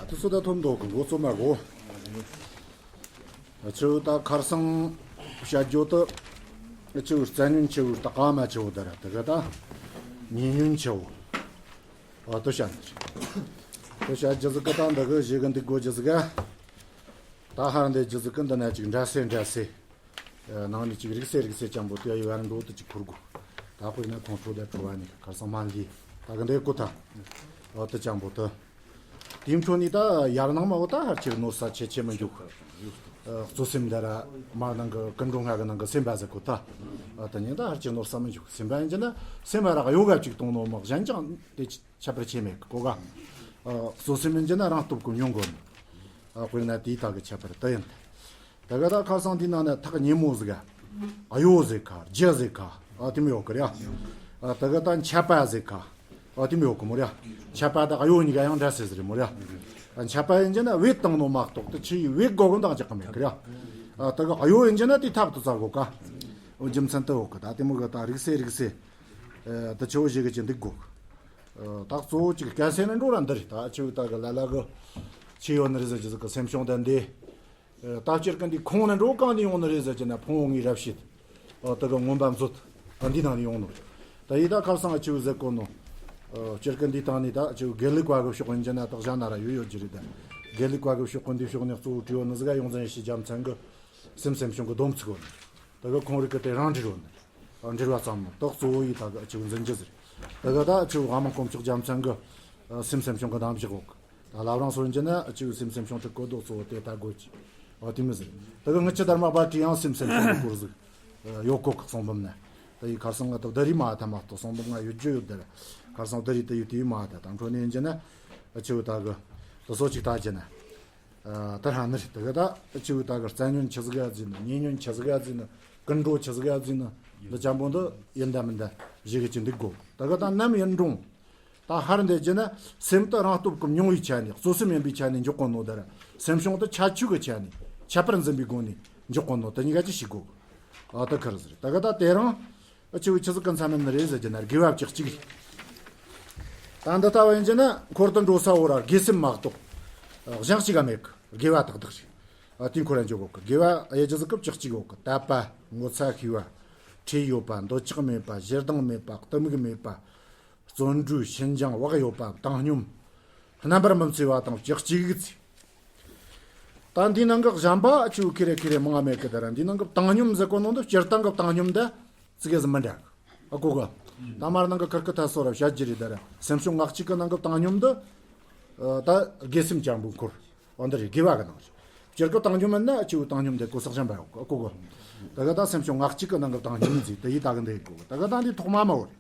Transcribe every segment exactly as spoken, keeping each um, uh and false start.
དུ་སུ་ད་ཐོན་འདུག་གི་འགོ་རྩོམ་མ་གོ། ཆུ་ད་ཁར་སང་བཤད་རྒྱུ་དུ་ཆུ་རྩ་ཉུང་ཆུ་ད་ཀ་མ་ཆུ་ད་ར་ད་ག་ད་ཉིན་ཉུང་ཆུ་ཨ་དུ་བཤད་དུ་བཤད་རྒྱུ་ཟིག་གི་ད་འདི་གི་བཞི་གི་འདི་གོ་རྒྱུ་ཟིག་ག་ད་ཧར་འདི་རྒྱུ་ཟིག་གི་འདི་ན་ཅིག་འདྲ་སེ་འདྲ་སེ། ནང་ནས་ཅིག་རིག་སེ་རིག་སེ་ཅང་པོ་དེ་ཡི་བར་འགྲོ་དུ་ཅིག་འཁུར་དགོས། ད་དཔེར་ན་ཁོང་ཁྲོ་དང་ཁྲོ་བ་ནི་ཁར་སང་མ་ལི་ད་གི་འདི་ཀོ་ཐ་འོ་དུ་ཅང་པོ་དུ་དེའི་འཕྲོ་ནི་ད་ཡར་ནང་མ་འོ་ད་ཧར་ཆེར་ནོར་ས་ཆེ་ཆེ་མི་འཇུག་གཙོ་སེམས་འདི་ར་མར་ནང་གི་ཀུན་འགྲོ་ལྔ་གི་ནང་གི་སེམས་པ་ཟེར་གོ་ད་དུ་ཉིན་ད་ཧར་ཆེར་ནོར་ས་མི་འཇུག་སེམས་པ་ཡིན་གྱི་ན་སེམས་པ་ར་གཡོ་ག་ཅིག་གཏོང་ནོ་མ་གཞན་ཅང་དེ་ཁྱད་པར་ཆེ་མེད་གི་གོ་ག་གཙོ་སེམས་ཡིན་གྱི་ན་རང་སྟོབས་ཀུན་ཉུང་གོ་ནི་དཔེར་ན་དེའི་ད་གི་ཁྱད་པར་དུ་ཡིན། ད་ག་ད་ཁ་སང་དེའི་ནང་ན་ཐག་ཉེ་མོ་ཟིག་ག་གཡོ་ཟེར་ཁ་རྒྱུ་ཟེར་ཁ་ཨ་དེ་མོ་ཡོད་གི་རེད་ཨ། ད་ག་ད་འཆད་པ་ཟེར་ཁ་ཨ་དེ་མོ་ཡོད་གི་མོ་རེད་ཨ། འཆད་པ་ད་གཡོ་གཉིས་ཀ་ཡང་འདྲ་སེ་ཟེར་རེད་མོ་རེད་ཨ། འཆད་པ་ཡིན་གྱི་ན་བེད་བཏང་ནོ་མ་གཏོགས་དུ་ཆུ་ཡི་བེད་སྒོ་གི་འདང་རྒྱག་གི་མེད་གི་རེད་ཨ། ད་ག་གཡོ་ཡིན་གྱི་ན་དེ་ཐབ་ཏུ་བཙལ་གོ་ཀ་རྒྱུ་མཚན་དུ་ཡོད་གི་ད་དེ་མོ་གི་ད་རིག་སེ་རིག་སེ་ད་ཆུ་བོ་ཞིག་གི་ཅི་འདུག་གོ་ད་གཙོ་བོ་ཅིག་དཀའ་སེ་ནི་འགྲོ་ར་འདི་རེད་ད་ཆུ་བོ་ད་གི་ལ་ལ་གི་ཆུ་ཡོད་ནི་རེད་ཟེར་གྱི་ཟིག་གི་སེམས་བྱུང་ད་འདི། ད་སྤྱིར་གི་འདི་ཁོང་ནི་འགྲོ་གང་ནས་ཡོང་ནི་རེད་ཟེར་གྱི་ན་ཕུང་བོ་ལྔའི་རབ་བྱེད། ད་གི་མངོན་པ་མཛོད། འདི་ནང་ནས་ཡོང་ནོ། ད་ཡི་ད་ཁ་སང་ཆུ་བོ་ཟེར་གོ་ནོ། སྤྱིར་གི་འདི་དང་ནི་ད་ཆུ་བོ་དགེ་ལུགས་པ་གི་ཕྱོགས་ཡིན་གྱི་ན་ད་གཞན་ན་ར་ཡོད་ཡོད་ཀྱི་རེད་ད། དགེ་ལུགས་པ་གི་ཕྱོགས་གི་འདི་ཕྱོགས་ནས་གཙོ་བོ་དྲི་བ་ནི་ཟིག་ག་ཡོངས་འཛིན་ཡེ་ཤེས་རྒྱལ་མཚན་གི་སེམས་སེམས་བྱུང་གི་སྡོམ་ཚིག་གོ་ནོ། ད་གི་ཁོང་རིག་གི་དེ་རང་འབྲེལ་བོ་ནི། འབྲེལ་བ་ཙམ་མོ་ད་གཙོ་བོ་ཡི་ད་གི་ཆུ་བོ་འཛིན་རྒྱུ་ཟེར། ད་གི་ད་ཆུ་བོ་དབང་མོ་དཀོན་མཆོག་རྒྱལ་མཚན་གི་སེམས་སེམས་བྱུང་གི་གདམས་བཞག་གོ། ད་ལབ་རང་སོར་འགྱུར་ན་ཨ་ཆུ་སེམས་སེམས་བྱུང་ཁྲི་བཀོད་རྡོ་གཙོ་བོ་དེ་ལྟ་དགོས་ཀྱི། འོ་དེ་མི་ཟེར། དེ་གི་ངི་ཆུ་དར་མ་པ་ཏྲི་ཡང་སེམས་སེམས་བྱུང་གི་སྐོར་ཟིག་ཡོད་གོ་གི་གསུང་འབུམ་ན། ད་ཡི་ཁར་སང་ང་ད་ད་རི་མ་ཐ་མ་གཏོགས་གསུང་འབུམ་ང་ཡོད་རྒྱུ་ཡོད་དེ། ཁར་སང་ད་རི་ད་ཡོད་དེ་ཡོད་མ་ད་དང་འཕྲོ་ནས་འགྱུར་ན་ཨ་ཆུ་ད་གི་ད་སོ་ཅིག་ད་རྒྱུ་ན། ད་ཧ་ནི་རེད་དེ་གི་ད་ཨ་ཆུ་ད་གི་རྩ་ཉོན་ཆི་ཟིག་ཡ་ཟིན་ནི་ཉེ་ཉོན་ཆི་ཟིག་ཡ་ཟིན་ནི་ཀུན་འགྲོ་ཆི་ཟིག་ཡ་ཟིན་ནི་འདི་ཅམ་པོ་འདི་ཡིན་ད་མིན་ད་བཞི་གི་ཅི་འདུག་གོ། དེ་གི་ད་ནམ་ཡིན་རུང་། ད་ཧར་འདི་བགྱི་ན་སེམས་དེ་རང་སྟོབས་ཀུན་ཉུང་བའི་ཆ་ནས་གཙོ་སེམས་ཡིན་པའི་ཆ་ནས་འཇོག་གོ་ནོ་དེར་སེམས་བྱུང་དེ་ཁྱད་ཆོས་ཀྱི་ཆ་ནས་ཁྱད་པར་འཛིན་པའི་སྒོ་ནས་འཇོག་གོ་ནོ་དེ་གཉིས་ཀ་ཅི་ཤེས་དགོ། ཨ་ད་ཁར་ཟེར་དེ་ག་ད་དེ་རང་ཨ་ཆུ་བོ་ཆི་ཟིག་གི་མཚམས་ཡིན་ནི་རེད་ཟེར་གྱི་ན་དགེ་བ་བཅུ་གཅིག་རེད། ད་འདི་ལྟ་བ་ཡིན་གྱི་ན་འཁོར་དུ་འགྲོ་ས་བོ་ར་དགེ་སེམས་མ་གཏོགས་གཞན་གཅིག་ག་མེད་གི་དགེ་བ་དག་དག་རེད། ཨ་དེ་འཁོར་ར་འཇོག་གོ་གི་དགེ་བ་ཨ་ཡ་ཆི་ཟིག་གི་བཅུ་གཅིག་ཡོད་གི་དད་པ་ངོ་ཚ་ཤེས་པ་ཁྲེལ་ཡོད་པ་འདོད་ཆགས་མེད་པ་ཞེ་སྡང་མེད་པ་གཏི་མུག་མེད་པ། བརྩོན་འགྲུས་ཤིན་སྦྱངས་བག་ཡོད་པ་བཏང་སྙོམས། རྣམ་པར་མི་འཚེ་བ་དང་བཅུ་གཅིག་ཚེ། ད་འདི་ནང་གི་གཞན་པ་ཆུ་ཁེ་རེ་ཁེ་རེ་མང་ང་མེད་གི་ད་ར་འདི་ནང་གི་བཏང་སྙོམས་ཟེར་གོ་ནོ་འདི་སྤྱིར་བཏང་གི་བཏང་སྙོམས་འདི་ཙི་གེ་ཟིག་མི་འདྲ་གི་ཨ་གོ་གི། ད་མར་ནང་གི་ཁིར་ཀི་ཐ་སོ་ར་བཤད་རྒྱུ་རེད་ད་ར་སེམས་བྱུང་ལྔ་གཅིག་གི་ནང་གི་བཏང་སྙོམས་འདི་ད་དགེ་སེམས་ཅན་པོ་འཁོར་འོ་འདི་རེད་དགེ་བ་གི་ནང་རེད། སྤྱིར་གི་བཏང་སྙོམས་མིན་ན་ཆུ་བོ་བཏང་སྙོམས་འདི་གོ་ས་གཞན་པ་ཡོད་གི་ཨ་གོ་གི། ད་གི་ད་སེམས་བྱུང་ལྔ་གཅིག་གི་ནང་གི་བཏང་སྙོམས་ཟིག་དེ་ཡི་ད་གི་འདི་གོ་གི་ད་གི་ད་འདི་ཐོག་མ་མ་བོ་རེད།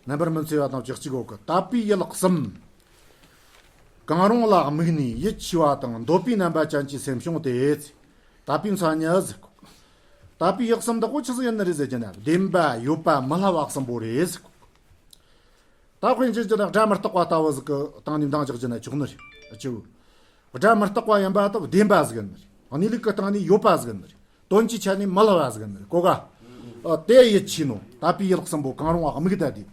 རྣམ་པར་མི་འཚེ་བ་དང་བཅུ་གཅིག་འོག་གི་དད་པའི་ཡུལ་གསུམ། གང་རུང་ལ་དམིགས་ནས་ཡིད་ཆེས་པ་དང་འདོད་པའི་རྣམ་པ་ཅན་གྱི་སེམས་བྱུང་སྟེ། དད་པའི་མཚན་ཉིད་ཟེར་གོ། དད་པའི་ཡུལ་གསུམ་དག་པོ་ཆི་ཟིག་ཡིན་ནི་རེད་ཟེར་གྱི་ན་བདེན་པ་ཡོད་པ་མི་སླ་བ་གསུམ་པོ་རེད་ཟེར་གོ། ད་དཔེ་འཇོག་རྒྱུ་ན་སྒྲ་མི་རྟག་པ་ལྟ་བུ་ཟིག་གི་སྟེང་ནས་འདང་རྒྱག་རྒྱུ་ན་ཆོག་ནི་རེད་ཅེའུ། སྒྲ་མི་རྟག་པ་ཡིན་པ་དག་བདེན་པ་ཟིག་ཡིན་ནི་རེད། གནས་ལུགས་ཀྱི་སྟེང་ནས་ཡོད་པ་ཟིག་ཡིན་ནི་རེད། དོན་གྱི་ཆ་ནས་མི་སླུ་བ་ཟིག་ཡིན་ནི་རེད་གོ་ག་ཨ་དེ་ཡིད་ཆེས་ནོ། དད་པའི་ཡུལ་གསུམ་པོ་གང་རུང་བ་དམིགས་ད་དེ།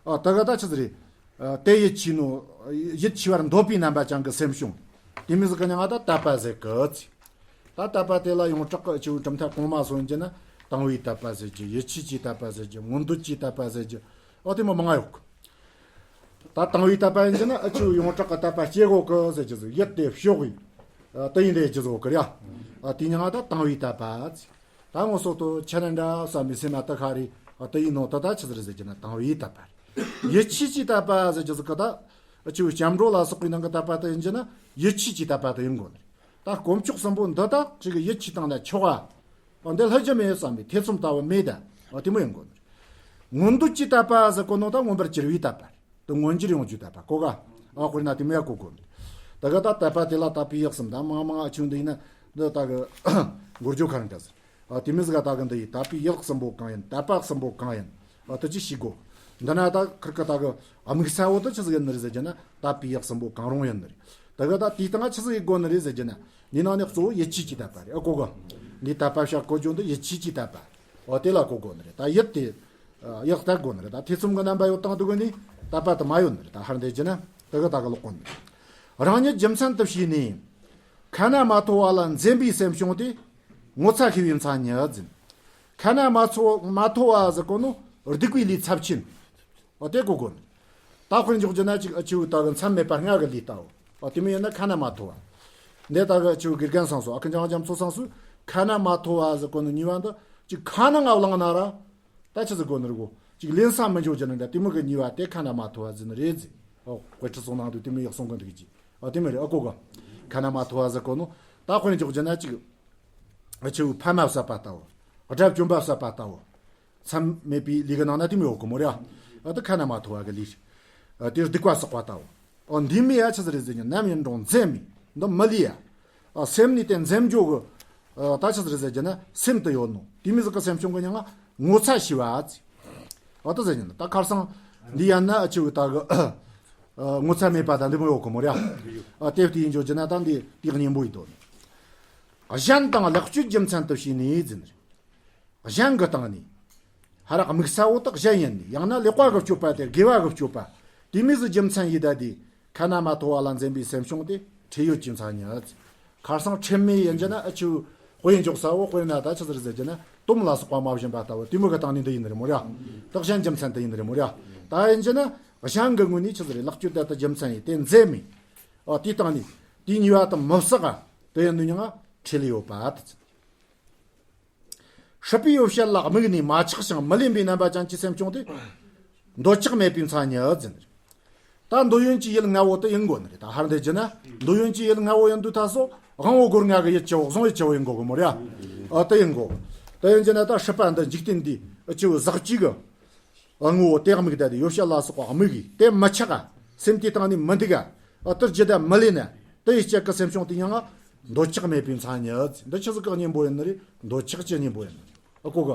ཨ་དེ་ག་ད་ཆི་ཟིག་རེད། ཨ་དེ་ཡིད་ཆེས་ནོ། ཡིད་ཆེས་པར་འདོད་པའི་རྣམ་པ་ཅན་གྱི་སེམས་བྱུང་། དེ་མོ་ཟིག་གི་མྱིང་ང་ད་དད་པ་ཟེར་གི་ཚེ། ད་དད་པ་དེ་ལ་ཡོངས་གྲགས་ཀྱི་ཆེའུ་གྲུབ་མཐའ་གོང་མ་སོང་རྒྱུ་ན་དང་བའི་དད་པ་ཟེར་རྒྱུ་ཡིད་ཆེས་ཀྱི་དད་པ་ཟེར་རྒྱུ་མངོན་འདོད་ཀྱི་དད་པ་ཟེར་རྒྱུ་ཨ་དེ་མོ་མང་ང་ཡོད་གི། ད་དང་བའི་དད་པ་ཡིན་གྱི་ན་ཨ་ཆུ་ཡོངས་གྲགས་ཀྱི་དད་པ་སྐྱེ་དགོས་གི་ཟེར་རྒྱུ་ཟིག་ཡིད་དེ་ཕྱོགས་ཡིན། ཨ་དེ་ཡིན་དེ་རྒྱུ་ཟིག་གི་རེད། ཨ་དེ་མྱིང་ང་ད་དང་བའི་དད་པ་ཟེར། ད་ངོ་སོ་དོ་ཆ་ན་འདྲ་བསམ་པའི་སེམས་ལ་ད་ཁ་རེ་ཨ་དེ་ཡིན་ནོ་ད་ད་ཆི་ཟིག་རེད་ཟེར་རྒྱུ་ན་དང་བའི་དད་པ་རེད། ཡིད་ཆེས་ཀྱི་དད་པ་ཟེར་རྒྱུ་ཟིག་གི་ད་ཨ་ཆུ་སྐྱབས་འགྲོ་ལ་སོགས་པའི་ནང་གི་དད་པ་དེ་ཡིན་གྱི་ན་ཡིད་ཆེས་ཀྱི་དད་པ་དེ་ཡིན་དགོས་ནི། ད་དཀོན་མཆོག་གསུམ་པོ་འདི་དག་ཅིག་གི་ཡིད་ཆེས་བཏང་ན་ཆོག་ག་འདི་ལྷད་རྒྱུ་མེད་བསམ་པའི་ཐེ་ཚོམ་ལྟ་བུ་མེད་ད། འོ་དེ་མོ་ཡིན་དགོས་ནི། མངོན་འདོད་ཀྱི་དད་པ་ཟེར་གོ་ནོ་ད་མངོན་པར་གྱུར་པའི་དད་པ་རེད། དེ་མངོན་གྱུར་ཡོང་རྒྱུའི་དད་པ་གོ་ག་ཨ་དཔེར་ན་དེ་མོ་ཡ་གོ་དགོས་ནི། ད་ག་ད་དད་པ་དེ་ལ་དད་པའི་ཡུལ་གསུམ་ད་མང་མང་ཨ་ཆུང་འདི་ཡིན་ན་འདི་ད་གི་མགོ་སྐོར་ཁ་རང་འདྲ་ཟེར། ཨ་དེ་མོ་ཟིག་ག་ད་གི་འདི་ཡི་དད་པའི་ཡུལ་གསུམ་པོ་གང་ཡིན་དད་པ་གསུམ་པོ་གང་ཡིན་ཨ་དེ་ཅི་ཤེས་དགོས། འདི་ན་ད་ཁིར་ཀི་ད་གི་དམིགས་ས་བོ་དེ་ཆི་ཟིག་ཡིན་ནི་རེད་ཟེར་རྒྱུ་ན་དད་པའི་ཡུལ་གསུམ་པོ་གང་རུང་ཡིན་ནི་རེད། ད་གི་ད་དེའི་སྟེང་ང་ཆི་ཟིག་ཡིན་དགོས་ནི་རེད་ཟེར་རྒྱུ་ན། འདི་ནང་ནས་གཙོ་བོ་ཡིད་ཆེས་ཀྱི་དད་པ་རེད་ཨ་གོ་ག་འདི་དད་པ་བྱ་གོ་རྒྱུ་འདི་ཡིད་ཆེས་ཀྱི་དད་པ། འོ་དེ་ལ་གོ་དགོས་ནི་རེད་ད་ཡིད་དེ། ཡག་ལྟ་དགོས་ནི་རེད་ད་ཐེ་ཚོམ་གྱི་རྣམ་པ་ཡོད་དང་དུ་གོ་ནི་དད་པ་དུ་མ་ཡོད་ནི་རེད་ད་ཧར་འདེད་ཀྱི་ན་དུ་གི་ད་གི་ལོག་གོ་ནི་རེད། རང་ཉིད་རྒྱུ་མཚན་དུ་བྱས་ནས། ཁ་ན་མ་ཐོ་བ་ལ་འཛེམ་པའི་སེམས་བྱུང་སྟེ། ངོ་ཚ་ཤེས་པའི་མཚན་ཉིད་ཟེར། ཁ་ན་མ་ཚོ་མ་ཐོ་བ་ཟེར་གོ་ནོ། སྡིག་པའི་ལས་ཚབས་ཆེན། འོ་དེ་གོ་དགོས་ནི། ད་དཔེར་འཇོག་རྒྱུ་ན་ཅིག་ཨ་ཆུ་ད་གི་མཚམས་མེད་པ་ལྔ་གི་ལས་ལྟ་བུ། འོ་དེ་མོ་ཡིན་ན་ཁ་ན་མ་ཐོ་བ། འདི་ད་གི་ཨ་ཆུ་དགེ་རྒན་སང་སོ་ཨ་ཁུ་འཇང་རྒྱ་མཚོ་སང་སོ། ཁ་ན་མ་ཐོ་བ་ཟེར་གོ་ནོ་གཉིས་པ་འདི་ཅིག་ཁ་ནང་ང་བླངས་ན་ར། ད་ཆི་ཟིག་གོ་ནི་རེད་གོ། ཅིག་ལེན་ས་མི་འཇོག་རྒྱུ་ནི་འདྲ་དེ་མོ་གི་ཉེས་པ་དེ་ཁ་ན་མ་ཐོ་བ་ཟེར་ནི་རེད་ཟེར། ཨོ་དཔེ་ཁྲིད་སོང་ནང་དུ་དེ་མོ་ཡག་སོང་གི་འདུག་ཅིག་ཨོ་དེ་མོ་རེད། ཨོ་གོ་གོ། ཁ་ན་མ་ཐོ་བ་ཟེར་གོ་ནོ། ད་དཔེར་འཇོག་རྒྱུ་ན་ཅིག་ཨ་ཆུ་ཕ་མ་བསད་པ་ལྟ་བུ། དགྲ་བཅོམ་པ་བསད་པ་ལྟ་བུ། མཚམས་མེད་པའི་ལས་ཀྱི་ནང་ན་དེ་མོ་ཡོད་གི་མོ་རེད། ཨ་ད་ཁ་ན་མ་ཐོ་བ་གི་ལས། ཨ་དེ་སྡིག་པ་བསགས་པ་ལྟ་བུ། ཨོ་འདི་མི་ཡ་ཆི་ཟིག་རེད་ཟེར་ཉིན་ནམ་ཡིན་རུང་འཛེམ་མི་འདི་མི་ལས་ཡ། ཨ་སེམས་ནི་དེ་འཛེམ་འཇོག་གི། ཨ་ད་ཆི་ཟིག་རེད་ཟེར་རྒྱུ་ན་སེམས་དུ་ཡོད་ནོ། དེ་མི་ཟིག་གི་སེམས་བྱུང་གི་ཉང་ང་ངོ་ཚ་ཤེས་པ་ཟེར། ཨ་ད་ཟེར་ཉིན་ད་ཁར་སང་འདི་ཡན་ན་ཨ་ཆུ་ད་གི་ཨ་ངོ་ཚ་མེད་པ་ད་འདི་མོ་ཡོད་གི་མོ་རེད། ཨ་དེབ་དེ་ཡིན་འཇོག་རྒྱུ་ན་ད་འདི་དེ་གཉེན་པོ་ཡིན་དོ། གཞན་དང་ལེགས་སྤྱོད་རྒྱུ་མཚན་དུ་བྱས་ནས་ཟེར་ནི་རེད། གཞན་གྱི་སྟེང་ནས། ཧ་རག་དམིགས་ས་བོ་དག་གཞན་ཡིན་ནི་ཡང་ན་ལེགས་པ་གི་སྤྱོད་པ་དེ་དགེ་བ་གི་སྤྱོད་པ། དེ་མོ་ཟིག་རྒྱུ་མཚན་ཡིན་ད་དེ། ཁ་ན་མ་ཐོ་བ་ལ་འཛེམ་པའི་སེམས་བྱུང་སྟེ་ཁྲེལ་ཡོད་ཀྱི་མཚན་ཉིད། ཁར་སང་ཁྲེལ་མེད་ཡིན་རྒྱུ་ན་ཨ་ཆུ་དཔེ་འཇོག་ས་བོ་དཔེར་ན་ད་ཆི་ཟིག་རེད་ཟེར་རྒྱུ་ན་དོམ་ལ་སོགས་པ་མ་བྱིན་པ་ལྟ་བུ་དེ་མོ་གི་སྟེང་ནས་འདི་ཡིན་ནི་རེད་མོ་ར། དག་གཞན་རྒྱུ་མཚན་དུ་ཡིན་ནི་རེད་མོ་ར། ད་ཡིན་རྒྱུ་ན་གཞན་གྱི་ངོས་ནས་ཆི་ཟིག་རེད་ལེགས་སྤྱོད་དེ་ད་རྒྱུ་མཚན་ཡིན་དེ་འཛེམ་མི། ཨ་དེའི་སྟེང་ནས་དེའི་ཉེས་པ་དང་མི་བསགས་ཨ་དེ་ཡིན་ནི་ཡང་ང་ཁྲེལ་ཡོད་པ་དེ། སྲིད་པའི་ཡོ་བྱད་ལ་དམིགས་ནས་མ་ཆགས་ཤིང་མི་ལེན་པའི་རྣམ་པ་ཅན་གྱི་སེམས་བྱུང་སྟེ། འདོད་ཆགས་མེད་པའི་མཚན་ཉིད་ཟེར་ནི་རེད། ད་འདོད་ཡོན་གྱི་ཡུལ་ལྔ་བོ་དེ་ཡིན་དགོས་ནི་རེད། ད་ཧར་འདི་རྒྱུ་ན་འདོད་ཡོན་གྱི་ཡུལ་ལྔ་བོ་ཡིན་དུས་ད་སོ་དབང་བོ་སྒོ་ལྔ་གི་ཡུལ་གྱི་བོ་གཟུང་ཡུལ་གྱི་བོ་ཡིན་དགོས་གི་མོ་རེད། ཨ་དེ་ཡིན་དགོས། དེ་ཡིན་རྒྱུ་ན་ད་སྲིད་པ་འདི་འཇིག་རྟེན་འདི་ཨ་ཆུ་ཟག་བཅས་གི་ངོ་བོ་དེ་དམིགས་ད་དེ་ཡོ་བྱད་ལ་སོགས་པ་དམིགས་གི་དེ་མི་ཆགས་ག་སེམས་དེའི་སྟེང་ནས་མི་འདུག་ག་ཨ་དེར་རྒྱུ་ད་མི་ལེན་ན། དེ་ཡི་སྤྱད་ཀྱི་སེམས་བྱུང་དེ་ཡང་ང་འདོད་ཆགས་མེད་པའི་མཚན་ཉིད། འདི་ཆི་ཟིག་གི་གཉེན་པོ་ཡིན་ནི་རེད། འདོད་ཆགས་ཀྱི་གཉེན་པོ་ཡིན་ནི་རེད། ཨ་གོ་ག་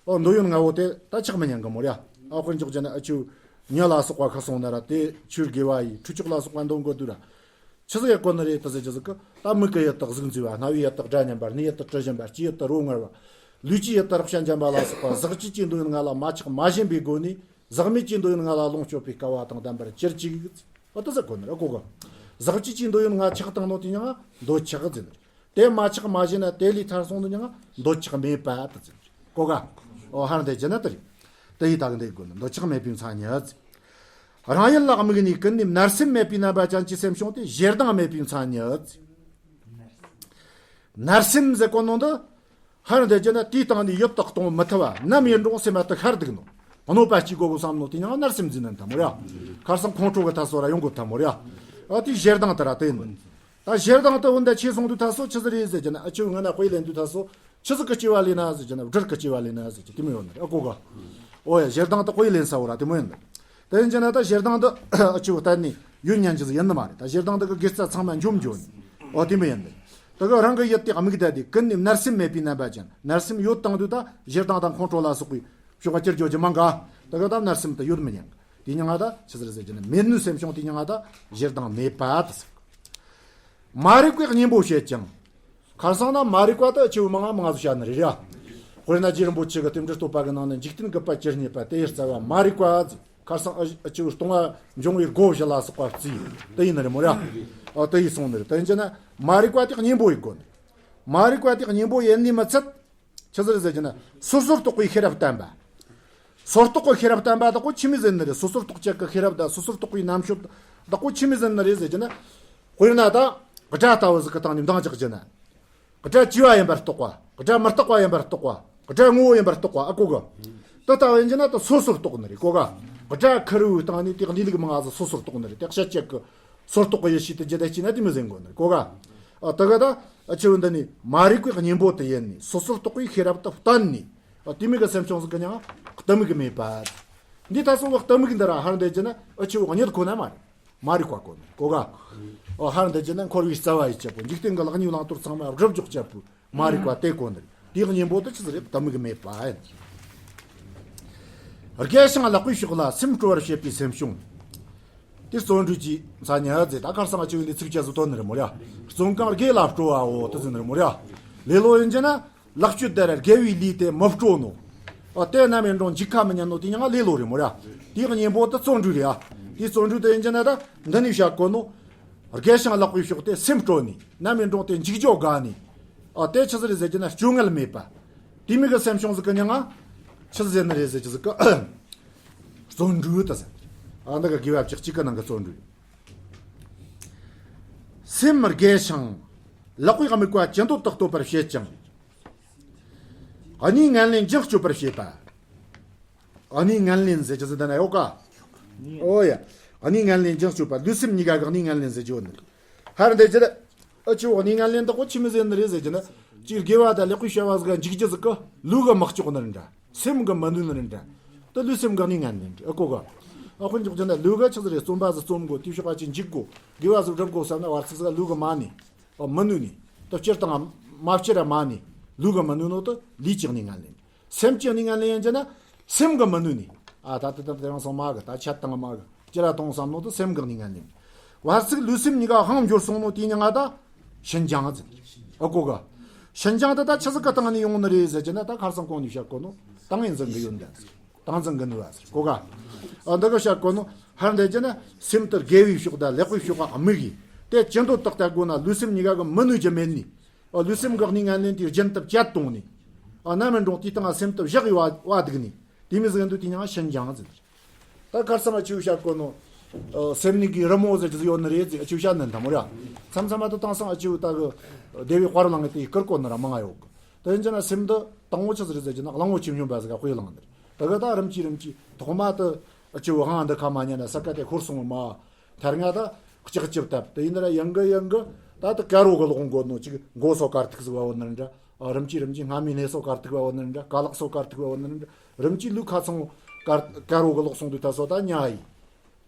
ཨ་འདོད་ཡོན་ལྔ་བོ་དེ་ད་ཆགས་མི་ཉན་གི་མོ་རེད། ཨ་དཔེར་འཇོག་རྒྱུ་ན་ཨ་ཆུ་མྱི་ལ་སོགས་པ་ཁ་སོང་ན་ར་དེ་ཆོས་དགེ་བ་ཡི་ཁྲུས་གཅོག་ལ་སོགས་པ་འདོན་དགོས་དུས་ར། ཆི་ཟིག་ཡེད་དགོས་ནི་རེད་དེ་ཟེར་རྒྱུ་ཟིག་གི་ད་མིག་གི་ཡུལ་དག་གཟུགས་འཛིན་པ། རྣ་བའི་ཡུལ་དག་སྒྲ་ཉན་པ། སྣའི་ཡུལ་དག་དྲི་ཞིམ་པ། ལྕེའི་ཡུལ་དག་རོ་མངར་བ། ལུས་ཀྱི་ཡུལ་དག་རེག་བྱ་འཇམ་པ་ལ་སོགས་པ་ཟག་བཅས་ཀྱི་འདོད་ཡོན་ལྔ་ལ་མ་ཆགས་མ་ཞེན་པའི་སྒོ་ནས། ཟག་མེད་ཀྱི་འདོད་ཡོན་ལྔ་ལ་ལོངས་སྤྱོད་པའི་སྐལ་བ་དང་ལྡན་པར་གྱུར་ཅིག་ཨ་ད་ཟེར་གོ་ནི་རེད། ཨ་གོ་ག་ཟག་བཅས་ཀྱི་འདོད་ཡོན་ལྔ་ཆགས་བཏང་ནོ་དེ་ཡང་འདོད་ཆགས་ཟེར་ནི་རེད། དེ་མ་ཆགས་མ་ཞེན་ན་དེ་ལས་ཐར་སོང་ནི་ཡང་འདོད་ཆགས་མེད་པ་ད་ཟེར་ནི་རེད། གོ་ག་ཨོ་ཧར་འདི་རྒྱུ་ན་དེ་རེད། དེ་ཡི་དག་འདི་གོ་ནི་འདོད་ཆགས་མེད་པའི་མཚན་ཉིད། རང་ཡུལ་ལ་དམིགས་ནས་ཀུན་ནས་མནར་སེམས་མེད་པའི་རྣམ་པ་ཅན་གྱི་སེམས་བྱུང་སྟེ་ཞེ་སྡང་མེད་པའི་མཚན་ཉིད། མནར་སེམས་ཟེར་གོ་ནོ་འདི། ཧར་འདི་རྒྱུ་ན་དེའི་སྟེང་ནས་ཡུལ་དག་གཏོང་མི་ཐུབ་བ་ནམ་ཡིན་རུང་སེམས་མ་དུ་ཤར་འདུག་ནོ། གནོད་པ་སྐྱེལ་དགོས་གོ་བསམ་ནོ་དེ་ཡང་མནར་སེམས་འཛིན་ནི་ཐ་མོ་ར། ཁར་སང་ཁོང་ཁྲོ་གི་ཐ་སོ་ར་ཡོང་གོ་ཐ་མོ་ར། ཨ་དེ་ཞེ་སྡང་དེ་ར་དེ་ཡིན། ད་ཞེ་སྡང་དེ་འོན་ད་ཆེ་སོང་དུས་ཐ་སོ་ཆི་ཟིག་རེད་ཟེར་རྒྱུ་ན་ཨ་ཆུ་ང་ན་དཔེ་ལེན་དུས་ཐ་སོ་ཆི་ཟིག་གི་སྐྱེ་བ་ལེན་ན་ཟེར་རྒྱུ་ན་སྦྲུལ་གི་སྐྱེ་བ་ལེན་ན་ཟེར་རྒྱུ་དེ་མོ་ཡོད་ནི་རེད། ཨ་གོ་ག་ཨོ་ཡ་ཞེ་སྡང་དེ་དཔེ་ལེན་ས་བོ་ར་དེ་མོ་ཡིན་ནི། དེ་ཡིན་རྒྱུ་ན་ད་ཞེ་སྡང་དེ་ཨ་ཆུ་བོ་གཏན་ནས་ཡོད་ཉན་རྒྱུ་ཟིག་ཡིན་ནི་མ་རེད། ད་ཞེ་སྡང་དེ་གི་དགེ་རྩ་ཚང་མ་འཇོམས་འཇོམས་ནི། ཨོ་དེ་མོ་ཡིན་ནི། དེ་གི་རང་གི་ཡུལ་དེ་དམིགས་ད་དེ་ཀུན་ནས་མནར་སེམས་མེད་པའི་རྣམ་པ་ཅན། མནར་སེམས་ཡོད་བཏང་དུས་ད་ཞེ་སྡང་དང་ཁོང་ཁྲོ་ལ་སོགས་པའི་ཕྱོགས་ཀ་ཅིར་འགྱོ་རྒྱུ་མང་ག་དེ་གི་ད་མནར་སེམས་དེ་ཡོད་མི་ཉན་གི་དེ་ཉང་ང་ད་ཆི་ཟེར་ཟེར་རྒྱུ་ན་མེད་ནུས་སེམས་བྱུང་དེ་ཉང་ང་ད་ཞེ་སྡང་མེད་པ་དེ་ཟེར། མ་རིག་པའི་གཉེན་པོ་བྱེད་ཅིང་། ཁར་སང་ན་མ་རིག་པ་དེ་ཆེ་བོ་མང་ང་མང་ང་ཟིག་བཤད་ནི་རེད་ཡ། དཔེར་ན་རྗེ་རིན་པོ་ཆེ་གི་རྟེན་འབྲེལ་བསྟོད་པ་གི་ནང་ནས་འཇིག་རྟེན་རྒུད་པ་ཇི་སྙེད་པ་དེ་ཡི་རྩ་བ་མ་རིག་པ་ཟེར། ཁར་སང་ཨ་ཨ་ཆེ་བོ་སྟོང་པ་འབྱུང་བའི་སྒོ་བཞི་ལ་སོགས་པ་བརྩིས་དེ་ཡིན་ནི་རེད་མོ་ར། ཨ་དེ་ཡིས་སོང་ནི་རེད། དེ་ཡིན་རྒྱུ་ན་མ་རིག་པ་དེ་གཉེན་པོ་ཡིན་དགོས་ནི། མ་རིག་པ་དེ་གཉེན་པོ་ཡིན་ནི་མི་ཚད། ཆི་ཟེར་ཟེར་རྒྱུ་ན་སོ་སོར་རྟོག་པའི་ཤེས་རབ་བརྟན་པ། སོར་རྟོག་གི་ཤེས་རབ་བརྟན་པ་དག་གོ་ཆི་མོ་ཟེར་ནི་རེད། སོ་སོར་རྟོག་བཅས་ཀྱི་ཤེས་རབ་དང་སོ་སོར་རྟོག་པའི་རྣམ་དཔྱོད་དག་གོ་ཆི་མོ་ཟེར་ནི་རེད་ཟེར་རྒྱུ་ན། དཔེར་ན་ད་དགྲ་ལྟ་བུ་ཟིག་གི་སྟེང་ནས་འདང་རྒྱག་རྒྱུ་ན། དགྲ་བཅས་པ་ཡིན་པར་རྟོགས་པ། དགྲ་མི་རྟག་པ་ཡིན་པར་རྟོགས་པ། དགྲ་ངོ་བོ་ཡིན་པར་རྟོགས་པ་ཨ་གོ་གི་དེ་ལྟ་བུ་ཡིན་རྒྱུ་ན་ད་སོ་སོར་རྟོགས་ནི་རེད་གོ་ག་དགྲ་ཁེར་བོའི་སྟེང་ནས་དེ་གླེ་ལུག་མང་ང་ཟིག་སོ་སོར་རྟོགས་ནི་རེད། དེ་བཤད་བཅས་ཀྱི་སོར་རྟོག་གི་ཡེ་ཤེས་དེ་ཇི་ལྟར་སྐྱེས་ན་དེ་མོ་ཟེར་དགོས་ནི་གོ་ག་ཨ་དེ་ག་ད་ཨ་ཆེ་བོ་འདི་ནི་མ་རིག་པའི་གཉེན་པོ་དེ་ཡིན་ནི་སོ་སོར་རྟོག་པའི་ཤེས་རབ་ཏུ་བརྟན་ནི། ཨ་དེ་མོ་གི་སེམས་བྱུང་ཟིག་གི་ཡང་གཏི་མུག་མེད་པ། འདི་ད་སོ་གི་གཏི་མུག་འདི་ར་ཧར་འདི་རྒྱུ་ན་ཨ་ཆེ་བོ་གཉིད་ཁོ་ན་མ་རེད། མ་རིག་པ་གོ་ནི་གོ་ག་ཨ་ཧར་འདི་རྒྱུ་ན་འཁོར་བའི་རྩ་བ་ཡི་བཅད་པོ། འཇིག་རྟེན་གི་ལེགས་ཉེས་བླང་དོར་ཚང་མ་སྒྲིབ་སྦྱོང་བཅད་པོ། མ་རིག་པ་དེ་གོ་ནི་རེད། དེའི་གཉེན་པོ་དེ་ཆི་ཟིག་རེད། གཏི་མུག་མེད་པ་ཡིན། དགེ་ཞིང་ལེགས་པའི་ཕྱོགས་ལ་སེམས་སྤྲོ་བར་བྱེད་པའི་སེམས་བྱུང་། དེ་བརྩོན་འགྲུས་ཀྱི་མཚན་ཉིད་ཟེར། ད་ཁར་སང་ང་ཆེ་བོ་འདི་ཚིགས་བཅད་སུ་བཏོན་ནི་རེད་མོ་ར། བརྩོན་གང་དགེ་ལ་སྤྲོ་བའོ་དེ་ཟེར་ནི་རེད་མོ་ར། ལེ་ལོ་ཡིན་རྒྱུ་ན་ལེགས་སྤྱོད་དེར་དགེ་བའི་ལས་དེ་མི་སྤྲོ་ནོ། ཨ་དེ་རྣམས་ཡིན་རུང་འཇིགས་ཁ་མི་ཉན་ནོ་དེ་ཡང་ལེ་ལོ་རེད་མོ་ར། དེའི་གཉེན་པོ་དེ་བརྩོན་འགྲུས་རེད་ཨ། དེའི་བརྩོན་འགྲུས་དེ་ཡིན་རྒྱུ་ན་ད་འདི་ནས་བཤད་གོ་ནོ། རྒས་ཤིང་ལག་པའི་ཕྱོགས་དེ་སེམས་སྤྲོ་ནས་ནམ་ཡིན་རུང་དེ་འཇིགས་སྐྱོ་དགའ་ནས། ཨ་དེ་ཆི་ཟིག་རེད་ཟེར་གྱི་ན་སྐྱོ་ངལ་མེད་པ། དེ་མོ་གི་སེམས་བྱུང་ཟིག་གི་མྱིང་ང་ཆི་ཟིག་ཟེར་ནི་རེད་ཟེར་གྱི་ཟིག་གི། བརྩོན་འགྲུས་དེ་ཟེར། ཨ་འདི་གི་དགེ་བ་བཅུ་གཅིག་གི་ནང་གི་བརྩོན་འགྲུས། སེམས་རྒས་ཤིང་། ལག་པའི་དམིགས་པ་ཅི་འདོད་དུ་གཏོད་པར་བྱེད་ཅིང་། གནས་ངན་ལེན་འགྱངས་སྤྱོད་པར་བྱེད་པ། གནས་ངན་ལེན་ཟེར་གྱི་ཟིག་འདི་ན་ཡོད་ཀ། ཨོ་ཡ། གནས་ངན་ལེན་འགྱངས་སྤྱོད་པ། ལུས་སེམས་གཉིས་ཀ་གི་གནས་ངན་ལེན་ཟེར་གྱི་ཡོད་ནི། ཧར་འདི་ཅི་རེད། ཨ་ཆི་བོ་གནས་ངན་ལེན་དག་པོ་ཆི་མོ་ཟེར་ནི་རེད་ཟེར་གྱི་ན། ཅིག་དགེ་བ་དང་ལེགས་པའི་བྱ་བ་ཟིག་འཇིགས་རྒྱུ་ཟིག་གི་ལུས་གི་མི་ལྕོགས་ནི་རེད་འདྲ། སེམས་གི་མི་ནུས་ནི་རེད་འདྲ། དེ་ལུས་སེམས་གི་གནས་ངན་ལེན་རེད། ཨ་གོ་ག། ཨ་དཔེ་འཇོག་རྒྱུ་ན་ལུས་ག་ཆི་ཟིག་རེད། རྩོམ་པ་ཟིག་རྩོམ་དགོ། དེའི་ཕྱོགས་ག་ཅིག་འཇིགས་དགོ། དགེ་བ་ཟིག་སྒྲུབ་དགོ་བསམ་ན་བར་ཚིག་ཟིག་ལུས་གི་མ་ནུས། ཨ་མི་ནུས་ནི། དེ་བསྐྱུར་དང་མ་བསྐྱུར་ར་མ་ནུས། ལུས་གི་མི་ནུས་ནོ་དེ་ལུས་ཀྱི་གནས་ངན་ལེན། སེམས་ཀྱི་གནས་ངན་ལེན་ཡིན་གྱི་ན། སེམས་གི་མི་ནུས་ནི། ཨ་ད་ད་ད་དེ་རིང་སང་མ་གི་ད་ཆད་དང་མ་གི་ཅི་ར་གཏོང་བསམ་ནོ་དེ་སེམས་གི་གནས་ངན་ལེན། བར་ཚིག་ལུས་སེམས་གཉིས་ཀ་ཧང་འབྱོར་སོང་ནོ་དེའི་མྱིང་ང་ད་ཞེན་སྦྱངས་ཟེར། ཨ་གོ་ག། ཞེན་སྦྱངས་དེ་ད་ཆི་ཟིག་གི་སྟེང་ནས་ཡོང་ནི་རེད་ཟེར་གྱི་ན། ད་ཁར་སང་གོང་ནས་བཤད་གོ་ནོ་ཏིང་ངེ་འཛིན་གི་ཡོན་ཏན་ཟེར། ཏིང་འཛིན་གི་ནུས་པ་ཟེར་གོ་ག། ཨ་འདི་གི་བཤད་གོ་ནོ་ཧར་འདི་གྱི་ན་སེམས་དེ་དགེ་བའི་ཕྱོགས་དང་ལེགས་པའི་ཕྱོགས་ག་དམིགས་ཡིན། དེ་ཅི་འདོད་དག་ལྟ་དགོ་ན་ལུས་སེམས་གཉིས་ཀ་གི་མི་ནུས་རྒྱུ་མེད་ནི། ཨ་ལུས་སེམས་གི་གནས་ངན་ལེན་དེ་རྒྱུན་དུ་བཅད་གཏོང་ནི། ཨ་ནམ་མི་འགྲོ་དེའི་སྟེང་ང་སེམས་དེ་བཞག་ཡོད་བ་བ་འདུག་ནི། དེ་མི་ཟིག་འདུག་དེ་མྱིང་ང་ཞེན་སྦྱངས་ཟེར། ད་ཁར་སང་ཨ་ཆུ་བཤད་གོ་ནོ། ཨ་སེམས་ནི་གི་རི་མོ་ཟེར་གྱི་ཟིག་ཡོད་ནི་རེད་ཟེར། ཨ་ཆུ་བཤད་ནི་འདམ་ར། མཚམས་མཚམས་ཨ་ད་དེང་སང་ཨ་ཆུ་ད་གི་སྡེ་བའི་དཔར་བླངས་དེ་བསྐུར་གོ་ནི་ར་མང་ང་ཡོད་གི། དེ་ཡིན་གྱི་ན་སེམས་འདི་དང་པོ་ཆི་ཟིག་རེད་ཟེར་གྱི་ན་གླང་པོ་ཆེ་སྨྱོན་པ་ཟིག་ག་དཔེ་བླངས་ནི་རེད། ད་གི་ད་རིམ་གྱིས་རིམ་གྱིས་ཐོག་མ་དུ་ཨ་ཆུ་དབང་འདི་ཁ་མ་ཉན་ན་ས་ཀ་དེ་ཤོར་སོང་མ། ཐར་ང་ད་ལྕགས་ཅིབ་བཏབ། དེ་ཡིན་ན་ར་ཡང་གི་ཡང་གི་ད་ད་དཀར་རོ་གི་ལོག་འགོ་ནོ་ཅིག་མགོ་སོ་དཀར་ཐིག་ཟིག་བ་བོ་ནི་འདྲ། ཨ་རིམ་གྱིས་རིམ་གྱིས་སྔ་མའི་སྣེ་སོ་དཀར་ཐིག་བ་བོ་ནི་འདྲ། རྐང་ལག་སོ་དཀར་ཐིག་བ་བོ་ནི་འདྲ། རིམ་གྱིས་ལུས་ཁ་ཚང་དཀར་དཀར་རོ་གི་ལོག་སོང་དུས་ད་སོ་ད་ཉ་ཡི།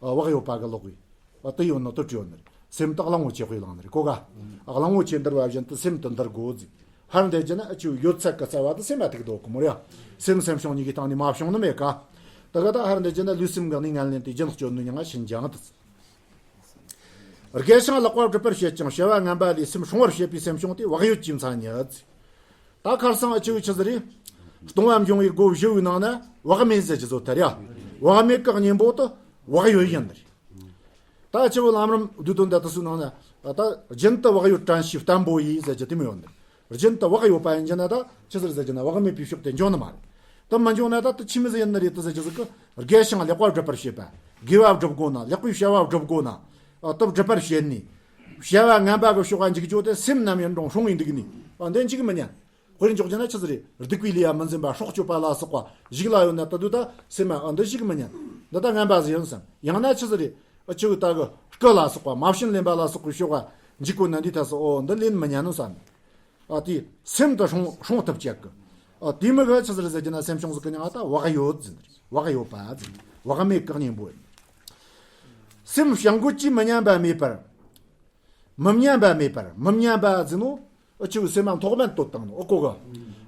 ཨ་བག་ཡོད་པ་གི་ལོག་ཡི། ཨ་དེ་ཡོད་ནོ་དེ་བྲིས་ཡོད་ནི་རེད། སེམས་ད་གླང་པོ་ཆེ་དཔེ་བླངས་ནི་རེད་གོ་ག། ཨ་གླང་པོ་ཆེ་འདུལ་བ་བཞིན་དུ་སེམས་དེ་འདུལ་དགོ་ཟིག། ཧར་འདི་གྱི་ན་ཨ་ཆུ་ཡོད་ཚད་ཀྱི་རྩ་བ་དེ་སེམས་ལ་ཐུག་འདུག་གི་མོ་ར། སེམས་སེམས་བྱུང་གཉིས་ཀྱི་སྟེང་ནས་མ་བྱུང་ནི་མེད་ཀ། ད་ག་ད་ཧར་འདི་གྱི་ན་ལུས་སེམས་གི་གནས་ངན་ལེན་དེ་རྒྱུན་སྐྱོན་ནི་མྱིང་ང་ཞེན་སྦྱངས་དེ། རྒས་ཤིང་ལག་པ་སྒྲུབ་པར་བྱེད་ཅིང་བྱ་བ་ངན་པ་ལས་སེམས་སྲུང་བར་བྱེད་པའི་སེམས་བྱུང་དེ་བག་ཡོད་ཀྱི་མཚན་ཉིད། ད་ཁར་སང་ཨ་ཆུ་ཆི་ཟིག་རེད། སྟོང་པ་འབྱུང་བའི་སྒོ་བཞི་བོའི་ནང་ན་བག་མེད་ཟེར་གྱི་བཟོ་ཐལ་ཡ། བག་མེད་གི་གཉེན་པོ་དེ་བག་ཡོད་ཡིན་ནི་རེད། ད་ཆུ་བོ་ལམ་རིམ་བསྡུས་དོན་འདི་དུ་སུ་ནང་ན་ད་རྒྱུན་དུ་བག་ཡོད་དྲན་ཤེས་བརྟན་པོ་ཡིས་ཟེར་གྱི་དེ་མོ་ཡོད་ནི། རྒྱུན་དུ་བག་ཡོད་པ་ཡིན་གྱི་ན་ད་ཆི་ཟིག་ཟེར་གྱི་ན་བག་མེད་པའི་ཕྱོགས་དེ་འཇོག་ནི་མ་རེད། དེ་མི་འཇོག་ན་ད་དེ་ཆི་མོ་ཟིག་ཡིན་ནི་རེད་དེ་ཟེར་གྱི་ཟིག་གི། རྒས་ཤིང་ལེགས་པར་སྒྲུབ་པར་བྱེད་པ། དགེ་བ་སྒྲུབ་དགོ་ན་ལེགས་པའི་བྱ་བ་སྒྲུབ་དགོ་ན། ཨ་དེ་སྒྲུབ་པར་བྱེད་ནི། བྱ་བ་ངན་པ་གི་ཕྱོགས་ལ་འཇུག་རྒྱུ་དེ་སེམས་ནམ་ཡིན་རུང་སྲུང་བའི་འདུག་ནི། ཨ་འདི་འཇིགས་མི་ཉན། དཔེར་འཇོག་རྒྱུ་ན་ཆི་ཟིག་རེད། སྡིག་པའི་ལས་ཡ་མི་འཛེམ་པ་སྲོག་གཅོད་པ་ལ་སོགས་པ་ཞིག་ལ་ཡོད་ན་ད་དུས་ད་སེམས་མ་ཨ་འདི་ཞིག་མི་ཉན། འདི་ད་ངན་པ་ཟིག་ཡིན་བསམ། ཡང་ན་ཆི་ཟིག་རེད། ཨ་ཆུ་ད་གི་རྐུ་ལ་སོགས་པ་མ་བྱིན་ལེན་པ་ལ་སོགས་པའི་ཕྱོགས་ལ་འཇུག་དགོ་ན་འདི་ད་སོ་ཨོ་འདི་ལེན་མི་ཉན་ནོ་བསམ། ཨ་དེ་སེམས་དེ་སྲུང་སྲུང་ཐུབ་ཅེས་གི། ཨ་དེ་མི་གི་ཆི་ཟིག་རེད་ཟེར་གྱི་ན་སེམས་བྱུང་ཟིག་གི་མྱིང་ང་ད་བག་ཡོད་ཟེར་ནི་རེད། བག་ཡོད་པ་ཟེར་ནི། བག་མེད་གི་གཉེན་པོ་ཡིན། སེམས་བྱ་འགུལ་གྱིས་མི་ཉམས་པ་མེད་པར། མི་ཉམས་པ་མེད་པར། མི་ཉམས་པ་ཟེར་ནོ། ཨ་ཆུ་སེམས་མ་མཐོ་དམན་བཏོད་བཏང་ནོ། ཨོ་གོ་ག།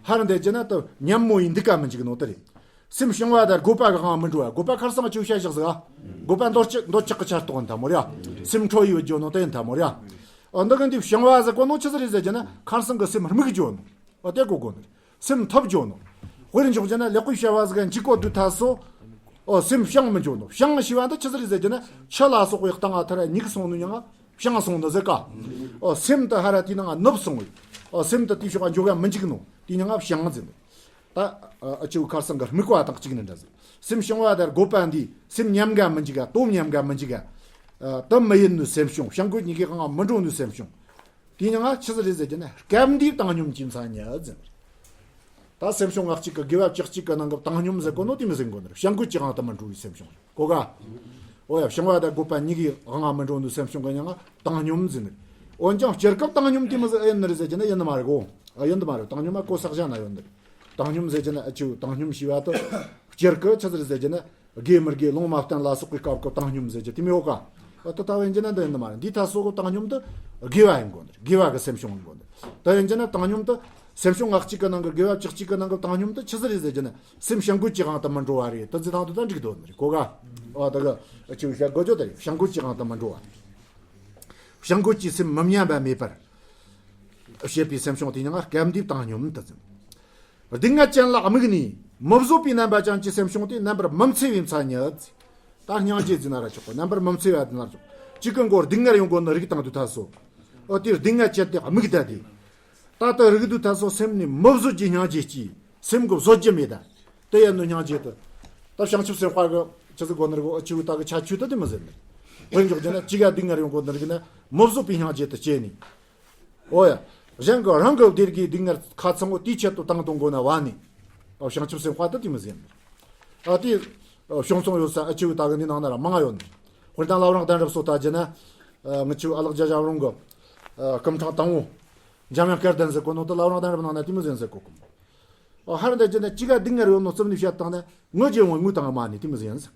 ཧར་འདི་གྱི་ན་ད་ཉམས་མོ་ཡི་འདི་ག་མི་འཇིག་ནོ་དེ་རེད། སེམས་བྱང་བ་དང་རྒོད་པ་གི་དབང་མི་འགྲོ་བ། རྒོད་པ་ཁར་སང་ཨ་ཆུ་བཤད་བཞག་ཟིག་ཨ། རྒོད་པ་འདོད་ཆགས་འདོད་ཆགས་ཀྱི་ཆར་གཏོགས་ཡིན་ད་མོ་ར། སེམས་ཁྲོ་ཡི་བུ་ཇོ་ནོ་དེ་ཡིན་ད་མོ་ར། ཨ་འདི་གི་འདི་བྱང་བ་ཟེར་གོ་ནོ་ཆི་ཟིག་རེད་ཟེར་གྱི་ན་ཁར་སང་གི་སེམས་རྨུགས་ཇོ་ནོ། ཨོ་དེ་གོ་གོ་ནི། སེམས་ཐབས་ཇོ་ནོ། དཔེར་འཇོག་རྒྱུ་ན་ལེགས་པའི་བྱ་བ་ཟིག་འཇིག་གོ་དུས་ད་སོ། ཨོ་སེམས་བྱང་མི་ཇོ་ནོ། བྱང་ཞེས་པ་འདི་ཆི་ཟིག་རེད་ཟེར་གྱི་ན་ཆུ་ལ་སོགས་པའི་སྟེང་ང་ཐར་ཉིག་སོང་ནོ་མྱིང་ང་བྱང་སོང་ནི་ཟེར་ག། ཨོ་སེམས་དེ་ཧ་ར་དེའི་ནང་ང་ནུབ་སོང་བས། ཨོ་སེམས་དེ་དེའི་ཕྱོགས་ལ་འཇོག་ག་མི་འཇུག་ནོ། དེའི་མྱིང་ང་བྱང་ཟེར་ནོ། ད་ཨ་ཆུ་ཁར་སང་གི་རྨུགས་པ་དང་གཅིག་ནི་འདྲ་ཟེར། སེམས་བྱང་བ་དང་རྒོད་པ་འདི་སེམས་ཉམས་ག་མི་འཇུག་ག། དོམ་ཉམས་ག་མི་འཇུག་ག། ཨ་དེ་མི་ཡིན་ནི་སེམས་བྱུང་བྱང་གོ་གཉིས་ཀའི་དབང་ང་མི་འགྲོ་ནི་སེམས་བྱུང་། དེའི་མྱིང་ང་ཆི་ཟིག་རེད་ཟེར་གྱི་ན་སྐབས་འདིའི་བཏང་སྙོམས་ཀྱི་མཚན་ཉིད་ཟེར། ད་སེམས་བྱུང་ལྔ་གཅིག་གི་དགེ་བ་བཅུ་གཅིག་གི་ནང་གི་བཏང་སྙོམས་ཟེར་གོ་ནོ་དེ་མི་ཟེར་གོ་ནི་རེད། བྱང་གོ་གི་དབང་དུ་མི་འགྲོ་བའི་སེམས་བྱུང་གོ་ག། ཨོ་ཡ་བྱང་བ་དང་རྒོད་པ་གཉིས་ཀའི་དབང་ང་མི་འགྲོ་ནོ་སེམས་བྱུང་གི་མྱིང་ང་བཏང་སྙོམས་ཟེར་ནི་རེད། འོན་ཀྱང་སྤྱིར་སྐབས་བཏང་སྙོམས་དེ་མི་ཟེར་ཨེ་ཡིན་ནི་རེད་ཟེར་གྱི་ན་ཡིན་ནི་མ་རེད་གོ། ཨ་ཡིན་ནི་མ་རེད། བཏང་སྙོམས་མ་གོ་ས་གཞན་ན་ཡོད་ནི་རེད། བཏང་སྙོམས་ཟེར་གྱི་ན་ཨ་ཆུ་བཏང་སྙོམས་ཞེས་པ་དེ་སྤྱིར་གི་ཆི་ཟིག་རེད་ཟེར་གྱི་ན། དགེ་མི་དགེ་ལུང་མ་བསྟན་ལ་སོགས་པའི་སྐབས་ཀྱི་བཏང་སྙོམས་ཟེར་གྱི་དེ་མོ་ཡོད་ཀ། ཨ་དེ་ལྟ་བུ་ཡིན་གྱི་ན་འདི་ཡིན་ནི་མ་རེད། འདི་ལྟ་སོགས་ཀྱི་བཏང་སྙོམས་དེ་དགེ་བ་ཡིན་དགོས་ནི་རེད། དགེ་བ་གི་སེམས་བྱུང་ཡིན་དགོས་ནི་རེད། དེ་ཡིན་གྱི་ན་བཏང་སྙོམས་དེ་སེམས་བྱུང་ལྔ་གཅིག་གི་ནང་གི་དགེ་བ་བཅུ་གཅིག་གི་ནང་གི་བཏང་སྙོམས་དེ་ཆི་ཟིག་རེད་ཟེར་གྱི་ན་སེམས་བྱང་གོ་གི་དབང་དུ་མི་འགྲོ་བ་རེད། དེ་ཚོའི་དབང་དུ་ད་འགྲིག་འདུག་ནི་རེད་གོ་ག། ཨ་ད་གི་ཨ་ཆུ་བཤད་དགོས་རྒྱུ་དེ་རེད། བྱང་གོ་གི་དབང་དུ་མི་འགྲོ་བ། བྱང་གོ་གི་སེམས་མི་ཉམས་པ་མེད་པར་བྱེད་པའི་སེམས་བྱུང་དེ་མྱིང་ང་སྐབས་འདིའི་བཏང་སྙོམས་དེ་ཟེར། སྡུག་བསྔལ་ཅན་ལ་དམིགས་ནས་མི་བཟོད་པའི་རྣམ་པ་ཅན་གྱི་སེམས་བྱུང་དེ་རྣམ་པར་མི་འཚེ་བའི་མཚན་ཉིད། ད་སྙིང་རྗེ་ཟེར་ན་ར་ཆོག་གོ། རྣམ་པར་མི་འཚེ་བ་ཟེར་ན་ར་ཆོག། གཅིག་གི་མགོ་སྡུག་བསྔལ་ཡོང་གོ་ནི་རིགས་དང་དུས་ཐ་སོ། ཨོ་དེ་སྡུག་བསྔལ་ཅན་དེ་དམིགས་ད་དེ། ད་ལྟ་རིགས་དུས་ཐ་སོ་སེམས་ནི་མི་བཟོད་ཀྱི་སྙིང་རྗེ་སྐྱེས། སེམས་གི་བཟོད་རྒྱུ་མེད་ད། དེ་ཡན་ནི་སྙིང་རྗེ་དུ། ད་བྱང་ཆུབ་སེམས་དཔའ་གི་ཆི་ཟིག་གོ་ནི་རིགས་ཨ་ཆི་བུ་ད་གི་ཆ་ཆུ་ད་དེ་མི་ཟེར་ནི། དཔེར་འཇོག་རྒྱུ་ན་གཅིག་ག་སྡུག་བསྔལ་ཡོང་གོ་ནི་རིགས་ན་མི་བཟོད་པའི་སྙིང་རྗེ་དུ་སྐྱེས་ནི། ཨོ་ཡ། གཞན་གྱི་རང་གི་བདེ་དགེ་སྡུག་བསྔལ་ཁ་ཚང་བོ་དེའི་ཆེད་དུ་བཏང་གཏོང་དགོས་ན་བ་ནི། ཨ་བྱང་ཆུབ་སེམས་དཔའ་དེ་དེ་མི་ཟེར་ནི། ཨ་དེ། ཨ་བྱུང་སོང་ཡོད་ས་ཨ་ཆི་བུ་ད་གི་འདི་ནང་ན་ར་མང་ང་ཡོད་ནི། དཔེར་ན་བླ་བྲང་གདན་རབས་སོ་ད་རྒྱུ་ན། ཨ་ངི་ཆི་བུ་ཨ་ལགས་རྒྱ་བྱ་རུང་གི། ཨ་སྐུ་ཕྲེང་དང་བོ། འཇམ་དབྱངས་སྐལ་ལྡན་ཟེར་གོ་ནོ་དེ་བླ་བྲང་གདན་རབས་ནང་ན་དེ་མི་ཟེར་ཟེར་གོ་གི། ཨ་ཧར་འདི་རྒྱུ་ན་གཅིག་ག་སྡུག་བསྔལ་ཡོད་ནོ་རྩིབ་ནས་བཤད་བཏང་ན་ངུ་རྒྱུ་ཡོང་བའི་ངུ་དང་མ་ནི་དེ་མི་ཟེར་ཟེར་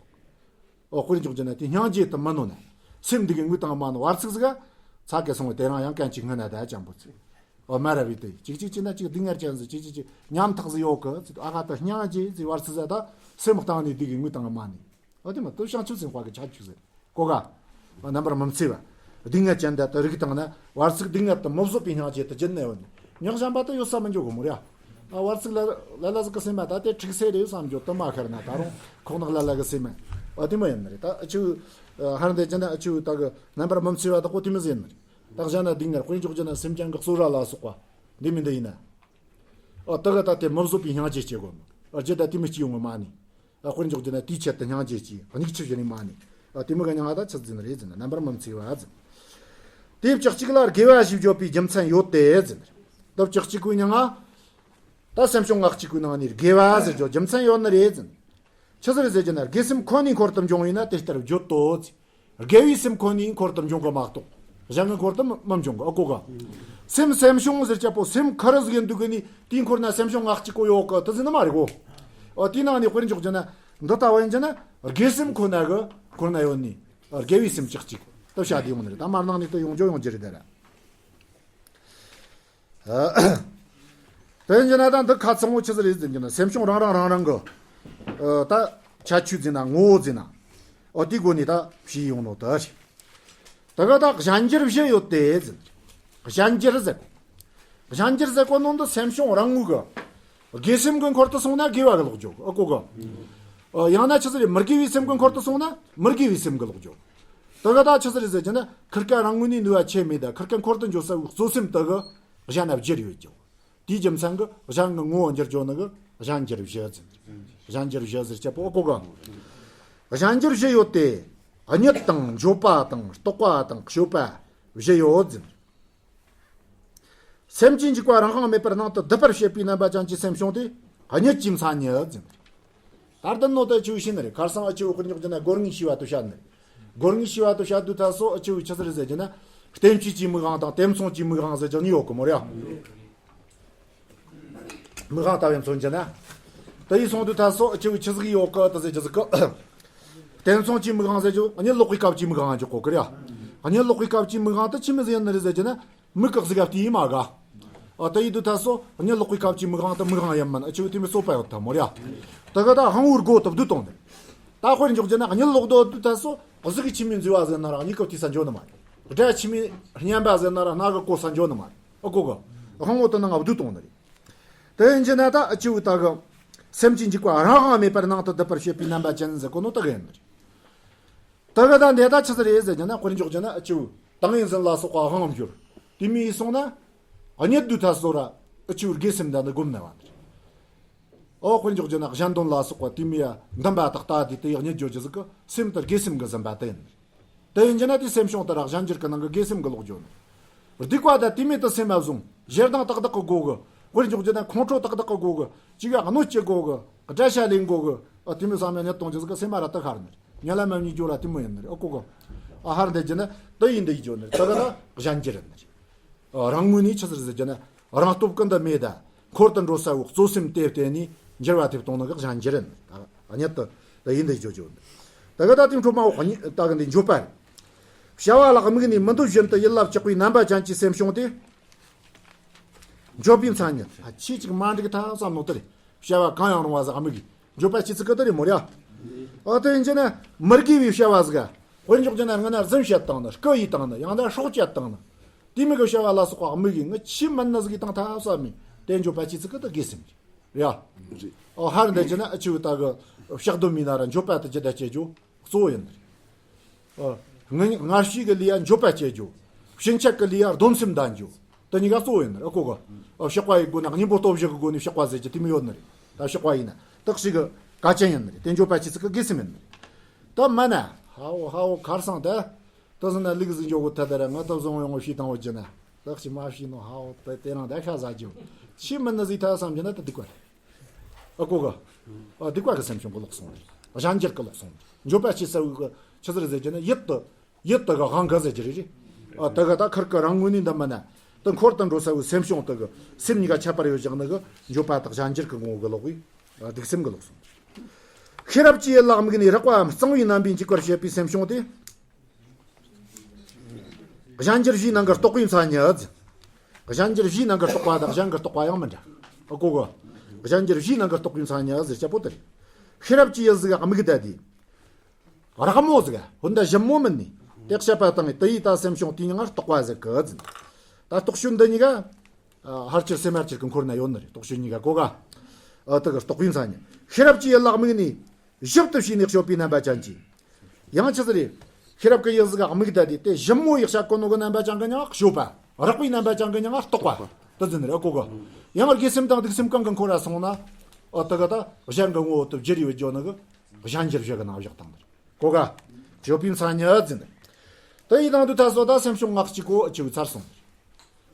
གོ། ཨོ་དཔེར་འཇོག་རྒྱུ་ན་དེ་སྙིང་རྗེ་དུ་མི་ནོ་ན། སེམས་འདི་གི་ངུ་དང་མ་ནོ་བར་ཚིགས་ཟིག་ག་ཚ་གེ་སོང་བའི་དེ་རང་ཡང་གན་གཅིག་སྔ་ན་ད་ཅང་པོ་ཚེ། ཨོ་མ་ར་བི་དེ་གཅིག་གཅིག་ཅི་ན་གཅིག་སྡུག་བསྔལ་ཅན་ཟིག་གཅིག་གཅིག་གཅིག་ཉམ་ཐག་ཟིག་ཡོད་གི་ཚེ་ཨ་ག་ད་སྙིང་རྗེ་ཟིག་བར་ཚིགས་ཟ་ད་སེམས་གཏིང་ནས་འདི་གི་ངུ་དང་མ་ནི། ཨོ་དེ་མ་ཏུ་བྱང་ཆུབ་སེམས་དཔའ་གི་ཆ་ཆུ་ཟིག་གོ་ག་རྣམ་པར་མི་འཚེ་བ། སྡུག་བསྔལ་ཅན་དེ་ལྟ་རིགས་དང་ན་བར་ཚིགས་སྡུག་བསྔལ་དུ་མི་བཟོད་པའི་སྙིང་རྗེ་དུ་བརྒྱུད་ནས་འོ་ནི་ཉག་གཞན་པ་དུ་ཡོད་ས་མི་འཇོག་གི་མོ་ར། ཨ་བར་ཚིགས་ལ་ལ་ལ་ཟིག་གི་སེམས་མ་ད་དེ་འཁྲིག་སེ་རེ་ཡོད་བསམ་འཇོག་དུ་མ་ཁར་ན་ད་རུང་ཁོག་ནག་ལ་ལ་གི་སེམས་མ། ཨ་དེ་མོ་ཡིན་ནི་རེད་ད་ཨ་ཆུ། ཧར་འདི་ཅི་ན་ཨ་ཆུ་ད་གི་རྣམ་པར་མི་འཚེ་བ་དག་གོ་དེ་མི་ཟེར་ནི་རེད། ད་གཞན་ན་སྡུག་བསྔལ་དཔེར་འཇོག་རྒྱུ་ན་སེམས་ཅན་གི་གསོ་ར་ལ་སོགས་པ་འདི་མི་འདི་ཡིན་ན། ཨ་ད་གི་ད་དེ་མི་བཟོད་པའི་སྙིང་རྗེ་སྐྱེ་དགོས་མོ། ཨ་རྒྱུ་ད་དེ་མི་སྐྱེ་ཡོང་གི་མ་ནི། ཨ་དཔེར་འཇོག་རྒྱུ་ན་དེའི་ཆེད་དུ་སྙིང་རྗེ་སྐྱེས་སྙིགས་ཆུ་བཞིན་མ་ནི། ཨ་དེ་མི་ག་མྱང་ང་ད་ཆི་ཟིན་རེད་ཟིན་རྣམ་པར་མི་འཚེ་བ་ཟིན། དེ་བཅུ་གཅིག་ལ་དགེ་བ་ཞེས་བརྗོད་པའི་རྒྱུ་མཚན་ཡོད་དེ་ཟིན། ད་བཅུ་གཅིག་གི་མྱང་ང་། ད་སེམས་བྱུང་ལྔ་གཅིག་གི་ནང་ནས་དགེ་བ་ཟེར་རྒྱུ་རྒྱུ་མཚན་ཡོད་ནི་རེད་ཟིན། ཆི་ཟིག་རེད་ཟེར་རྒྱུ་ན་དགེ་སེམས་ཁོ་ནའི་འཁོར་དུ་འབྱུང་བས་ན་དེ་ལྟར་བརྗོད་དོ་ཟིན། དགེ་བའི་སེམས་ཁོ་ནའི་འཁོར་དུ་འབྱུང་གི་མ་གཏོགས། གཞན་གྱི་འཁོར་དུ་མི་མི་འབྱུང་གི་ཨ་གོ་ག་སེམས་སེམས་བྱུང་ཟེར་ཅེས་པོ་སེམས་ཁ་ར་ཟིག་ཡིན་འདུག་གི་ནི་དེའི་འཁོར་ན་སེམས་བྱུང་ལྔ་གཅིག་གོ་ཡོད་གི་དེ་ཟིན་ནི་མ་རེད་གོ། ཨ་དེའི་ནང་ནས་དཔེར་འཇོག་རྒྱུ་ན་འདི་ལྟ་བ་ཡིན་རྒྱུ་ན་དགེ་སེམས་ཁོ་ན་གི་འཁོར་ན་ཡོད་ནི། དགེ་བའི་སེམས་ཅིག་གཅིག་ཏུ་བྱ་དེ་ཡོང་ནི་རེད་ད་མར་ནང་ནས་ཏུ་ཡོང་རྒྱུ་ཡོང་རྒྱུ་རེད་ད་ར། དེ་ཡིན་རྒྱུ་ན་ད་འདི་ཁ་ཚང་བོ་ཆི་ཟིག་རེད་ཟེར་རྒྱུ་ན་སེམས་བྱུང་རང་རང་རང་རང་གི་ཨ་ད་ཁྱད་ཆོས་ཟེར་ན་ངོ་བོ་ཟེར་ན་ཨོ་དེའི་སྒོ་ནས་ད་བྱས་ཡོང་ནོ་ད་རེད། ད་ག་ད་གཞན་འགྱུར་བཞི་ཡོད་དེ་ཟེར། གཞན་འགྱུར་ཟེར། གཞན་འགྱུར་ཟེར་གོ་ནོ་འདི་སེམས་བྱུང་རང་ངོས་གི་དགེ་སེམས་ཀྱི་འཁོར་དུ་སོང་ན་དགེ་བ་གི་ལོག་འཇོག་ཨ་གོ་གི་ཨ་ཡང་ན་ཆི་ཟིག་རེད་མི་དགེ་བའི་སེམས་ཀྱི་འཁོར་དུ་སོང་ན་མི་དགེ་བའི་སེམས་གི་ལོག་འཇོག་ད་ག་ད་ཆི་ཟིག་རེད་ཟེར་རྒྱུ་ན་ཁིར་ཀ་རང་ངོས་ནས་ནུས་པ་ཆེ་མེད་ད་ཁིར་ཀ་འཁོར་དུ་འཇོག་ས་བའི་གཙོ་སེམས་དུ་གི་གཞན་ན་བསྒྱུར་ཡོད་ཀྱང་། དེའི་རྒྱུ་མཚན་གྱིས་གཞན་གྱི་ངོ་བོ་འགྱུར་བཅོས་ནི་གི་གཞན་འགྱུར་བཞི་ཟེར། གཞན་འགྱུར་བཞི་ཟེར་ཆེ་པོ་ཨོ་གོ་ག་གཞན་འགྱུར་བཞི་ཡོད་དེ། གཉིད་དང་འགྱོད་པ་དང་རྟོག་པ་དང་སྤྱོད་པ་བཞི་ཡོད་ཟེར། སེམས་ཀྱི་འཇིགས་པ་རང་དབང་མེད་པར་ནང་དུ་སྡུད་པར་བྱེད་པའི་རྣམ་པ་ཅན་གྱི་སེམས་བྱུང་དེ་གཉིད་ཀྱི་མཚན་ཉིད་ཟེར། ད་ལྟ་ནོ་ད་ཆུ་ཤིན་རེད་ཁར་སང་ཨ་ཆུ་བོ་ཁུར་ཉོག་ཅན་ན་སྒོར་ངིས་ཤི་བ་དུ་བཤད་ནི། སྒོར་ངིས་ཤི་བ་དུ་བཤད་དུས་ད་སོ་ཨ་ཆུ་བོ་ཆི་ཟེར་ཟེར་གྱི་ན། བསྟན་བཅོས་ཀྱི་མིག་དབང་དང་དེ་མཚུངས་ཀྱི་མིག་དབང་ཟེར་གྱི་ནི་ཡོད་གི་མོ་རེད། མིག་དབང་ལྟ་བའི་མཚོན་གྱི་ན། དེ་ཡིས་སོང་དུས་ད་སོ་ཨ་ཆུ་བོ་ཆི་ཟིག་ཡོད་གི་ད་ཟེར་གྱི་ཟིག་གི་དེ་མཚུངས་ཀྱི་མིག་དབང་ཟེར་གྱི་གཉིད་ལོག་པའི་སྐབས་ཀྱི་མིག་དབང་གྱི་གོ་གི་རེད། གཉིད་ལོག་པའི་སྐབས་ཀྱི་མིག་དབང་དེ་ཆི་མི་ཟིག་ཡིན་ནི་རེད་ཟེར་གྱི་ན། མིག་གི་གཟུགས་ཀ་དེ་ཡིན་མ་ག་ཨ་དེ་ཡིན་དུས་ད་སོ་གཉིད་ལོག་པའི་སྐབས་ཀྱི་མིག་དབང་དེ་མིག་དབང་ཡིན་མིན་ཨ་ཆུ་བོ་དེ་མི་གསོད་པ་ཡོད་ད་མོ་རེད། དེ་ག་ད་དབང་བོའི་སྒོ་དུ་བསྡུ་གཏོང་ནི། ད་དཔེར་འཇོག་རྒྱུ་ན་གཉིད་ལོག་དོ་དུས་ད་སོ་གཟུགས་ཀྱི་ཆི་མོ་འཛུལ་བ་ཟེར་ན་ར་མིག་གི་བལྟས་ས་འཇོག་ནི་མ་རེད། སྒྲ་ཆི་མོ་སྙན་པ་ཟེར་ན་ར་སྣ་གིས་གོ་ས་འཇོག་ནི་མ་རེད། ཨ་གོ་གི་དབང་བོ་དེ་ནང་བསྡུ་གཏོང་ནི་རེད། དེ་ཡིན་གྱི་ན་ད་ཨ་ཆུ་བོ་ད་གི་སེམས་ཀྱི་འཇིགས་པ་རང་དབང་མེད་པར་ནང་དུ་སྡུད་པར་བྱེད་པའི་རྣམ་པ་ཅན་ཟེར་གོ་ནོ་ད་གི་ཡིན་ནི་རེད། ད་གི་ད་འདི་ད་ཆི་ཟིག་རེད་ཟེར་གྱི་ན་དཔེར་འཇོག་གྱི་ན་ཨ་ཆུ་བོ་ཏིང་ངེ་འཛིན་ལ་སོགས་པ་དབང་བསྒྱུར། དེ་མོ་ཡིན་སོང་ན། གཉིད་དུས་ད་སོ་ར་ཨ་ཆུ་བོ་དགེ་སེམས་འདི་ནི་སྒོམ་ནི་བ་འདིར། ཨོ་དཔེར་འཇོག་རྒྱུ་ན་གཞན་དོན་ལ་སོགས་པ་དེ་མོ་ཡ་འདུན་པ་དག་ལྟ་དེ་དེ་ཡག་གཉིད་འཇོག་རྒྱུ་ཟིག་གི་སེམས་དེ་དགེ་སེམས་གི་ཟིན་པ་དེ་ཡིན། དེ་ཡིན་གྱི་ན་དེ་སེམས་བྱུང་དེ་ར་གཞན་འགྱུར་གི་ནང་གི་དགེ་སེམས་གི་ལོག་འགྱོ་ནི། སྡིག་པ་དང་དེ་མོ་དེ་སེམས་མ་བཟུང་། ཞེ་སྡང་ཏག་ཏག་གི་སྒོ་གི། དཔེར་འཇོག་རྒྱུ་ན་ཁོང་ཁྲོ་ཏག་ཏག་གི་སྒོ་གི། ཅིག་ག་གནོད་སྐྱེལ་སྒོ་གི། དགྲ་ཤ་ལེན་སྒོ་གི། ཨ་དེ་མོ་བསམ་ཡ་གཉིད་གཏོང་རྒྱུ་ཟིག་གི་སེམས་མ་ར་ཏི་ཁར་ནི། ཉལ་ལ་མ་ཉལ་རྒྱུ་ར་དེ་མོ་ཡིན་ནི་རེད། ཨ་ཀོ་གི། ཨ་ཧར་འདི་རྒྱུ་ན་དེ་ཡིན་འདི་ཡི་འགྱོ་ནི་རེད། དེ་ག་ན་གཞན་འགྱུར་ནི་རེད། རང་ངོས་ནས་ཆི་ཟིག་ཟེར་རྒྱུ་ན་རང་སྟོབས་ཀུན་ཏུ་མེད་ད། འཁོར་དུ་འགྲོ་ས་འོག་གཙོ་སེམས་དེ་བརྟེན་ནས་འགྱུར་བ་ཐེབས་གཏོང་ནི་གི་གཞན་འགྱུར་ནི། ད་གཉིད་དུ་ད་ཡིན་འདི་འཇོ་འཇོ་ནི། ད་གི་ད་དེ་འཕྲོ་མ་འོག་གཉིད་ད་གི་འདི་འཇོ་པ་རེད། བྱ་བ་ལ་དམིགས་ནས་མི་འདོད་བཞིན་དུ་ཡིད་ལ་བཅག་པའི་རྣམ་པ་ཅན་གྱི་སེམས་བྱུང་སྟེ། འགྱོད་པའི་མཚན་ཉིད། ཨ་ཆེ་ཅིག་མ་འགྲིག་ཐལ་བསམ་ནོ་དེ་རེད། བྱ་བ་གང་ཡང་རུང་བ་ཟིག་དམིགས་གི། འགྱོད་པ་སྐྱེ་ཚིག་གི་དེ་རེད་མོ་རེད། ཨ་དེ་ཡིན་གྱི་ན་མི་དགེ་བའི་བྱ་བ་ཟིག་དཔེར་འཇོག་རྒྱུ་ན་སྔ་ན་རྫུན་བཤད་བཏང་ནི་རྐུ་ཡས་བཏང་ནི་ཡང་ན་སྲོག་བཅད་བཏང་ནི། དེ་མོ་གི་བྱ་བ་ལ་སོགས་པ་དམིགས་གི་ངི་ཆི་མིན་ནི་ཟིག་གི་བཏང་ཐལ་བསམ་མི་དེ་འགྱོད་པ་སྐྱེ་ཚིག་གི་དེ་དགེ་སེམས་རེད། ཡ། རེད། ཨོ་ཧར་འདི་གྱི་ན་ཨ་ཆུ་བོ་ད་གི་བཤགས་སྡོམ་མིན་ན་ར་འགྱོད་པ་དེ་ཇི་ལྟར་སྐྱེ་རྒྱུ་གཙོ་བོ་ཡིན་ནི་རེད། ཨོ། ངི་སྔར་བྱས་ཀྱི་ལས་ཡ་འགྱོད་པ་སྐྱེ་རྒྱུ། ཕྱིན་ཆད་ཀྱི་ལས་ཡ་སྡོམ་སེམས་ལྡན་རྒྱུ། དེ་གཉིས་ཀ་གཙོ་བོ་ཡིན་ནི་རེད། ཨ་གོ་གི། ཨ་བཤགས་པ་ཡི་སྒོ་ནས་གཉེན་པོ་སྟོབས་བཞི་གི་སྒོ་ནས་བཤགས་པ་ཟེར་གྱི་དེ་མོ་ཡོད་ནི་རེད། ད་བཤགས་པ་ཡིན་ན་དག་ཞིག་གི་གལ་ཆེན་ཡིན་ནི་རེད། དེ་འགྱོད་པ་སྐྱེ་ཚིག་གི་དགེ་སེམས་ཡིན་ནི་རེད། ད་མ་ན་ཧ་འོ་ཧ་འོ་ཁར་སང་ད། ད་ཟིན་ན་ལུག་ཟིག་འཇོག་གི་ཐད་ད་ར་ང་ད་བཟང་ཡོང་བ་ཤེས་དང་བ་རྒྱུ་ན། ད་ཅི་མ་ཤེས་ནོ་ཧ་འོ་ད་དེ་རང་ད་ཤ་ཟ་རྒྱུ། ཆི་མིན་ནི་ཟིག་ཐ་བསམ་རྒྱུ་ན་ད་སྡིག་པ་རེད། ཨ་གོ་གི། ཨ་སྡིག་པ་གི་སེམས་བྱུང་གི་ལོག་སོང་རེད། གཞན་འགྱུར་གི་ལོག་སོང་རེད། འགྱོད་པ་སྐྱེ་ས་བོ་གི་ཆི་ཟིག་རེད་ཟེར་རྒྱུ་ན་ཡིད་དུ། ཡིད་དུ་གི་དབང་གི་ཟེར་རྒྱུ་རེད། ཨ་དེ་གི་ད་ཁིར་གི་རང་ངོས་ནས་འདི་མིན་ན། དེ་འཁོར་དུ་འགྲོ་ས་བོའི་སེམས་བྱུང་དེ་གི་སེམས་གཉིས་ཀ་ཁྱད་པར་ཡོད་བཞག་ནི་གི་འགྱོད་པ་དང་གཞན་འགྱུར་གི་ངོ་བོ་གི་ལོག་པའི་ཨ་སྡིག་སེམས་གི་ལོག་སོང་། ཤེས་རབ་ཀྱི་ཡུལ་ལ་དམིགས་ནས་རེག་པའམ་གཙང་བའི་རྣམ་པའི་འཇུག་པར་བྱེད་པའི་སེམས་བྱུང་སྟེ། གཞན་འགྱུར་བཞིའི་ནང་གི་རྟོག་པའི་མཚན་ཉིད། གཞན་འགྱུར་བཞིའི་ནང་གི་རྟོག་པ་དང་གཞན་གྱི་རྟོག་པ་ཡང་མི་འདྲ། ཨ་གོ་གི། གཞན་འགྱུར་བཞིའི་ནང་གི་རྟོག་པའི་མཚན་ཉིད་ཟེར་བྱ་པོ་དེ་རེད། ཤེས་རབ་ཀྱི་ཡུལ་ཟིག་ག་དམིགས་བསྡད་དེ། རགས་མོ་ཟིག་ག་ཧོན་ད་ཞིབ་མོ་མིན་ནི། དེ་བཤད་པ་དང་དེ་ཡི་ད་སེམས་བྱུང་དེའི་མྱིང་ང་རྟོག་པ་ཟེར་གི་ཟིན། ད་རྟོག་དཔྱོད་འདི་གཉིས་ཀ་ཨ་ཧར་ཆེར་སེམས་ཧར་ཆེར་གི་འཁོར་ན་ཡོད་ནི་རེད། རྟོག་དཔྱོད་གཉིས་ཀ་གོ་ག་ཨ་དེ་གི་རྟོག་པའི་མཚན་ཉིད། ཤེས་རབ་ཀྱི་ཡུལ་ལ་དམིགས་ནས། ཞིབ་ཏུ་ཕྱེ་ནས་དཔྱོད་པའི་རྣམ་པ་ཅན་གྱིས། ཡང་ཆི་ཟིག་རེད། ཤེས་རབ་ཀྱི་ཡུལ་ཟིག་ག་དམིགས་བསྡད་དེ་དེ་ཞིབ་མོ་ཡིག་བཤད་གོ་ནོ་གི་རྣམ་པ་ཅན་གི་མྱིང་ང་དཔྱོད་པ། རགས་པའི་རྣམ་པ་ཅན་གི་མྱིང་ང་རྟོག་པ། དེ་ཟིན་རེད་གོ་གི། ཡང་དགེ་སེམས་དང་སྡིག་སེམས་གང་གི་འཁོར་ར་སོང་ན། ཨོ་དེ་གི་ད་གཞན་གྱི་ངོ་བོ་དེ་བསྒྱུར་ཡོད་རྒྱུ་ནི་གི་གཞན་འགྱུར་བཞི་གི་ནང་བཞག་བཏང་ནི་རེད། གོ་ག་དཔྱོད་པའི་མཚན་ཉིད་ཟིན། དེ་ཡི་དང་དུ་ད་སོ་ད་སེམས་བྱུང་ལྔ་གཅིག་གོ་ཨ་ཆི་བུ་ཚར་སོང་།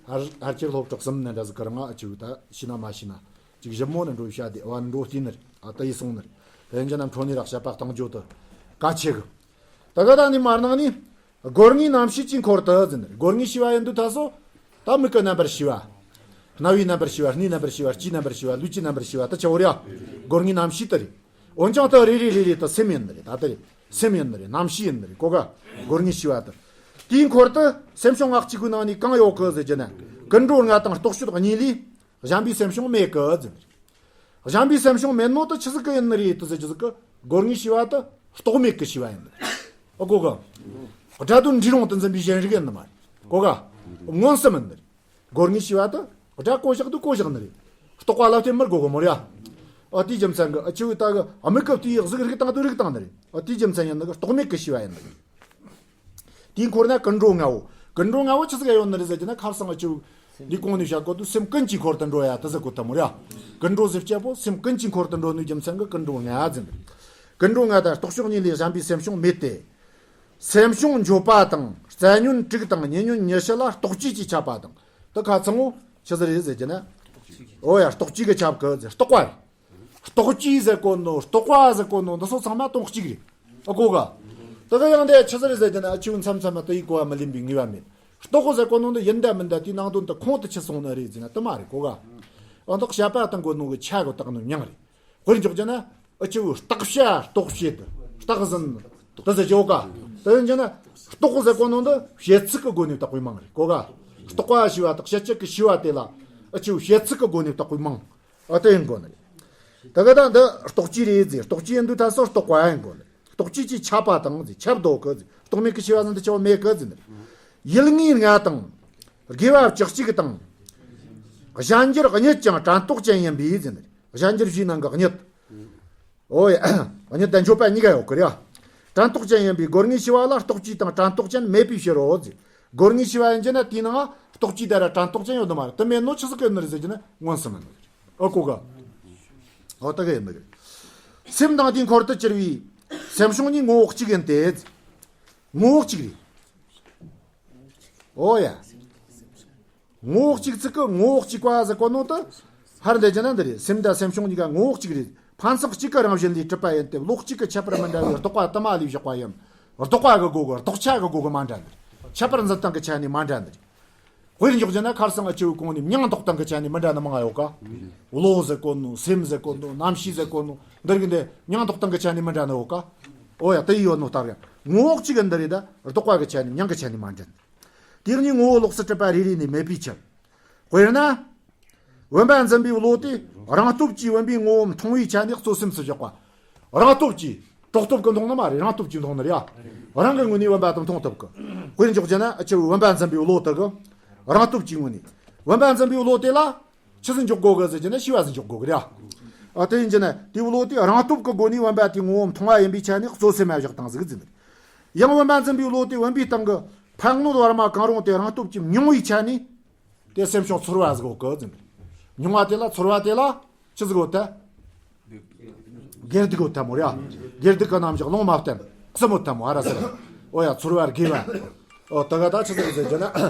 ཧར་ཧར་ཆེར་སློབ་གྲོགས་གསུམ་ནི་འདྲ་ཟིག་གི་རང་ཨ་ཆི་བུ་ད་ཤི་ན་མ་ཤི་ན་ཅིག་ཞིབ་མོ་ནི་འགྲོ་བྱ་དེ་བ་འགྲོ་བལྟས་ནི་རེད། ཨ་ད་ཡི་སོང་ནི་རེད། དེ་འཇི་ན་འཕྲོ་ནི་རག་བྱ་པ་གཏང་རྒྱུ་དུ་ག་ཆེ་གི། ད་ག་ད་ནི་མར་ནང་ནི། སྒོ་ལྔའི་རྣམ་ཤེས་ཀྱི་འཁོར་དུ་ཟིན། སྒོ་ལྔའི་ཤེས་པ་ཡིན་དུས་ད་སོ། ད་མིག་གི་རྣམ་པར་ཤེས་པ། རྣ་བའི་རྣམ་པར་ཤེས་པ། སྣའི་རྣམ་པར་ཤེས་པ། ལྕེའི་རྣམ་པར་ཤེས་པ། ལུས་ཀྱི་རྣམ་པར་ཤེས་པ་ད་ཆ་བོ་རེད་ཡ། སྒོ་ལྔའི་རྣམ་ཤེས་དེ་རེད། འོན་ཀྱང་ད་རེ་རེ་རེ་རེ་ད་སེམས་ཡིན་ནི་རེད། ད་དེ་རེད། སེམས་ཡིན་ནི་རེད། རྣམ་ཤེས་ཡིན་ནི་རེད། གོ་ག་སྒོ་ལྔའི་ཤེས་པ་དེ། དེའི་འཁོར་དུ་སེམས་བྱུང་ལྔ་གཅིག་གི་ནང་ནས་གང་ཡོད་གི་ཟེར་རྒྱུ་ན། ཀུན་འགྲོ་ལྔ་དང་རྟོག་དཔྱོད་གཉིས་ལས། གཞན་པའི་སེམས་བྱུང་མེད་གི་ཟེར། གཞན་པའི་སེམས་བྱུང་མེད་ནོ་དེ་ཆི་ཟིག་གི་ཡིན་ནི་རེད་དེ་ཟེར་རྒྱུ་ཟིག་གི། སྒོ་ལྔའི་ཤེས་པ་དེ་རྟོག་མེད་ཀྱི་ཤེས་པ་ཡིན་ནི་རེད། ཨ་གོ་ག་སྒྲ་དོན་འདྲེས་རུང་དུ་འཛིན་པའི་གཞན་རིག་ཡིན་ནི་མ་རེད། གོ་ག་མངོན་སུམ་ཡིན་ནི་རེད། སྒོ་ལྔའི་ཤེས་པ་དེ་སྒྲ་གོ་བཞག་དུས་གོ་བཞག་ནི་རེད། རྟོག་པ་ལ་བརྟེན་མི་དགོས་གི་མོ་རེད་ཨ། ཨ་དེའི་རྒྱུ་མཚན་གི་ཨ་ཆི་བུ་ད་གི་ཨ་མིག་གི་དེའི་གཟུགས་རིག་དང་དུ་རིག་དང་ནི་རེད། ཨ་དེའི་རྒྱུ་མཚན་ཡིན་ནི་གི་རྟོག་མེད་ཀྱི་ཤེས་པ་ཡིན་ནི་རེད། དེའི་འཁོར་ན་ཀུན་འགྲོ་ལྔ་བོ། ཀུན་འགྲོ་ལྔ་བོ་ཆི་ཟིག་ཡོད་ནི་རེད་ཟེར་རྒྱུ་ན་ཁར་སང་ཨ་ཆི་བུ། འདི་གོང་ནས་བཤད་གོ་དུས་སེམས་ཀུན་གྱིས་འཁོར་དུ་འགྲོ་ཡ་དེ་ཟེར་གོ་ད་མོ་རེད་ཨ། ཀུན་འགྲོ་ཟེར་བྱ་བོ་སེམས་ཀུན་གྱིས་འཁོར་དུ་འགྲོ་ནི་རྒྱུ་མཚན་གི་ཀུན་འགྲོ་ལྔ་ཟེར་ནི་རེད། ཀུན་འགྲོ་ལྔ་དང་རྟོག་དཔྱོད་གཉིས་ལས་གཞན་པའི་སེམས་བྱུང་མེད་དེ། སེམས་བྱུང་འགྱོད་པ་དང་རྩལ་ཉོན་དྲུག་དང་ཉེ་ཉོན་ཉི་ཤུ་ལ་རྟོག་བཅས་ཀྱིས་ཁྱབ་པ་དང་། དེ་ཁ་ཚང་བོ་ཆི་ཟིག་རེད་ཟེར་རྒྱུ་ན། ཨོ་ཡ་རྟོག་བཅས་ཀྱིས་ཁྱབ་གི་ཟེར་རྟོག་པ་རེད། རྟོག་བཅས་ཟེར་གོ་ནོ་རྟོག་པ་ཟེར་གོ་ནོ་འདི་སོ་ཚང་མ་དོན་གཅིག་རེད། ཨ་གོ་ག་དེ་ག་ཡང་དེ་ཆི་ཟིག་རེད་ཟེར་རྒྱུ་ན་ཨ་ཆི་བུ་མཚམས་མཚམས་མ་དེ་ཡི་གོ་བ་མི་ལེན་པའི་ངེས་པ་མེད། རྟོག་ཟེར་གོ་ནོ་འདི་ཡིན་ད་མིན་ད་དེའི་ནང་དོན་དུ་ཁོང་དུ་ཆུད་སོང་ནི་རེད་ཟེར་ན་དེ་མ་རེད་གོ་ག་ཨ་འདི་བཤད་པ་དང་གོ་ནོ་གི་ཆ་གི་བཏགས་ནོ་མྱིང་རེད། དཔེར་འཇོག་རྒྱུ་ན། ཨ་ཆི་བུ་རྟག་བྱ་རྟོག་བྱེད་དུ་རྟག་ཟིན་དུ་ཟེར་ཆོག་ག་དེ་ཡིན་རྒྱུ་ན། རྟོག་ཟེར་གོ་ནོ་འདི་བྱེད་ཚིག་གི་སྒོ་ནས་བཏགས་པའི་མིང་རེད་གོ་ག་རྟོག་པ་ཞེས་པ་དང་བྱེད་ཚིག་གི་ཞེས་པ་དེ་ལ། ཨ་ཆི་བུ་བྱེད་ཚིག་གི་སྒོ་ནས་བཏགས་པའི་མིང་། ཨ་དེ་ཡིན་དགོ་ནི་རེད། དེ་ག་ད་འདི་རྟོག་བཅས་རེད་ཟེར་རྟོག་བཅས་ཡིན་དུས་ད་སོ་རྟོག་པ་ཡིན་དགོ་ནི་རེད། རྟོག་བཅས་ཀྱིས་ཁྱབ་པ་དང་ཟེར་ཁྱབ་འདུག་གི་ཟེར་རྟོག་མེད་ཀྱི་ཤེས་པ་ཟིན་དུ་ཆོག་མེད་གི་ཟེར་ནི་རེད། ཡུལ་ལྔའི་ལྔ་དང་། དགེ་བ་བཅུ་གཅིག་དང་། གཞན་འགྱུར་གཉིད་ཀྱང་དྲན་རྟོག་ཅན་ཡིན་པས་ཟེར་ནི་རེད། གཞན་འགྱུར་བཞིའི་ནང་གི་གཉིད། ཨོ་ཡ། གཉིད་དང་འགྱོད་པ་གཉིས་ཀ་ཡོད་གི་རེད། དྲན་རྟོག་ཅན་ཡིན་པས་སྒོ་ལྔའི་ཤེས་པ་ལ་རྟོག་བཅས་དང་དྲན་རྟོག་ཅན་མེད་པའི་ཕྱིར་རོ་ཟེར། སྒོ་ལྔའི་ཤེས་པ་ཡིན་གྱི་ན་དེའི་ནང་ང་རྟོག་བཅས་དེ་ར་དྲན་རྟོག་ཅན་ཡོད་དུ་མ་རེད། དེ་མེད་ནོ་ཆི་ཟིག་གི་ཡིན་ནི་རེད་ཟེར་གྱི་ན་མངོན་སུམ་ཡིན་ནི་རེད། ཨོ་གོ་ག་ཨོ་ད་གི་ཡིན་ནི་རེད། སེམས་དང་དེའི་འཁོར་དུ་གྱུར་པའི་སེམས་བྱུང་གཉིས་ངོ་བོ་གཅིག་ཡིན་ཏེ། ངོ་བོ་གཅིག་རེད། ཨོ་ཡ། ངོ་བོ་གཅིག་ཚིག་གི་ངོ་བོ་གཅིག་པ་ཟེར་གོ་ནོ་དེ། ཧར་འདི་རྒྱུ་ན་འདི་རེད། སེམས་དང་སེམས་བྱུང་གཉིས་ཀ་ངོ་བོ་གཅིག་རེད། ཕན་ཚུན་གཅིག་གི་རང་བཞིན་ལས་གྲུབ་པ་ཡིན་ཏེ་བློ་གཅིག་གི་ཁྱད་པར་མི་འདྲ་བའི་ལྡོག་པ་དུ་མ་ལས་བཞག་པ་ཡིན། ལྡོག་པ་གི་སྒོ་གི་ལྡོག་ཆ་གི་སྒོ་གི་མ་འདྲ་འདི་རེད། ཁྱད་པར་འཛིན་སྟངས་ཀྱི་ཆ་ནས་མ་འདྲ་འདི་རེད། དཔེར་འཇོག་རྒྱུ་ན་ཁར་སང་ཨ་ཆི་བུ་གོང་ནས་མྱིང་འདོགས་སྟངས་ཀྱི་ཆ་ནས་མི་འདྲ་ནི་མང་ང་ཡོད་ཀ་བློ་ཟེར་གོ་ནོ་སེམས་ཟེར་གོ་ནོ་རྣམ་ཤེས་ཟེར་གོ་ནོ་འདི་རིགས་འདི་མྱིང་འདོགས་སྟངས་ཀྱི་ཆ་ནས་མི་འདྲ་ནི་ཡོད་ཀ་ཨོ་ཡ་དེ་ཡི་ཡོད་ནོ་ལྟར་ཡ་ངོ་བོ་གཅིག་གི་འདི་རེད་ད་ལྡོག་པ་གི་ཆ་ནས་མྱིང་གི་ཆ་ནས་མ་འདྲ་འདི། དེ་གཉིས་ངོ་བོ་ལོགས་སུ་གྲུབ་པ་རེ་རེ་ནས་མེད་པའི་ཕྱིར། དཔེར་ན། བུམ་པ་འཛིན་པའི་བློ་དེ་རང་སྟོབས་ཀྱིས་བུམ་པའི་ངོ་བོ་མཐོང་བའི་ཆ་ནས་གཙོ་སེམས་སུ་བཞག་པ། རང་སྟོབས་ཀྱིས་གྲོགས་སྟོབས་ཀྱིས་མཐོང་ནི་མ་རེད། རང་སྟོབས་ཀྱིས་མཐོང་ནི་རེད་ཡ། རང་གི་ངོས་ནས་བུམ་པ་དེ་མཐོང་ཐུབ་གི། དཔེར་འཇོག་རྒྱུ་ན་ཨ་ཆི་བུ་བུམ་པ་འཛིན་པའི་བློ་དེ་གི། རང་སྟོབས་ཀྱི་ངོས་ནས། བུམ་པ་འཛིན་པའི་བློ་དེ་ལ། ཆི་ཟིག་འཇོག་དགོ་གི་ཟེར་རྒྱུ་ན་ཤེས་པ་ཟིག་འཇོག་དགོ་གི་རེད་ཡ། ཨ་དེ་ཡིན་རྒྱུ་ན་དེའི་བློ་དེ་རང་སྟོབས་ཀྱི་སྒོ་ནས་བུམ་པ་དེའི་ངོ་བོ་མཐོང་བ་ཡིན་པའི་ཆ་ནས་གཙོ་སེམས་ལ་བཞག་སྟངས་ཟིག་ཟིན། ཡང་བུམ་པ་འཛིན་པའི་བློ་དེ་བུམ་པའི་སྟེང་གི་ཕན་གནོད་བར་མ་གང་རུང་དེ་རང་སྟོབས་ཀྱིས་མྱོང་བའི་ཆ་ནས་དེ་སེམས་བྱུང་ཚོར་བ་ཟིག་གོ་གི་ཟིན། མྱོང་བ་དེ་ལ་ཚོར་བ་དེ་ལ་ཅི་ཟིག་གོ་ད། དགེ་སྡིག་གོ་ད་མོ་ར། དགེ་སྡིག་གི་རྣམ་གཞག་ལུང་མ་བསྟན་གསུམ་མོ་ད་མོ་ཨ་ར་ཟེར། ཨོ་ཡ་ཚོར་བ་དགེ་བ། ཨོ་ད་ག་ད་ཆི་ཟིག་ཟེར་རྒྱུ་ན་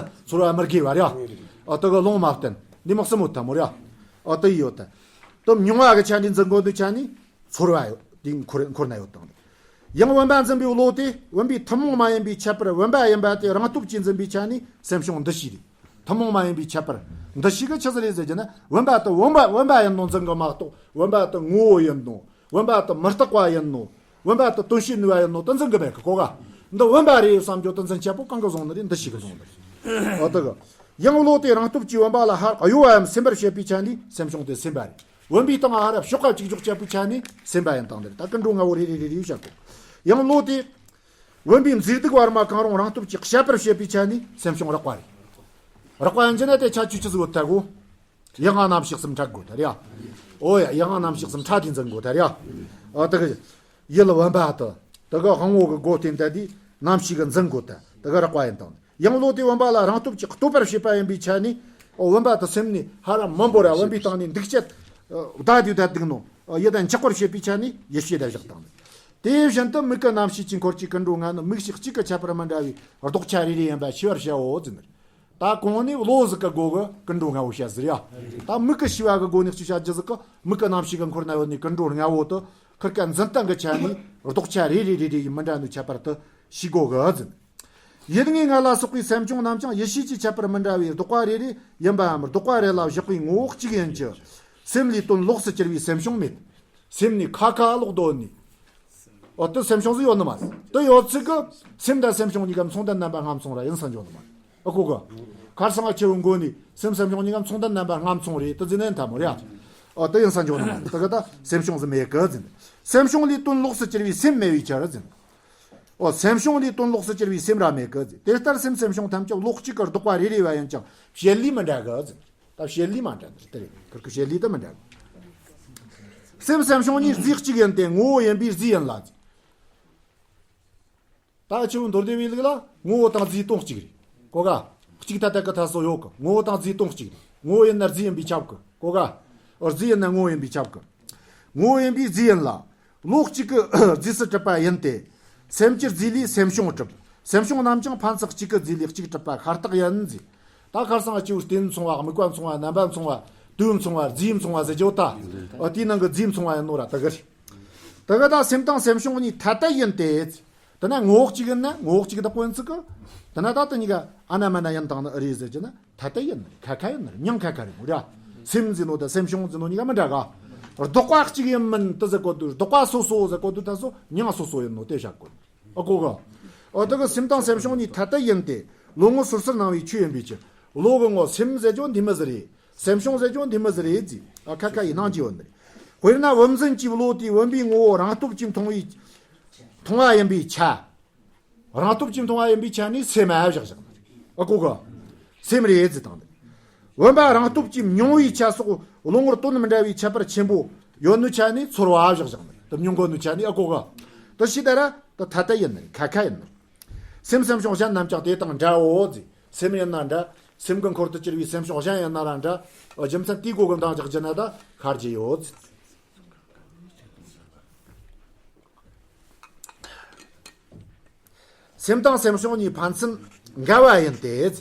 ཚོར་བ་མི་དགེ་བ་ར། ཨོ་ད་ག་ལུང་མ་བསྟན་འདི་མོ་གསུམ་མོ་ད་མོ་ར། ཨོ་ད་ཡོད་ད། དུ་མྱོང་བ་གི་ཆ་ནས་འཛིན་དགོས་འདུག་ཆ་ནས། ཚོར་བ་ཡོད་དེ་འཁོར་འཁོར་ན་ཡོད་དང་། ཡང་བུམ་པ་འཛིན་པའི་བློ་དེ་བུམ་པའི་ཐུན་མོང་མ་ཡིན་པའི་ཁྱད་པར་བུམ་པ་ཡིན་པ་དེ་རང་སྟོབས་ཀྱིས་འཛིན་པའི་ཆ་ནས་སེམས་བྱུང་འདུ་ཤེས་རེད། ཐུན་མོང་མ་ཡིན་པའི་ཁྱད་པར་འདུ་ཤེས་ཀྱི་ཆི་ཟིག་རེད་ཟེར་རྒྱུ་ན་བུམ་པ་དེ་བུམ་པ་བུམ་པ་ཡིན་ནོ་འཛིན་གི་མ་གཏོགས་བུམ་པ་དེ་ངོ་བོ་ཡིན་ནོ། བུམ་པ་དེ་མི་རྟག་པ་ཡིན་ནོ། བུམ་པ་དེ་དོན་བྱེད་ནུས་པ་ཡིན་ནོ་དེ་འཛིན་གི་མེད་གི་གོ་ག་འདི་བུམ་པ་རེད་བསམ་རྒྱུ་དེ་འཛིན་ཆེ་པོ་གང་གི་བཟུང་ནི་རེད། འདུ་ཤེས་གི་བཟུང་ནི་རེད། འོ་དེ་གི་ཡང་བློ་དེ་རང་སྟོབས་ཀྱིས་བུམ་པ་ལ་ཧར་གཡོ་བའམ་སིམ་པར་བྱེད་པའི་ཆ་ནས་སེམས་བྱུང་དེ་སིམ་པ་རེད། བུམ་པའི་སྟེང་ཧ་ར་ཕྱོགས་ཁ་གཅིག་འཇོག་བྱེད་པའི་ཆ་ནས་སེམས་པ་ཡིན་དང་འདིར་ད་ཀུན་འགྲོ་ལྔ་བོ་རེ་རེ་རེ་རེ་བཤད་དགོས། ཡང་བློ་དེ་བུམ་པའི་མཛེས་སྡུག་བར་མ་གང་རུང་རང་སྟོབས་ཀྱིས་བཤད་པར་བྱེད་པའི་ཆ་ནས་སེམས་བྱུང་རགས་པ་རེད། རགས་པ་ཡིན་གྱི་ན་དེ་ཆ་ཆུ་ཆུ་ཟིག་བོ་ད་གོ། ཡང་ང་རྣམ་ཤེས་གསུམ་ཕྲད་དགོས་ད་རེད། ཨོ་ཡ་ཡང་ང་རྣམ་ཤེས་གསུམ་ཕྲད་དེ་འཛིན་དགོས་ད་རེད། ཨོ་ད་གི་ཡིད་ལ་བུམ་པ་དུ་ད་གི་དབང་བོ་གི་སྒོ་བསྟེན་ད་དེ་རྣམ་ཤེས་གི་འཛིན་དགོས་ད་ད་གི་རགས་པ་ཡིན་དང་། ཡང་བློ་དེ་བུམ་པ་ལ་རང་སྟོབས་ཀྱིས་རྟོག་པར་བྱེད་པ་ཡིན་པའི་ཆ་ནས། ཨོ་བུམ་པ་དེ་སེམས་ནས་ཧ་ར་མི་འབོར་ར་བུམ་པའི་སྟེང་ནས་འདུག་བྱེད། བདའ་དུས་བདའ་འདུག་ནོ། ཡི་དྭགས་འཇགས་པར་བྱེད་པའི་ཆ་ནས་ཡིད་ཤེས་དེ་བཞག་དང་། དེ་བཞིན་དུ་མིག་གི་རྣམ་ཤེས་ཀྱི་འཁོར་གྱི་ཀུན་འགྲོ་ལྔ་ནི་མིག་ཤེས་གཅིག་གི་ཁྱད་པར་མི་འདྲ་བའི་ལྡོག་ཆ་རེ་རེ་ཡིན་པ་ཤེས་པར་བྱའོ་ཟེར་ནི། ད་གོང་ནས་བློ་ཟིག་གི་སྒོ་གི་ཀུན་འགྲོ་ལྔ་བོ་བཤད་ཟེར་ཡ། ད་མིག་གི་ཤེས་པ་གི་སྒོ་ནས་གཅིག་བཤད་རྒྱུ་ཟིག་གི་མིག་གི་རྣམ་ཤེས་གི་འཁོར་ན་ཡོད་ནི་ཀུན་འགྲོ་ལྔ་བོ་དུ་ཁིར་ཀ་འཛིན་སྟངས་གི་ཆ་ནས་ལྡོག་ཆ་རེ་རེ་རེ་རེ་ཡི་མི་འདྲ་ནི་ཁྱད་པར་དུ་ཤེས་དགོས་གི་ཟེར། ཡིད་ལྔའི་ངལ་ལ་སོགས་པའི་སེམས་བྱུང་རྣམས་ཀྱང་ཡིད་ཤེས་ཀྱི་ཁྱད་པར་མི་འདྲ་བའི་ལྡོག་པ་རེ་རེ་ཡིན་པའམ་ལྡོག་པ་རེ་ལ་བཞག་པའི་ངོ་བོ་གཅིག་ཡིན་གྱི། སེམས་ལས་དོན་ལོགས་སུ་གྱུར་པའི་སེམས་བྱུང་མེད། སེམས་ནས་ཁ་ཁ་ལོག་འདོད་ནས། འོ་དེ་སེམས་བྱུང་ཟིག་ཡོད་ནི་མ་རེད། དེ་ཡོད་ཚིག་གི་སེམས་དང་སེམས་བྱུང་གཉིས་ཀ་མཚུངས་ལྡན་རྣམ་པ་ལྔ་མཚུངས་ར་ཡིན་ས་འཇོག་ནི་མ་རེད། ཨ་ཁུ་གི་ཁར་སང་ང་ཆེ་བོ་མགོ་ནས་སེམས་སེམས་བྱུང་གཉིས་ཀ་མཚུངས་ལྡན་རྣམ་པ་ལྔ་མཚུངས་རེད་དེ་ཟིན་ནས་འཐམ་མོ་རེད། ཨ་དེ་ཡིན་ས་འཇོག་ནི་མ་རེད། དེ་གི་ད་སེམས་བྱུང་ཟིག་མེད་གི་ཟིན། སེམས་བྱུང་ལས་དོན་ལོགས་སུ་གྱུར་པའི་སེམས་མེད་པའི་ཕྱིར་ཟིན། ཨོ་སེམས་བྱུང་ལས་དོན་ལོགས་སུ་གྱུར་པའི་སེམས་ར་མེད་གི་ཟིན། དེ་ལྟར་སེམས་སེམས་བྱུང་ཐམས་ཅད་བློ་གཅིག་གི་ལྡོག་པ་རེ་རེ་བ་ཡིན་ཀྱང་བྱེད་ལས་མི་འདྲ་གི་ཟིན། ད་བྱེད་ལས་མ་འདྲ་འདིར་དེ་རེད། ཁིར་ཁི་བྱེད་ལས་དུ་མི་འདྲ། སེམས་སེམས་བྱུང་གཉིས་རྫས་གཅིག་ཡིན་ཏེ་ངོ་བོ་ཡིན་པས་རྫས་ཡིན་ལ། ད་ཆུ་བོ་མདོར་བསྡུས་པའི་ལུགས་ལ་ངོ་བོ་དང་རྫས་དོན་གཅིག་རེད། གོ་ག་གཅིག་ཐ་དད་ཀྱི་ཐ་སོ་ཡོད་གི། ངོ་བོ་དང་རྫས་དོན་གཅིག་རེད། ངོ་བོ་ཡིན་ན་རྫས་ཡིན་པས་ཁྱབ་གི། གོ་ག་རྫས་ཡིན་ན་ངོ་བོ་ཡིན་པས་ཁྱབ་གི། ངོ་བོ་ཡིན་པས་རྫས་ཡིན་ལ། བློ་གཅིག་གི་རྫས་སུ་གྲུབ་པ་ཡིན་ཏེ། སེམས་ཀྱི་རྫས་ལས་སེམས་བྱུང་གྲུབ། སེམས་བྱུང་རྣམས་ཀྱང་ཕན་ཚེགས་གཅིག་གི་རྫས་ལས་གཅིག་གྲུབ་པ་ཤ་སྟག་ཡིན་ཟེར། ད་ཁར་སང་ང་ཆེ་བོ་རྟེན་མཚུངས་པ། དམིགས་པ་མཚུངས་པ། རྣམ་པ་མཚུངས་པ། དུས་མཚུངས་པ། རྫས་མཚུངས་པ་ཟེར་རྒྱུ་ད། ཨ་དེའི་ནང་གི་རྫས་མཚུངས་པ་ཡིན་ནོ་ར་དེ་གི་རེད། དེ་གི་ད་སེམས་དང་སེམས་བྱུང་གཉིས་ཐ་དད་ཡིན་ཏེ། དེ་ན་ངོ་བོ་གཅིག་ཡིན་ན་ངོ་བོ་གཅིག་བདག་པོ་ཡིན་ཚུལ་གི། དེ་ན་ད་དེ་གཉིས་ཀ་ཨ་ན་མ་ན་ཡིན་དང་ནི་ཨེ་རེད་ཟེར་རྒྱུ་ན། ཐ་དད་ཡིན་ནི་ཁ་ཁ་ཡིན་ནི་མྱིང་ཁ་ཁ་རེད་མོ་ར། སེམས་ཟེར་ནོ་དང་སེམས་བྱུང་ཟེར་ནོ་གཉིས་ཀ་མི་འདྲ་ག་ལྡོག་པ་གཅིག་ཡིན་མིན་དེ་ཟེར་གོ་དུས་ལྡོག་པ་སོ་སོ་ཟེར་གོ་དུས་ད་སོ་མྱིང་སོ་སོ་ཡིན་ནོ་དེ་བཞག་དགོས། ཨ་གོ་ག་ཨོ་དེ་གི་སེམས་དང་སེམས་བྱུང་གཉིས་ཐ་དད་ཡིན་ཏེ། བློ་ངོ་སོ་སོར་སྣང་བའི་ཆོས་ཡིན་པའི་ཕྱིར། བློ་གི་ངོ་སེམས་ཟེར་རྒྱུ་འདི་མི་ཟེར་རེད། སེམས་བྱུང་ཟེར་རྒྱུ་འདི་མི་ཟེར་རེད་ཟེར། ཨ་ཁ་ཁ་ཡི་སྣང་རྒྱུ་ཡོད་ནི་རེད། དཔེར་ན་བུམ་འཛིན་གྱི་བློ་དེས་བུམ་པའི་ངོ་བོ་རང་སྟོབས་ཀྱིས་མཐོང་བའི་མཐོང་བ་ཡིན་པའི་ཆ། རང་སྟོབས་ཀྱིས་མཐོང་བ་ཡིན་པའི་ཆ་ནས་སེམས་ཨ་བཞག་བཞག་ནི་རེད། ཨ་གོ་ག་སེམས་རེད་ཟེར་དང་། བུམ་པ་རང་སྟོབས་ཀྱིས་མྱོང་བའི་ཆ་སོགས་བློ་ངོར་དོན་མི་འདྲ་བའི་ཁྱད་པར་ཆེན་པོ་ཡོད་ནོ་ཆ་ནས་ཚོར་བ་བཞག་བཞག་ནི་རེད། དེ་མྱོང་གོ་ནོ་ཆ་ནས་ཨ་གོ་ག་དེ་ཤི་ད་ར་དེ་ཐ་དད་ཡིན་ནི་རེད། ཁ་ཁ་ཡིན་ནི་རེད། སེམས་སེམས་བྱུང་གཞན་རྣམས་ཀྱང་དེ་དང་འདྲའོ་ཟེར། སེམས་ཡིན་ན་འདྲ། སེམས་ཀྱི་འཁོར་དུ་གྱུར་པའི་སེམས་བྱུང་གཞན་ཡིན་ན་ར་འདྲ། རྒྱུ་མཚན་དེའི་སྒོ་གི་འདང་རྒྱག་རྒྱུ་ན་ད་ཁ་རྒྱུ་ཡོད་ཟེར། སེམས་དང་སེམས་བྱུང་གཉིས་ཕན་ཚུན་འགལ་བ་ཡིན་ཏེ།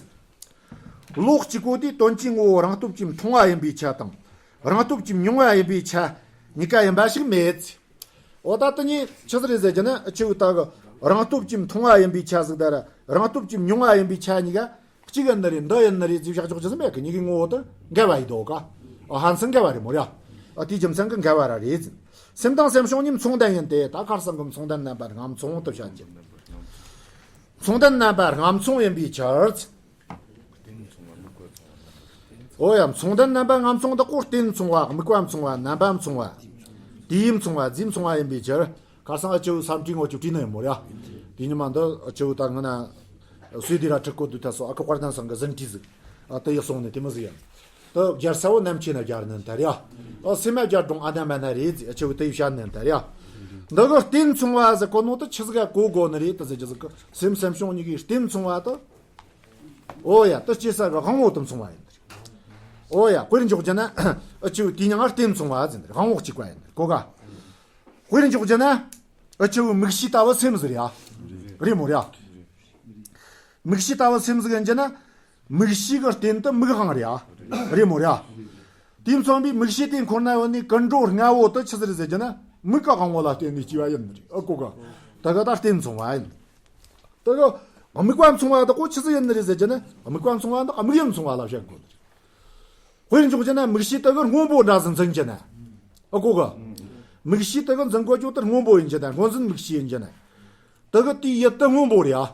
བློ་གཅིག་པོ་དེས་དོན་གྱི་ངོ་བོ་རང་སྟོབས་ཀྱིས་མཐོང་བ་ཡིན་པའི་ཆ་དང་། རང་སྟོབས་ཀྱིས་མྱོང་བ་ཡིན་པའི་ཆ་གཉིས་ཀ་ཡིན་པ་ཞིག་མེད། འོ་ད་དེ་གཉིས་ཆི་ཟིག་རེད་ཟེར་རྒྱུ་ན་ཆི་བོ་ད་གི་རང་སྟོབས་ཀྱིས་མཐོང་བ་ཡིན་པའི་ཆ་ཟིག་ད་ར་རང་སྟོབས་ཀྱིས་མྱོང་བ་ཡིན་པའི་ཆ་གཉིས་ཀ་གཅིག་ཡིན་ནི་རེད། འདི་ཡིན་ནི་རེད་ཟེར་བཞག་ཆོག་རྒྱུ་ཟིག་མེད་གི། གཉིས་ཀའི་ངོ་བོ་དེ་འགལ་བ་ཡིན་འདུག་ག་ཨ་ཧན་སེང་འགལ་བ་རེད་མོ་ར། ཨ་དེའི་རྒྱུ་མཚན་གི་འགལ་བ་ར་རེད་ཟེར། སེམས་དང་སེམས་བྱུང་གཉིས་མཚུངས་ལྡན་ཡིན་ཏེ། ད་ཁར་སང་གི་མཚུངས་ལྡན་རྣམ་པ་ལྔ་མཚུངས་དུ་བཤད་ཀྱི། མཚུངས་ལྡན་རྣམ་པ་ལྔ་མཚུངས་ཡིན་པའི་ཕྱིར། འོ་ཡ་མཚུངས་ལྡན་རྣམ་པ་ལྔ་མཚུངས་དག་གོ་རྟེན་མཚུངས་པ། དམིགས་པ་མཚུངས་པ། རྣམ་པ་མཚུངས་པ། དུས་མཚུངས་པ། རྫས་མཚུངས་པ་ཡིན་པའི་ཕྱིར། ཁར་སང་ཨ་ཆེ་བོ་སམ་ཏྲི་ངོ་ཅུ་ཏྲི་ནི་ཡིན་མོ་ར། དེ་ཉི་མ་འདི་ཨ་ཆེ་བོ་ད་ང་ན་སུའི་དི་ར་ཁྲི་ཀོ་དུ་ད་སོ་ཨ་ཁ་ཀར་ཐན་སང་གི་ཟིན་ཏྲི་ཟིག་ཨ་དེ་ཡག་སོང་ནི་དེ་མི་ཟིག་ཡིན། དེ་རྒྱལ་ས་བོ་ནམ་ཆེ་ན་རྒྱལ་ནན་ད་ར། ཨ་སེམས་མ་རྒྱལ་གྲོང་ཨ་ན་མ་ན་རེད་ཟིག་ཨ་ཆེ་བོ་དེ་ཡི་ཤ་ནན་ད་ར། འདི་གི་རྟེན་མཚུངས་པ་ཟེར་གོ་ནོ་དེ་ཆི་ཟིག་ག་གོ་དགོས་ནི་རེད་དེ་ཟེར་གྱི་ཟིག་གི། སེམས་སེམས་བྱུང་གཉིས་ཀའི་རྟེན་མཚུངས་པ་དེ། ཨོ་ཡ། དེ་སྐྱེ་ས་གི་དབང་པོ་དེ་མཚུངས་པ་ཡིན། ཨོ་ཡ། དཔེར་འཇོག་རྒྱུ་ན་འུ་ཆོའི་དེའི་མྱིང་ང་རྟེན་མཚུངས་པ་ཟེར་ནི་རེད། དབང་པོ་གཅིག་པ་ཡིན་ནི་རེད། གོ་ག། དཔེར་འཇོག་རྒྱུ་ན་འུ་ཆོའི་མིག་ཤེས་ལྟ་བུ་སེམས་ཟིག་རེད་ཡ། རེད་མོ་རེད་ཡ། མིག་ཤེས་ལྟ་བུ་སེམས་ཟིག་ཡིན་རྒྱུ་ན། མིག་ཤེས་གི་རྟེན་དེ་མིག་དབང་རེད་ཡ། རེད་མོ་རེད་ཡ། དེ་མཚོན་པའི་མིག་ཤེས་དེ་འཁོར་ན་ཡོད་ནི་ཀུན་འགྲོ་ལྔ་བོ་དེ་ཆི་ཟིག་རེད་ཟེར་རྒྱུ་ན། མིག་གི་དབང་པོ་ལ་བརྟེན་ནས་སྐྱེ་བ་ཡིན་ནི་རེད། ཨ་གོ་ག། དེ་གི་ད་རྟེན་མཚུངས་པ་ཡིན། དེ་གི་དམིགས་པ་མཚུངས་པ་དེ་གོ་ཆི་ཟིག་ཡིན་ནི་རེད་ཟེར་རྒྱུ་ན། དམིགས་པ་མཚུངས་པ་འདི་དམིགས་ཡུལ་མཚུངས་པ་ལ་བཤད་དགོས་ནི་རེད། དཔེར་འཇོག་རྒྱུ་ན་མིག་ཤེས་དེ་གི་སྔོན་པོ་འདྲ་ཟིག་འཛིན་རྒྱུ་ན། ཨ་གོ་ག། མིག་ཤེས་དེ་གི་འཛིན་གོ་རྒྱུ་དེ་སྔོན་པོ་ཡིན་རྒྱུ་ན། སྔོ་འཛིན་མིག་ཤེས་ཡིན་རྒྱུ་ན། དེ་གི་དེའི་ཡུལ་དེ་སྔོན་པོ་རེད་ཡ།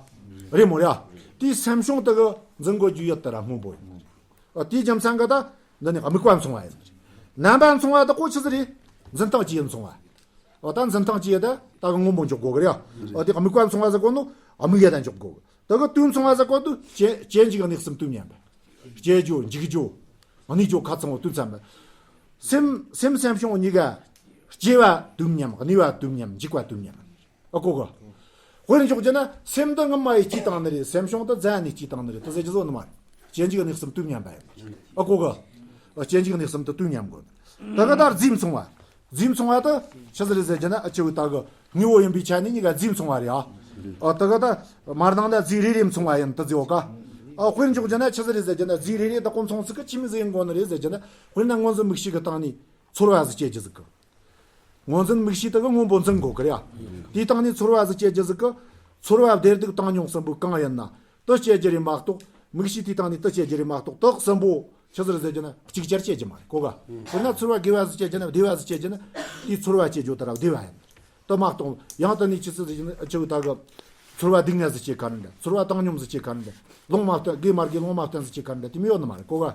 རེད་མོ་རེད་ཡ། དེའི་སེམས་བྱུང་དེ་གི་འཛིན་གོ་རྒྱུའི་ཡུལ་དེ་ར་སྔོན་པོ་ཡིན། ཨ་དེའི་རྒྱུ་མཚན་གི་ད་འདི་ནི་དམིགས་པ་མཚུངས་པ་ཡིན། རྣམ་པ་མཚུངས་པ་དེ་གོ་ཆི་ཟིག་རེད། འཛིན་སྟངས་ཀྱི་ཡུལ་མཚུངས་པ། འོ་ད་འཛིན་སྟངས་ཀྱི་ཡུལ་དེ་ད་གི་སྔོན་པོ་འཇོག་དགོས་གི་རེད་ཡ། འོ་དེ་དམིགས་པ་མཚུངས་པ་ཟེར་གོ་ནོ་དམིགས་ཡུལ་དེ་འཇོག་དགོས་གི། དེ་གི་དུས་མཚུངས་པ་ཟེར་གོ་དུས་སྐྱེ་སྐྱེ་འཇིག་གནས་གསུམ་དུས་མཉམ་པ། སྐྱེ་རྒྱུ་འཇིག་རྒྱུ། གནས་རྒྱུ་ཁ་ཚང་བོ་དུས་མཚམས་པ། སེམས་སེམས་སེམས་བྱུང་གཉིས་ཀ། སྐྱེ་བ་དུས་མཉམ། གནས་པ་དུས་མཉམ། འཇིག་པ་དུས་མཉམ། ཨ་གོ་གི། དཔེར་འཇོག་རྒྱུ་ན་སེམས་འདི་སྔོན་མ་ཡི་སྐྱེས་བཏང་ནི་རེད། སེམས་བྱུང་དེ་རྫས་ནས་སྐྱེས་བཏང་ནི་རེད་དེ་ཟེར་རྒྱུ་བཟོ་ནི་མ་རེད། སྐྱེ་འཇིག་གནས་གསུམ་དུས་མཉམ་པ་ཡིན། ཨ་གོ་གི། སྐྱེ་འཇིག་གནས་གསུམ་དེ་དུས་མཉམ་དགོས། དེ་གི་ད་རྫས་མཚུངས་པ། རྫས་མཚུངས་པ་དེ་ཆི་ཟིག་རེད་ཟེར་རྒྱུ་ན་འུ་ཆོ་ད་གི་དངོས་པོ་ཡིན་པའི་ཆ་ནས་གཉིས་ཀ་རྫས་མཚུངས་པ་རེད་ཨ། ཨ་དེ་གི་ད་མར་ནང་ན་རྫས་རེ་རེ་མཚུངས་པ་ཡིན་དེ་ཟེར་གོ་ག། ཨ་དཔེར་འཇོག་རྒྱུ་ན་ཆི་ཟིག་རེད་ཟེར་རྒྱུ་ན་རྫས་རེ་རེ་དེ་གོ་མཚུངས་ཚིག་གི་ཆི་མོ་ཟིག་ཡིན་དགོས་ནི་རེད་ཟེར་རྒྱུ་ན། དཔེར་ན་སྔོ་འཛིན་མིག་ཤེས་གི་སྟེང་ནས་ཚོར་བ་ཟིག་སྐྱེ་རྒྱུ་ཟིག་གི། སྔོ་འཛིན་མིག་ཤེས་དེ་གི་སྔོན་པོ་འཛིན་གོ་གི་རེད་ཡ། དེའི་སྟེང་ནས་ཚོར་བ་ཟིག་སྐྱེ་རྒྱུ་ཟིག་གི། ཚོར་བ་བདེ་སྡུག་བཏང་སྙོམས་གསུམ་པོ་གང་ཡིན་ན། དེ་སྐྱེ་རྒྱུ་རེད་མ་གཏོགས། མིག་ཤེས་དེའི་སྟེང་ནས་དེ་སྐྱེ་རྒྱུ་རེད་མ་གཏོགས། དེ་གསུམ་པོ་ཆི་ཟིག་རེད་ཟེར་རྒྱུ་ན་གཅིག་ཅར་སྐྱེ་རྒྱུ་མ་རེད་གོ་ག། དཔེར་ན་ཚོར་བ་དགེ་བ་ཟིག་སྐྱེ་རྒྱུ་ན་བདེ་བ་ཟིག་སྐྱེ་རྒྱུ་ན། དེའི་ཚོར་བ་སྐྱེ་རྒྱུ་དེ་ར་བདེ་བ་ཡིན། དེ་མ་གཏོགས་ཡང་དེ་ནས་ཆི་ཟིག་རེད་ཟེར་རྒྱུ་ན་འུ་ཆོ་ད་གི། ཚོར་བ་སྡུག་བསྔལ་ཟིག་སྐྱེ་ག་རེ་འདྲ། ཚོར་བ་བཏང་སྙོམས་ཟིག་སྐྱེ་ག་རེ་འདྲ། ལོང་མ་བསྟན་དགེ་མ་དགེ་ལོང་མ་བསྟན་ཟིག་སྐྱེ་ག་རེ་འདྲ་དེ་མི་ཡོད་ནི་མ་རེད་གོ་ག།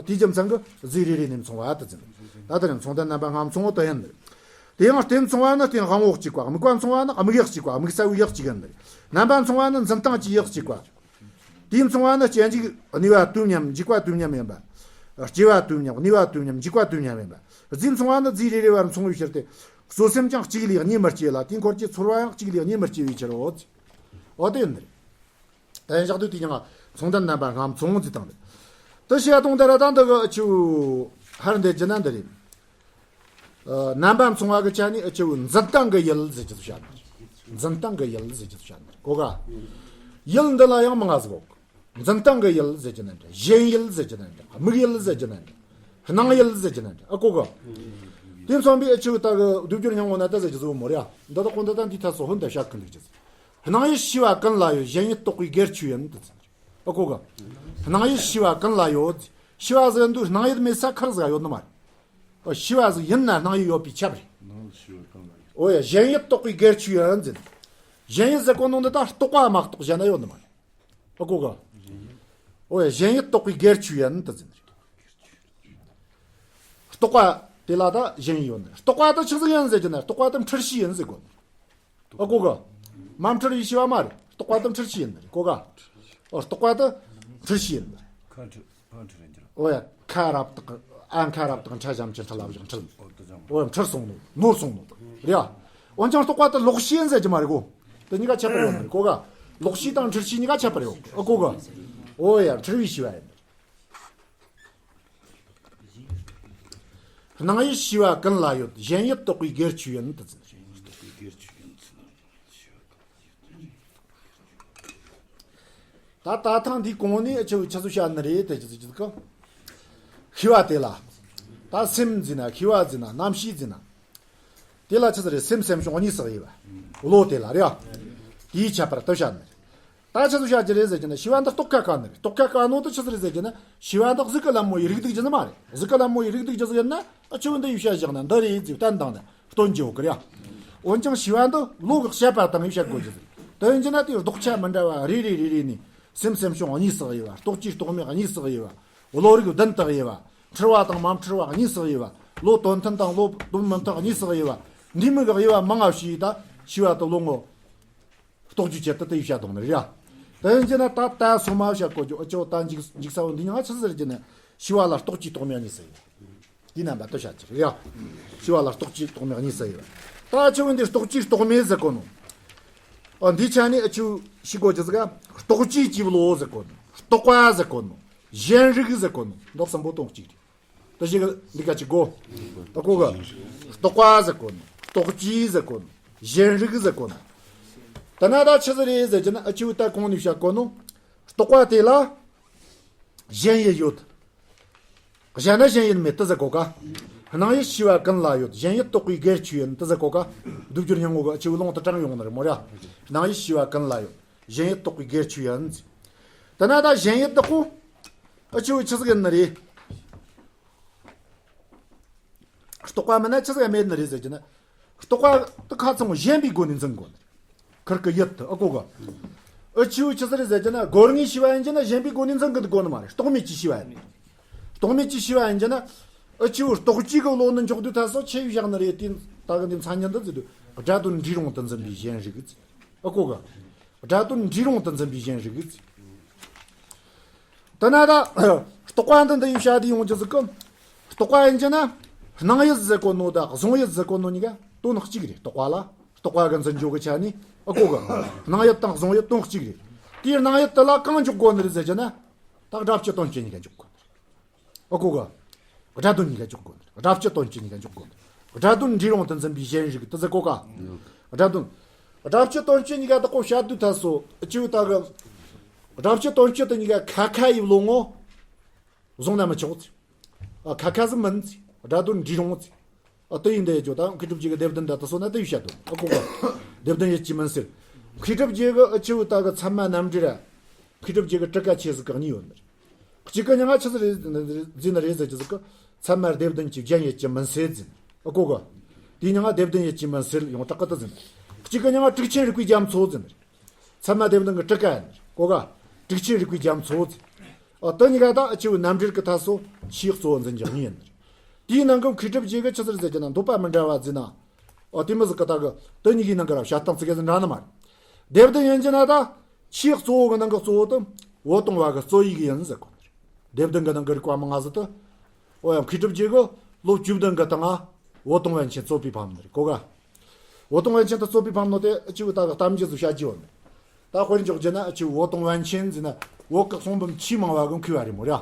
དེའི་རྒྱུ་མཚན་གི་རྫས་རེ་རེ་ནས་མཚུངས་པ་དེ་ཟེར། ད་དེ་རིང་མཚུངས་ལྡན་རྣམ་པ་ལྔ་མཚུངས་པོ་དེ་ཡིན། དེ་ཡང་རྟེན་མཚུངས་པ་ནི་རྟེན་དབང་པོ་གཅིག་པ། དམིགས་པ་མཚུངས་པ་ནི་དམིགས་ཡུལ་གཅིག་པ། དམིགས་ས་བོའི་ཡུལ་གཅིག་ཡིན། རྣམ་པ་མཚུངས་པ་ནི་འཛིན་སྟངས་ཀྱི་ཡུལ་གཅིག་པ། དུས་མཚུངས་པ་ནི་སྐྱེ་འཇིག་གནས་པ་དུས་མཉམ། འཇིག་པ་དུས་མཉམ་ཡིན་པ། སྐྱེ་བ་དུས་མཉམ། གནས་པ་དུས་མཉམ། འཇིག་པ་དུས་མཉམ་ཡིན་པ། རྫས་མཚུངས་པ་ནི་རྫས་རེ་རེ་བར་མཚུངས་པའི་ཕྱིར་ཏེ། གཙོ་སེམས་ཀྱང་གཅིག་ལས་གཉིས་མི་སྐྱེ་ལ། དེའི་འཁོར་གྱི་ཚོར་བ་ཡང་གཅིག་ལས་གཉིས་མི་སྐྱེ་བའི་ཕྱིར་རོ། འོ་དེ་ཡིན། ད་ཡིན་ཞག་དུས་དེ་ཡང་མཚུངས་ལྡན་རྣམ་པ་ལྔ་མཚུངས་ཟེར་དང་། དེ་བཤད་དང་དེ་ར་ད་འདི་གི་འུ་ཆོ་ཧར་འདེད་རྒྱུ་ན་འདི་རེད། ཨ་རྣམ་པ་མཚུངས་པ་གི་ཆ་ནས་འུ་ཆོ་འཛིན་སྟངས་གི་ཡུལ་ཟེར་རྒྱུ་བཤད་ནི། འཛིན་སྟངས་གི་ཡུལ་ཟེར་རྒྱུ་བཤད་ནི་གོ་ག། ཡུལ་འདི་ལ་ཡང་མང་ང་ཟིག་གོ། འཛིན་སྟངས་གི་ཡུལ་ཟེར་རྒྱུ་ན་འདྲ། ཞེན་ཡུལ་ཟེར་རྒྱུ་ན་འདྲ། དམིགས་ཡུལ་ཟེར་རྒྱུ་ན་འདྲ། སྣང་ཡུལ་ཟེར་རྒྱུ་ན་འདྲ། ཨ་གོ་ག། དེ་མཚོན་པའི་འུ་ཆོ་ད་གི་སྡེབ་སྦྱོར་སྙིང་པོ་ན་ད་ཟེར་རྒྱུ་ཟིག་མོ་རེད་ཨ། འདི་དག་གོ་འདི་དང་འདི་ཐ་སོ་ཧོན་ད་བཤད་གི་འདུག་རྒྱུ་ཟིག། སྣང་ཡུལ་ཤེས་པ་ཀུན་ལ་ཡོད། ཞེན་ཡུལ་རྟོག་པའི་སྒེར་ཆོས་ཡིན་དུ་ཟེར། ཨ་གོ་ག། སྣང་ཡུལ་ཤེས་པ་ཀུན་ལ་ཡོད། ཤེས་པ་ཟེར་འདུག། སྣང་ཡུལ་མེད་ས་ཁར་ཟིག་ཡོད་ནི་མ་རེད། ཨོ་ཤེས་པ་ཟིག་ཡིན་ན་སྣང་ཡུལ་ཡོད་པའི་ཁྱབ་རེད། སྣང་ཡུལ་ཤེས་པ་ཀུན་ལ་ཡོད། ཨོ་ཡ་ཞེན་ཡུལ་རྟོག་པའི་སྒེར་ཆོས་ཡིན་ཟེར། ཞེན་ཡུལ་ཟེར་གོ་ནོ་འདི་ད་རྟོག་པ་མ་གཏོགས་གཞན་ན་ཡོད་ནི་མ་རེད། ཨ་གོ་ག། ཨོ་ཡ་ཞེན་ཡུལ་རྟོག་པའི་སྒེར་ཆོས་ཡིན་དུ་ཟེར། རྟོག་པ་དེ་ལ་ད་ཞེན་ཡུལ་ཡོད་ནི། རྟོག་པ་ད་ཆི་ཟིག་ཡིན་ཟེར་གྱི་ན། རྟོག་པ་ད་འཁྲུལ་ཤེས་ཡིན་ཟེར་གོ། ཨ་གོ་ག། མ་འཁྲུལ་བའི་ཤེས་པ་མ་རེད། རྟོག་པ་ད་འཁྲུལ་ཤེས་ཡིན་ནི་རེད་གོ་ག། ཨོ་རྟོག་པ་ད་འཁྲུལ་ཤེས་ཡིན་ནི་རེད། ཁ་འཁྲུལ་ཁ་འཁྲུལ་ཡིན་གྱི་རེད། ཨོ་ཡ་ཁ་རབ་དག་ཨ་ཁ་རབ་དག་ཕྲ་ཞབས་ཀྱུ་འཁྲུལ་ལ་བཞག་འཁྲུལ། ཨོ་ཡ་འཁྲུལ་སོང་ནོ་ནོར་སོང་ནོ་རེད་ཡ། འོན་ཀྱང་རྟོག་པ་ད་ལོག་ཤེས་ཡིན་ཟེར་གྱི་མ་རེད་གོ། དེ་གཉིས་ཀ་ཁྱད་པར་ཡོད་ནི་རེད་གོ་ག། ལོག་ཤེས་དང་འཁྲུལ་ཤེས་གཉིས་ཀ་ཁྱད་པར་ཡོད། ཨ་གོ་ག། ཨོ་ཡ་འཁྲུལ་བའི་ཤེས་པ་ཡིན། སྣང་ཡུལ་ཤེས་པ་ཀུན་ལ་ཡོད། ཞེན་ཡུལ་རྟོག་པའི་སྒེར་ཆོས་ཡིན་དུ་ཟེར། ད་ད་ཐེངས་འདིའི་གོང་ནས་ཆི་ཆི་ཟིག་བཤད་ནི་རེད་དེ་ཆི་ཟིག་གི། ཤེས་པ་དེ་ལ། ད་སེམས་ཟེར་ན་ཤེས་པ་ཟེར་ན་རྣམ་ཤེས་ཟེར་ན། དེ་ལ་ཆི་ཟིག་རེད། སེམས་སེམས་བྱུང་གཉིས་སུ་དབྱེ་བ། བློ་དེ་ལ་རེད་ཨ། དེའི་ཁྱད་པར་དུ་བཤད་ནི་རེད། ད་ཆི་ཟིག་བཤད་རྒྱུ་རེད་ཟེར་གྱི་ན་ཤེས་པ་འདི་རྟོགས་ཁ་དཀའ་ནི་རེད། རྟོགས་ཁ་དཀའ་ནོ་དེ་ཆི་ཟིག་རེད་ཟེར་གྱི་ན་ཤེས་པ་འདི་གཟུགས་ཀྱི་ལད་མོ་ཡི་རིགས་སྡུད་རྒྱུ་ནི་མ་རེད། གཟུགས་ཀྱི་ལད་མོ་ཡི་རིགས་སྡུད་རྒྱུ་ཟིག་ཡིན་ན་ཨ་ཆི་བོ་འདི་ཡི་བཤད་བཞག་ན་འདི་རེད་ཟེར་བསྟན་བཏང་ནས་སྟོན་རྒྱུ་ཡོད་གི་རེད། འོན་ཀྱང་ཤེས་པ་འདི་བློ་གི་བཤད་པ་དང་ཡི་བཤད་དགོས་རྒྱུ་ཟིག། དེ་ཡིན་གྱི་ན་དེའི་ལྡོག་ཆ་མི་འདྲ་བ་རེ་རེ་རེ་རེ་ནས་སེམས་སེམས་བྱུང་གཉིས་སུ་དབྱེ་བ། རྟོགས་ཀྱི་རྟོགས་མེད་གཉིས་སུ་དབྱེ་བ། བློ་རིག་བདུན་དུ་དབྱེ་བ། འཁྲུལ་བ་དང་མ་འཁྲུལ་བ་གཉིས་སུ་དབྱེ་བ། བློ་དོན་མཐུན་དང་བློ་དོན་མི་མཐུན་གཉིས་སུ་དབྱེ་བ། འདི་མོ་གི་དབྱེ་བ་མང་ང་ཞིག་ད་ཤེས་པ་དང་བློ་ངོ་རྟོགས་རྒྱུའི་ཆེད་དུ་དེ་ཡི་བཤད་དོན་རེད་ཡ། དེ་ཡིན་གྱི་ན་ད་ལྟ་སོ་མ་བཤད་གོ་རྒྱུ་ཨ་ཅོ་ད་འཇིག་འཇིག་ས་བོ་འདི་ཉང་ཆི་ཟེར་གྱི་ན་ཤེས་པ་ལ་རྟོགས་ཀྱི་རྟོགས་མེད་གཉིས་སུ་དབྱེ་བ། དེའི་རྣམ་པ་དུ་བཤད་ཀྱི་རེད་ཡ། ཤེས་པ་ལ་རྟོགས་ཀྱི་རྟོགས་མེད་གཉིས་སུ་དབྱེ་བ། ད་ཨ་ཆུ་འདི་རྟོག་བཅས་རྟོག་མེད་ཟེར་གོ་ནོ། ཨ་འདི་ཆ་ནི་ཨ་ཆུ་ཤི་གོ་ཅི་ཟིག་ག་རྟོག་བཅས་ཀྱི་བློ་ཟེར་གོ་ནོ། རྟོག་པ་ཟེར་གོ་ནོ། གཞན་རིག་ཟེར་གོ་ནོ། མདོ་གསུམ་པོ་དོན་གཅིག་རེད། ད་ཞིག་འདི་ག་ཅིག་གོ། ཨ་གོ་ག་རྟོག་པ་ཟེར་གོ་ནོ། རྟོག་བཅས་ཟེར་གོ་ནོ། གཞན་རིག་ཟེར་གོ་ནོ། ད་ན་ད་ཆི་ཟིག་རེད་ཟེར་གྱི་ན་ཨ་ཆུ་ད་གོང་ནས་བཤད་གོ་ནོ། རྟོག་པ་དེ་ལ་གཞན་ཡུལ་ཡོད། གཞན་ན་གཞན་ཡུལ་མེད་དུ་ཟེར་གོ་ཀ་སྣང་ཡུལ་ཤེས་པ་ཀུན་ལ་ཡོད། གཞན་ཡུལ་རྟོག་པའི་སྒེར་ཆོས་ཡིན་དུ་ཟེར་གོ་ཀ་སྡུག་སྦྱོར་སྙིང་པོ་གི་ཨ་ཆུ་ལུང་དུ་དྲངས་ཡོང་ནི་རེད་མོ་ར། སྣང་ཡུལ་ཤེས་པ་ཀུན་ལ་ཡོད། གཞན་ཡུལ་རྟོག་པའི་སྒེར་ཆོས་ཡིན། ད་ན་ད་གཞན་ཡུལ་དག་གོ་ཨ་ཆུ་ཆི་ཟིག་ཡིན་ནི་རེད། རྟོག་པ་མེད་ན་ཆི་ཟིག་མེད་ནི་རེད་ཟེར་གྱི་ན། རྟོག་པ་དེ་ཁ་ཚང་གཞན་པའི་སྒོ་ནས་འཛིན་དགོས་ནི་རེད། ཁིར་གི་ཡུལ་དུ་ཨ་གོ་ག་ཨ་ཆུ་ཆི་ཟིག་རེད་ཟེར་གྱི་ན་སྒོ་ལྔའི་ཤེས་པ་ཡིན་གྱི་ན་གཞན་པའི་སྒོ་ནས་འཛིན་གི་འདུག་དགོས་ནི་མ་རེད། རྟོག་མེད་ཀྱི་ཤེས་པ་ཡིན། རྟོག་མེད་ཀྱི་ཤེས་པ་ཡིན་གྱི་ན། ཨ་ཆུ་རྟོག་བཅས་གི་བློ་ནི་འཇོག་དུས་ད་སོ་ཆེ་བཞག་ནི་རེད། དེ་ད་གི་འདི་མཚན་ཉིད་འདི་ཟེར་དུས་སྒྲ་དོན་འབྲས་རུང་དུ་འཛིན་པའི་གཞན་རིག་ཨ་གོ་ག་སྒྲ་དོན་འབྲས་རུང་དུ་འཛིན་པའི་གཞན་རིག་ད་ན་ད་རྟོག་པ་འདི་འདི་ཡི་བྱ་དེ་ཡོང་རྒྱུ་ཟིག་གམ། རྟོག་པ་ཡིན་གྱི་ན། སྣང་ཡུལ་ཟེར་གོ་ནོ་དང་གཟུང་ཡུལ་ཟེར་གོ་ནོ་གཉིས་ཀ་དོན་གཅིག་རེད། རྟོག་པ་ལ་རྟོག་པ་གི་འཛིན་སྦྱོར་གི་ཆ་ནས་ཨ་གོ་ག་སྣང་ཡུལ་དང་གཟུང་ཡུལ་དོན་གཅིག་རེད། དེའི་སྣང་ཡུལ་དེ་ལ་གང་འཇོག་དགོས་ནི་རེད་ཟེར་གྱི་ན། ད་སྒྲ་སྤྱི་དོན་སྤྱི་གཉིས་ཀ་འཇོག་དགོས་ནི་རེད། ཨ་གོ་ག་སྒྲ་དོན་གཉིས་ཀ་འཇོག་དགོས་ནི་རེད། སྒྲ་སྤྱི་དོན་སྤྱི་གཉིས་ཀ་འཇོག་དགོས་ནི་རེད། སྒྲ་དོན་འབྲས་རུང་དུ་འཛིན་པའི་གཞན་རིག་དེ་ཟེར་གོ་ག་སྒྲ་དོན། སྒྲ་སྤྱི་དོན་སྤྱི་གཉིས་ཀ་དག་གོ་བཤད་དུས་ད་སོ་ཨ་ཆུ་ད་གི་སྒྲ་སྤྱི་དོན་སྤྱི་དེ་གཉིས་ཀ་ཁ་ཁ་ཡི་བློ་ངོ་བཟུང་ན་མི་ཆོག་ཚེ། ཨ་ཁ་ཁ་ཟི་མིན་ཚེ། སྒྲ་དོན་འབྲས་རུང་ཚེ། ཨ་དེ་ཡིན་དེ་ཡོད་ད་མཁས་གྲུབ་རྗེ་གི་སྡེ་བདུན་ད་དུ་སོ་ན་དེ་ཡི་བཤད་དོ་ཨ་གོ་ག་སྡེ་བདུན་ཡིད་ཀྱིས་མིན་སེལ། མཁས་གྲུབ་རྗེ་གི་ཨ་ཆུ་ད་གི་ཚད་མ་རྣམ་འགྲེལ་ར། མཁས་གྲུབ་རྗེ་གི་ཊཱི་ཀ་ཆེ་ཟིག་ག་གཉིས་ཡོད་ནི་རེད། གཅིག་གི་མྱིང་ང་ཆི་ཟིག་རེད་ཟེར་ནི་རེད་ཟེར་གྱི་ཟིག་གི་ཚད་མ་སྡེ་བདུན་གྱི་རྒྱན་ཡིད་ཀྱིས་མིན་སེལ་ཟེར་ནི་ཨ་གོ་ག་དེའི་མྱིང་ང་སྡེ་བདུན་ཡིད་ཀྱིས་མིན་སེལ་ཡོངས་གྲགས་གི་དེ་ཟེར་ནི། གཅིག་གི་མྱིང་ང་ཊཱིཀ་ཆེན་རིག་པའི་རྒྱ་མཚོ་ཟེར་ནི་རེད། ཚད་མ་སྡེ་བདུན་གྱི་ཊཱི་ཀ་ཡིན་ནི་རེད་གོ་ག་ཊཱིཀ་ཆེན་རིག་པའི་རྒྱ་མཚོ་ཟེར། ཨ་དེ་གཉིས་ཀ་ད་ཨ་ཆུ་རྣམ་འགྲེལ་གི་ད་སོ་ཆེས་གཙོ་བོ་འཛིན་རྒྱུ་གཉིས་ཡིན་ནི་རེད། དེའི་ནང་གི་མཁས་གྲུབ་རྗེ་གི་ཆི་ཟིག་རེད་ཟེར་གྱི་ན་འདོད་པ་མི་འདྲ་བ་ཟེར་ན། ཨ་དེ་མི་ཟིག་གི་ད་གི་དེ་གཉིས་ཀའི་ནང་གི་ར་བཤད་སྟངས་ཚིག་གི་ཟིག་འདྲ་ནི་མ་རེད། སྡེ་བདུན་ཡིན་གྱི་ན་ད། ཆེས་གཙོ་བོ་གི་ནང་གི་གཙོ་བོ་དེ། འོད་སྟོང་བ་གི་རྩོད་ཡིག་ཡིན་ཟེར་གོ་ནི་རེད། སྡེ་བདུན་གི་ནང་གི་རིགས་པ་མང་ང་ཟིག་དེ། འོ་ཡང་མཁས་གྲུབ་རྗེ་གི་ལོ་བཅུ་བདུན་གི་སྟེང་ང་། འོད་སྟོང་པཎ་ཆེན་རྩོད་པའི་ཕ་མ་ནི་རེད་གོ་ག་འོད་སྟོང་པཎ་ཆེན་དེ་རྩོད་པའི་ཕ་མ་ནོ་དེ་ཨ་ཆུ་ད་གི་གཏམ་རྒྱུད་ཟིག་བཤད་རྒྱུ་ཡོད་ནི། ད་དཔེར་འཇོག་རྒྱུ་ན་ཨ་ཆུ་འོད་སྟོང་པཎ་ཆེན་ཟེར་ན་འོད་གི་གསུང་འབུམ་ཆེས་མང་བ་གི་མཁས་པ་རེད་མོ་ར།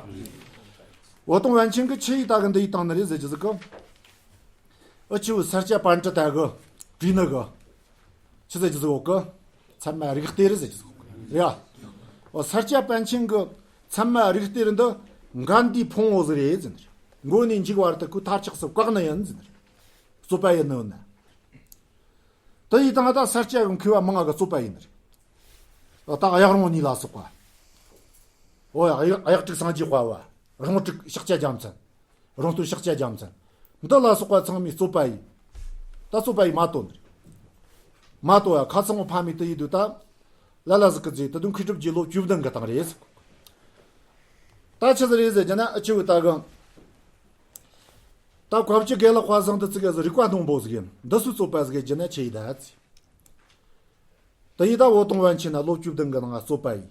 འོད་སྟོང་པཎ་ཆེན་གི་ཆི་ཡིས་ད་གི་འདི་ཡི་བཏང་ནི་རེད་ཟེར་རྒྱུ་ཟིག་གི་ཨ་ཆུ་ས་སྐྱ་པཎྜི་ཏ་གི་བྲིས་ནི་གི་ཆི་ཟེར་རྒྱུ་ཟིག་ཡོད་གི་ཚད་མ་རིགས་གཏེར་ཟེར་རྒྱུ་ཟིག་ཡོད་གི་རེད་ཡ། འོ་ས་སྐྱ་པཎ་ཆེན་གི་ཚད་མ་རིགས་གཏེར་འདི་འགལ་འདུའི་ཕུང་བོ་ཟིག་རེད་ཟེར་ནི་རེད། མགོ་ནས་མཇུག་བར་དུ་ཁོའི་མཐར་ཆགས་སུ་བཀག་ནི་ཡིན་ཟེར་ནི་རེད། རྩོད་པ་ཡིན་ནི་ཡོད་ན། དེ་ཡི་སྟེང་ད་ས་སྐྱ་གི་མཁས་པ་མང་ང་གི་རྩོད་པ་ཡིན་ནི་རེད། ད་གཡག་རོང་གཉིས་ལ་སོགས་པ། འོ་ཡ་གཡག་གཡག་དྲུག་སངས་རྒྱས་དཔའ་བ། རོང་དྲུག་ཤཱཀྱ་རྒྱལ་མཚན། རོང་སྟོན་ཤཱཀྱ་རྒྱལ་མཚན། འདི་ལ་སོགས་པ་ཚང་མས་རྩོད་པ་ཡིན། ད་རྩོད་པ་ཡིན་མ་གཏོགས་འདིར། མ་གཏོགས་ཡ་ཁ་ཚང་བོ་ཕ་མས་དུ་ཡིན་དུས་ད། ལ་ལ་ཟིག་གི་རྫས་དུ་དུང་མཁས་གྲུབ་རྗེ་ལོ་བཅུ་བདུན་གི་སྟེང་རེད་ཟེར། ད་ཆི་ཟིག་རེད་ཟེར་རྒྱུ་ན་ཨ་ཆུ་བོ་ད་གི་ད་གོ་བཅུ་དགེ་ལེགས་དཔལ་བཟང་དུ་ཚིག་གི་ཟིག་རིག་པ་སྣང་བོ་ཟིག་ཡིན། འདི་སུའི་རྩོད་པ་ཟིག་རྒྱུ་ན་ཆི་ཡིན་ད་ཟེར། དུ་ཡིན་ད་འོད་སྟོང་པཎ་ཆེན་ན་ལོ་བཅུ་བདུན་གི་ནང་རྩོད་པ་ཡིན།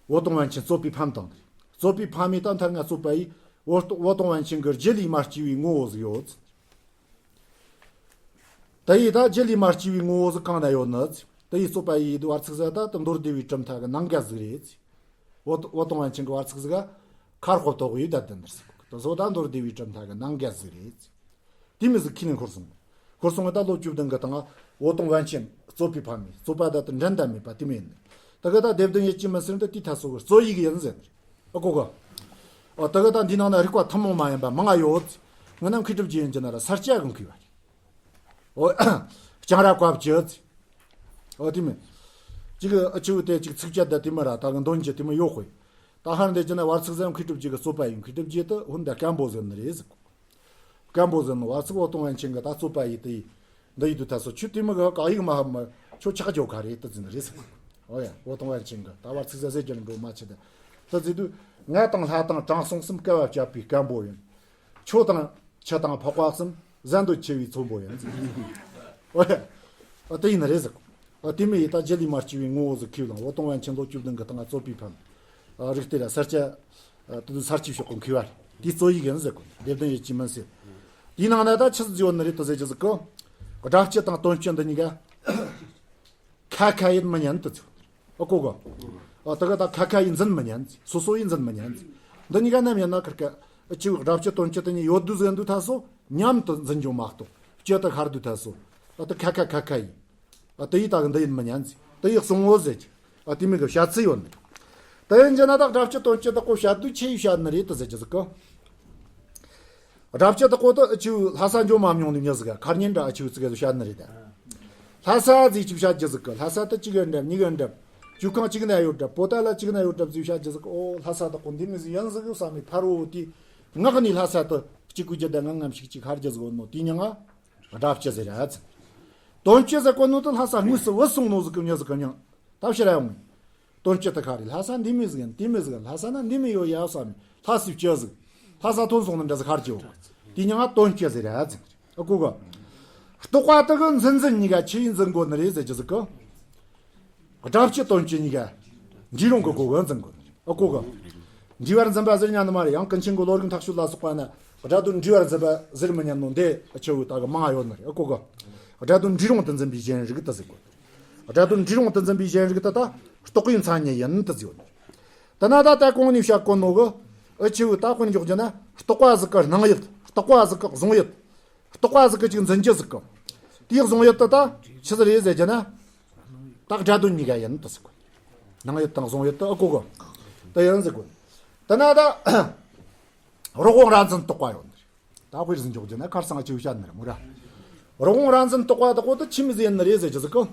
འོད་སྟོང་པཎ་ཆེན་རྩོད་པའི་ཕམ་དང་། རྩོད་པའི་ཕམ་ཡིན་ད་མཐར་ང་རྩོད་པ་ཡིན། འོད་སྟོང་འོད་སྟོང་པཎ་ཆེན་གི་རྒྱུད་ལས་མ་སྐྱེས་པའི་ངོ་བོ་ཟིག་ཡོད། དེ་ཡིས་ད་རྒྱུད་ལས་མ་སྐྱེས་པའི་ངོ་བོ་ཟིག་གང་ན་ཡོད་ནི། དེ་ཡིས་རྩོད་པ་ཡིས་བར་ཚིགས་ཟིག་ད་དུ་མདོ་སྡེ་བའི་གྲུབ་མཐའ་གི་ནང་འགལ་ཟིག་རེད། འོད་འོད་སྟོང་པཎ་ཆེན་གི་བར་ཚིགས་ཟིག་ག་མཁར་དབུ་ཐོག་ཡོད་ད་དུ་འདིར་ཟིག་དེ་སོ་ད་མདོ་སྡེ་བའི་གྲུབ་མཐའ་གི་ནང་འགལ་ཟིག་རེད། དེ་མི་ཟིག་ཁས་ལེན་ཁོར་སོང་། ཁོར་སོང་ངས་ད་ལོ་བཅུ་བདུན་གི་སྟེང་འོད་སྟོང་པཎ་ཆེན་རྩོད་པའི་ཕ་མས་རྩོད་པ་ད་དུ་འགྲན་ཟླ་མེད་པ་དེ་མིན། ད་གི་ད་སྡེ་བདུན་ཡིད་ཀྱིས་མིན་སེལ་འདི་དེའི་ཐད་སོ་གི་རྩོད་ཡིག་ཡིན་ཟེར། ཨ་གོ་གི། ཨོ་ད་གི་ད་འདི་ནང་ན་རིག་པ་ཐུན་མོང་མ་ཡིན་པ་མང་ང་ཡོད། ངི་ནམ་མཁས་གྲུབ་རྗེ་ཡིན་གྱི་ན་ར་ས་སྐྱ་གི་མཁས་པ་རེད། ཨོ། ལྕང་ར་བཀའ་བརྒྱུད། ཨོ་དེ་མིན། ཅིག་ཨ་ཆུ་དེ་ཅིག་ཚིགས་བཅད་ད་དེ་མི་ར་ད་གི་འདོན་རྒྱུ་དེ་མི་ཡོད་དཔེ། ད་ཧར་འདི་ཅི་ན་བར་ཚིགས་ཟན་མཁས་གྲུབ་རྗེ་གི་རྩོད་པ་ཡིན། མཁས་གྲུབ་རྗེ་དུ་ཧུན་ད་སྐམ་པོ་ཟེར་ནི་རེད་ཟེར། སྐམ་པོ་ཟེར་ནི་བར་ཚིགས་འོད་སྟོང་པཎ་ཆེན་གི་ད་རྩོད་པ་ཡིན་དེ་ཡིན། འདི་ཡིན་དུས་ད་སོ་ཆུ་དེ་མི་གི་ག་ཡིག་མ་ཧ་མ་ཆོ་ཆག་ཇོ་ཁ་རེད་དུ་ཟེར་ནི་རེད་ཟེར། ཨོ་ཡ་འོད་སྟོང་པཎ་ཆེན་གི་ད་བར་ཚིགས་ཟན་ཟེར་རྒྱུ་འགྲོ་མ་ཆེ་ད། དུ་ཟེར་དུས་ང་དང་ལྷ་དང་དྲང་སྲོང་གསུམ་བསྐལ་བ་བཅད་པའི་སྐམ་པོ་ཡིན། ཆོ་དང་། ཆུ་དང་འཕགས་པ་གསུམ་ཟན་དུ་ཆེ་བའི་ཚོམ་བུ་ཡིན། ཨོ་ཡ། ཨ་དེ་ཡིན་ན་རེད་ཟེར། ཨ་དེ་མི་ཡི་ད་རྒྱུད་ལས་མ་སྐྱེས་པའི་ངོ་བོ་ཟིག་ཁས་བླངས། འོད་སྟོང་པཎ་ཆེན་ལོ་བཅུ་བདུན་གི་སྟེང་རྩོད་པའི་ཕམ། ཨ་རིགས་གཏེར་ལ་ས་སྐྱ། ཨ་དེ་དུས་ས་སྐྱའི་ཕྱོགས་ཀུན་མཁས་པ་རེད། དེའི་རྩོད་ཡིག་ཡིན་ཟེར་གོ། སྡེ་བདུན་ཡིད་ཀྱིས་མིན་སེལ། དེའི་ནང་ན་ད་ཆི་ཟིག་ཡོད་ནི་རེད་དུ་ཟེར་གྱི་ཟིག་གི། སྒྲ་སྤྱི་དང་དོན་སྤྱི་འདི་གཉིས་ཀ་ཁ་ཁ་ཡིན་མི་ཉན་དུ་ཚུལ། ཨ་གོ་གོ། ཨ་དེ་ག་ད་ཁ་ཁ་ཡིན་འཛིན་མི་ཉན། སོ་སོ་ཡིན་འཛིན་མི་ཉན། འདི་གཉིས་ཀ་ནམ་ཡིན་ན་ཁར་ཀ་ཨ་ཆི་སྒྲ་སྤྱི་དོན་སྤྱི་དེ་གཉིས་ཡོད་དུ་ཟེར་འདུག་ཐ་སོ་མཉམ་དུ་འཛིན་རྒྱུ་མ་གཏོགས་སྤྱི་དུ་ཁར་འདུག་ཐ་སོ། ཨ་དེ་ཁ་ཁ་ཁ་ཁ་ཡིན། ཨ་དེ་ཡིས་ད་གི་འདི་ཡིན་མི་ཉན་ཟིག་དེ་ཡིས་གསུང་ངོ་ཟེར་གྱི། ཨ་དེ་མིན་གི་བཤད་ཚུལ་ཡོད་ནི། དེ་ཡིན་གྱི་ན་ད་སྒྲ་སྤྱི་དོན་སྤྱི་དག་གོ་བཤད་དུས་ཆི་ཡིས་བཤད་ནི་རེད་དུ་ཟེར་གྱི་ཟིག་གི། སྒྲ་སྤྱི་དག་གོ་དུ་ཨ་ཆུ་ལྷ་ས་འགྱོ་མ་མྱོང་ནི་མྱི་ཟིག་ག་ཁར་ཉིན་འདྲ་ཨ་ཆུ་ཙི་ག་བཤད་ནི་རེད་ད། ལྷ་ས་ཟིག་ཅིག་བཤད་རྒྱུ་ཟིག་གི། ལྷ་ས་དུ་གཅིག་གི་འདྲ་གཉིས་གི་འདྲ། ཇུ་ཁང་གཅིག་ན་ཡོད་འདྲ། པོ་ཏ་ལ་གཅིག་ན་ཡོད་འདྲ་ཟིག་བཤད་རྒྱུ་ཟིག་གི། ཨོ་ལྷ་ས་དག་གོ་འདི་མི་ཟིག་ཡིན་ཟིག་གི་བསམ་མི་ཕ་རོ་དེ། ངག་ནི་ལྷ་ས་དུ་གཅིག་གུ་རྒྱུ་ད་ངང་ངམ་ཞིག་ཅིག་ཁར་རྒྱུ་ཟིག་ཡོད་ནོ་དེ་ཉིད་ང་སྒྲ་སྤྱི་ཟེར་ར་ཚིག་དོན་སྤྱི་ཟེར་གོ་ནོ་དུ་ལྷ་ས་དངོས་སུ་བུད་སོང་ནོ་ཟིག་གི་མྱི་ཟིག་གི་མྱིང་ད་ཕྱིར་ར་ཡོང་ངེ། དོན་སྤྱི་དེ་ཁ་རེད། ལྷ་ས་འདི་མི་ཟིག་ཡིན་དེ་མི་ཟིག་ཡིན། ལྷ་ས་ན་འདི་མི་ཡོད་ཡ་བསམ་མི་ལྷ་སའི་སྤྱི་ཟིག་ལྷ་ས་ཐོན་སོང་ནི་འདྲ་ཟིག་ཁར་གྱི་ཡོད། དེ་ཉིད་ང་དོན་སྤྱི་ཟེར་ར་ཟིག་ཨ་གོ་གི། རྟོག་པ་དེ་གི་འཛིན་འཛིན་གཉིས་ཀ་ཆི་ཡིས་འཛིན་དགོ་ནི་རེད་ཟེར་གྱི་ཟིག་གི། སྒྲ་སྤྱི་དོན་སྤྱི་གཉིས་ཀ་འབྲས་རུང་གི་སྒོ་གི་འཛིན་དགོ་ནི་རེད། ཨ་གོ་གི། འདྲེས་པར་འཛིན་པ་ཟེར་ཉན་ནི་མ་རེད། ཡང་ཀུན་མཁྱེན་གི་བློ་རིག་མཐའ་དཔྱོད་ལ་སོགས་པ་ན་སྒྲ་དོན་འདྲེས་པར་འཛིན་པ་ཟེར་མི་ཉན་ནོ་འདི་ཨ་ཆི་བོ་ད་གི་མང་ཡོད་ནི་རེད། ཨ་གོ་གི། སྒྲ་དོན་འབྲས་རུང་དུ་འཛིན་པའི་གཞན་རིག་དུ་ཟེར་གོ། སྒྲ་དོན་འབྲས་རུང་དུ་འཛིན་པའི་གཞན་རིག་དེ་ད་རྟོག་པའི་མཚན་ཉིད་ཡིན་དུ་ཟེར་ཡོད། དེ་ན་ད་ལྟ་གོང་ནས་བཤད་གོ་ནོ་གི་ཨ་ཆི་བོ་ད་དཔེར་འཇོག་རྒྱུ་ན་རྟོག་པ་ཟིག་གི་སྣང་ཡུལ། རྟོག་པ་ཟིག་གི་གཟུང་ཡུལ། རྟོག་པ་ཟིག་གི་ཅིག་འཛིན་རྒྱུ་ཟིག་གི། དེའི་གཟུང་ཡུལ་དེ་ད་ཆི་ཟིག་རེད་ཟེར་རྒྱུ་ན། ད་སྒྲ་དོན་གཉིས་ཀ་ཡིན་དུ་ཟེར་གོ། སྣང་ཡུལ་དང་གཟུང་ཡུལ་དེ་ཨ་གོ་གི། དེ་ཡིན་ཟེར་གོ། དེ་ན་ད་རོ་གོང་ར་འཛིན་རྟོག་པ་ཡོད་ནི་རེད། ད་དཔེར་ཟིན་འཇོག་རྒྱུ་ན་ཁར་སང་ཅིག་བཤད་ནི་རེད་མོ་ར། རོ་གོང་ར་འཛིན་རྟོག་པ་དག་པོ་དུ་ཆི་མི་ཟིན་ནི་རེད་ཟེར་རྒྱུ་ཟིག་གི།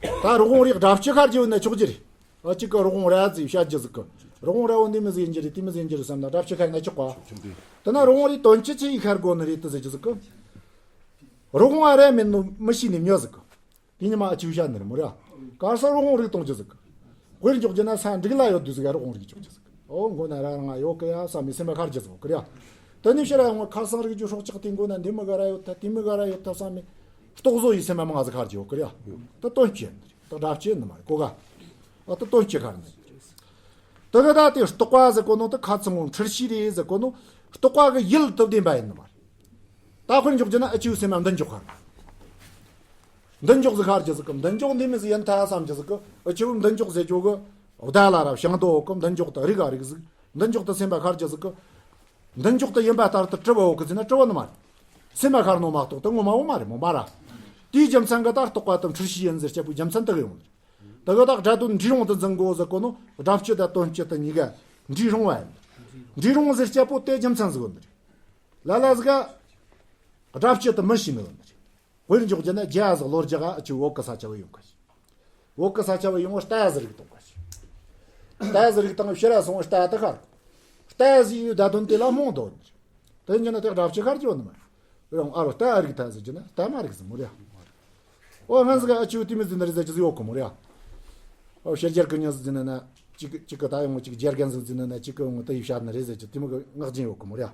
ད་རོ་གོང་རིགས་སྒྲ་སྤྱི་ཁར་རྒྱུ་ན་ཆོག་རྒྱུ་རེད། ཨ་གཅིག་གི་རོ་གོང་ར་ཟིག་བཤད་རྒྱུ་ཟིག་གི། རོ་གོང་ར་བོ་འདི་མི་ཟིན་རྒྱུ་རེད་དེ་མི་ཟིན་རྒྱུ་རེད་བསམ་ན་སྒྲ་སྤྱི་ཁར་ན་ཆོག་ག་དེ་ན་རོ་གོང་རིགས་དོན་སྤྱི་ཆི་ཡིས་ཁར་དགོ་ནི་རེད་དུ་ཟེར་རྒྱུ་ཟིག་གི། རོ་གོང་ཨ་ར་མེད་ནོ་མི་ཤེས་ནི་མྱི་ཟིག་གི། དེ་ཉི་མ་ཨ་ཆི་བཤད་ནི་རེད་མོ་ར། གར་ས་རོ་གོང་རིགས་གཏོང་རྒྱུ་ཟིག་དཔེར་འཇོག་རྒྱུ་ན་ས་འབྲུག་ལ་ཡོད་དུས་ཟིག་རོ་གོང་རིགས་འཇོག་རྒྱུ་ཟིག་ཨོ་མགོ་ན་ར་རང་ཡོད་གི་ཡ་བསམ་མི་སེམས་པ་ཁར་རྒྱུ་ཟིག་གི་ར། དེ་ནི་ཕྱིར་ཡོང་ཁར་སང་རིགས་རྒྱུ་སྲོག་ཆགས་དེ་མགོ་ན་འདི་མི་ག་ར་ཡོད་ད་དེ་མི་ག་ར་ཡོད་ད་བསམ་མི་རྟོག་བཟོ་ཡི་སེམས་པ་མང་ཟིག་ཁར་རྒྱུ་གི་ར། ད་དོན་སྤྱི་ནི་རེད་ད་སྒྲ་སྤྱི་ནི་མ་རེད་གོ་ག་ཨ་ད་དོན་སྤྱི་ཁར་ནི་རེད། དེ་གི་ད་དེ་རྟོག་པ་ཟེར་གོ་ནོ་ད་ཁ་ཚང་བོ་འཁྲུལ་ཤེས་རེད་ཟེར་གོ་ནོ་རྟོག་པ་གི་ཡུལ་དུ་བདེན་པ་ཡིན་ནི་མ་རེད། ད་དཔེར་འཇོག་རྒྱུ་ན་ཨ་ཆི་བོ་སེམས་མ་མདུན་འཇོག་ཁར། མདུན་འཇོག་ཟིག་ཁར་རྒྱུ་ཟིག་གི་མདུན་འཇོག་འདི་མི་ཟིག་ཡིན་ཐ་བསམ་རྒྱུ་ཟིག་གི་ཨ་ཆི་བོ་མདུན་འཇོག་ཟེར་རྒྱུ་གི་བརྡ་ལ་ར་བྱང་དོ་གི་མདུན་འཇོག་ཏུ་རིག་ག་རིག་ཟིག་མདུན་འཇོག་ཏུ་སེམས་པ་ཁར་རྒྱུ་ཟིག་གི་མདུན་འཇོག་ཏུ་ཡིན་པ་ལྟར་དུ་གྲུབ་བོ་གི་ཟེར་ན་གྲུབ་བོ་ནི་མ་རེད། སེམས་པ་ཁར་ནོ་མ་གཏོགས་ད་ངོ་མ་བོ་མ་རེད་མོ་མ་ར། དེའི་རྒྱུ་མཚན་གི་ད་རྟོག་པ་དང་འཁྲུལ་ཤེས་ཡིན་ཟེར་རྒྱུ་བོའི་རྒྱུ་མཚན་དེ་གི་ཡོང་ནི་རེད། དེ་གི་ད་སྒྲ་དོན་འབྲས་རུང་དུ་འཛིན་དགོ་ཟེར་གོ་ནོ་སྒྲ་སྤྱི་དང་དོན་སྤྱི་དུ་གཉིས་ཀ་འབྲས་རུང་བ་ཡིན། འབྲས་རུང་ཟེར་རྒྱུ་བོ་དེ་རྒྱུ་མཚན་ཟིག་ཡོད་ནི་རེད། ལ་ལ་ཟིག་ག་སྒྲ་སྤྱི་དུ་མི་ཤེས་ནི་ཡོད་ནི་རེད། དཔེར་འཇོག་རྒྱུ་ན་རྒྱ་ཟིག་ལོ་རྒྱུ་ག་ཨ་ཆི་བོད་གི་ས་ཆ་བོ་ཡོང་ག་ཤི། བོད་གི་ས་ཆ་བོ་ཡོང་བ་རྟ་ཟིག་རིག་གཏོང་ག་ཤི། རྟ་ཟིག་རིག་བཏང་ཕྱིར་ར་སོང་རྟ་དེ་ཁར། རྟ་ཟིག་ཡོད་ད་དོན་དེ་ལ་རྨོངས་དོ་ནི་རེད། དེ་འཇོག་ན་དེ་སྒྲ་སྤྱི་ཁར་འཇོག་ནི་མ་རེད། རང་ཨ་རོ་རྟ་ཨ་རིག་ད་ཟེར་རྒྱུ་ན་རྟ་མ་རིག་ཟེར་མོ་རེད། ཨོ་ང་ཟིག་ཨ་ཆི་བོ་དེ་མི་ཟིན་ནི་རེད་ཟེར་རྒྱུ་ཟིག་ཡོད་གི་མོ་རེད། ཨོ་ཕྱི་རྒྱལ་གི་མྱི་ཟིག་ཟིན་ན་ན་གཅིག་གི་གཅིག་གི་ད་ཡོང་ངོ་གཅིག་རྒྱལ་རྒན་ཟིག་ཟིན་ན་ན་གཅིག་གི་ཡོང་ངོ་ད་ཡི་བཤད་ནི་རེད་ཟེར་རྒྱུ་དེ་མི་གི་ངག་རྒྱུན་ཡོད་གི་མོ་རེད།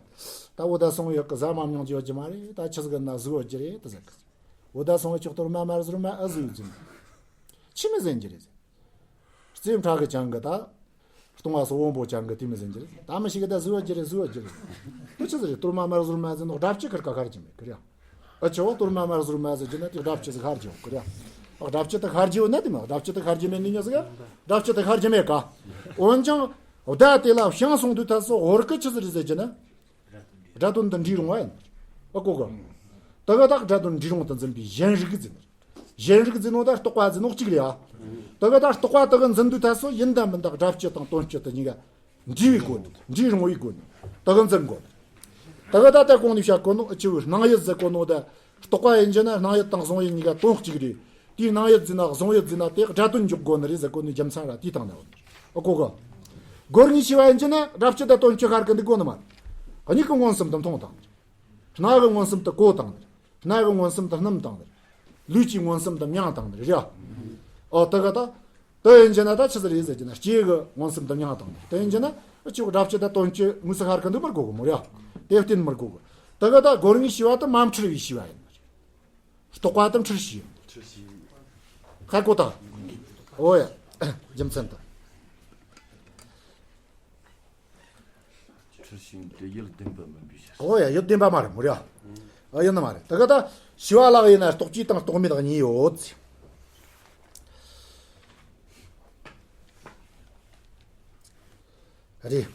ད་བོད་ད་སོང་ཡོད་གི་ཟ་མ་མྱོང་རྒྱུ་ཡོད་རྒྱུ་མ་རེད། ད་ཆི་ཟིག་གི་ན་ཟིག་ཡོད་རྒྱུ་རེད་ད་ཟེར་གི། བོད་ད་སོང་ཡོད་ཆོག་གཏོར་མ་མར་ཟུར་མ་ཨ་ཟིག་ཡོད་ཟིན། ཆི་མི་ཟིན་རྒྱུ་རེད་ཟེར། རྩེ་ཕྲ་གི་ཅང་གི་ད། སྟོང་བ་སོགས་དབང་པོ་ཅང་གི་དེ་མི་ཟིན་རྒྱུ་རེད། ད་མི་ཞིག་གི་ད་ཟིག་ཡོད་རྒྱུ་རེད་ཟིག་ཡོད་རྒྱུ་རེད། དེ་ཆི་ཟིག་རེད། གཏོར་མ་མར་ཟུར་མ་ཟིན་ནོ་སྒྲ་སྤྱི་ཁར་ཀ་ཁར་གྱི་མེད་གི་རེད། ཨ་ཆོ་གཏོར་མ་མར་ཟུར་མ་ཟེར་རྒྱུ་ན་དེ་སྒྲ་སྤྱི་ཟིག་ཁར་གྱི་ཡོད་གི་རེད། ཨ་སྒྲ་སྤྱི་དེ་ཁར་གྱི་ཡོད་ན་དེ་མ་སྒྲ་སྤྱི་དེ་ཁར་གྱི་མེད་ནི་ཉོ་ཟིག་ག་སྒྲ་སྤྱི་དེ་ཁར་གྱི་མེད་ཀ་འོན་ཀྱང་བརྡ་དེ་ལ་བྱང་སོང་དུས་ད་སོ་འོར་གི་ཆི་ཟིག་རེད་ཟེར་རྒྱུ་ན། སྒྲ་དོན་དུ་འབྲས་རུང་བ་ཡིན། ཨ་གོ་གོ། དེ་ག་ད་སྒྲ་དོན་འབྲས་རུང་དུ་འཛིན་པའི་གཞན་རིག་ཟེར། གཞན་རིག་ཟེར་ནོ་ད་རྟོག་པ་ཟེར་ནོ་གཅིག་རེད་ཨ། དེ་ག་ད་རྟོག་པ་དེ་གི་འཛིན་དུས་ད་སོ་ཡིན་ད་མིན་ད་སྒྲ་སྤྱི་དང་དོན་སྤྱི་དེ་གཉིས་ཀ་འབྲས་བུའི་སྒོ་ནས་འབྲས་རུང་བའི་སྒོ་ནས་དེ་གི་འཛིན་དགོས། དེ་ག་ད་ལྟ་གོང་ནས་བཤད་གོ་ནོ་ཨ་ཆི་བོའི་སྣང་ཡུལ་ཟེར་གོ་ནོ་ད། རྟོག་པ་ཡིན་རྒྱུ་ན་སྣང་ཡུལ་དང་གཟུང་ཡུལ་གཉིས་ཀ་དོན་གཅིག་རེད། དེའི་སྣང་ཡུལ་ཟེར་ན་གཟུང་ཡུལ་ཟེར་ན་དེ་སྒྲ་དོན་འཇོག་དགོས་ནི་རེད་ཟེར་གོ་ནི་རྒྱུ་མཚན་ར་དེའི་སྟེང་ན་ཡོད། ཨ་གོ་གོ། སྒོར་ངའི་ཤེས་པ་ཡིན་རྒྱུ་ན་སྒྲ་སྤྱི་དང་དོན་སྤྱི་ཁར་གི་འདུག་དགོས་ནི་མ་རེད། གཉིས་ཀྱི་མངོན་སུམ་དུ་མཐོང་དང་། སྣ་གི་མངོན་སུམ་དུ་གོ་དང་། སྣ་གི་མངོན་སུམ་དུ་སྣུམ་དང་། ལུས་ཀྱི་མངོན་སུམ་དུ་མྱང་དང་རེད་ཨ། ཨོ་དེ་ག་ད། དེ་ཡིན་རྒྱུ་ན་ད་ཆི་ཟིག་རེད་ཟེར་རྒྱུ་ན་ལྕེ་གི་མངོན་སུམ་དུ་མྱང་དང་། དེ་ཡིན་རྒྱུ་ན་ཨ་ཆི་གི་སྒྲ་སྤྱི་དང་དོན་སྤྱི་དངོས་སུ་ཁར་གི་འདུག་མི་དགོས་གི་མོ་རེད་ཨ། དེ་བརྟེན་མི་དགོས་གི། དེ་ག་ད་སྒོར་ངའི་ཤེས་པ་དེ་མ་འཁྲུལ་བའི་ཤེས་པ་ཡིན། རྟོག་པ་དེ་འཁྲུལ་ཤེས་ཡིན། འཁྲུལ་ཤེས། ཁ་གོ་ད། ཨོ་ཡ། རྒྱུ་མཚན་དེ། འཁྲུལ་ཤེས་དེ་ཡུལ་བདེན་པ་མིན་པའི་ཕྱིར། ཨོ་ཡ་ཡུལ་བདེན་པ་མ་རེད་མོ་རེད་ཨ། ཨ། ཡིན་ནི་མ་རེད། དེ་ག་ད་ཞི་བ་ལྷག་ཡིན་ན་རྟོག་བཅས་དང་རྟོག་མེད་གཉིས་ཡོད། རེད།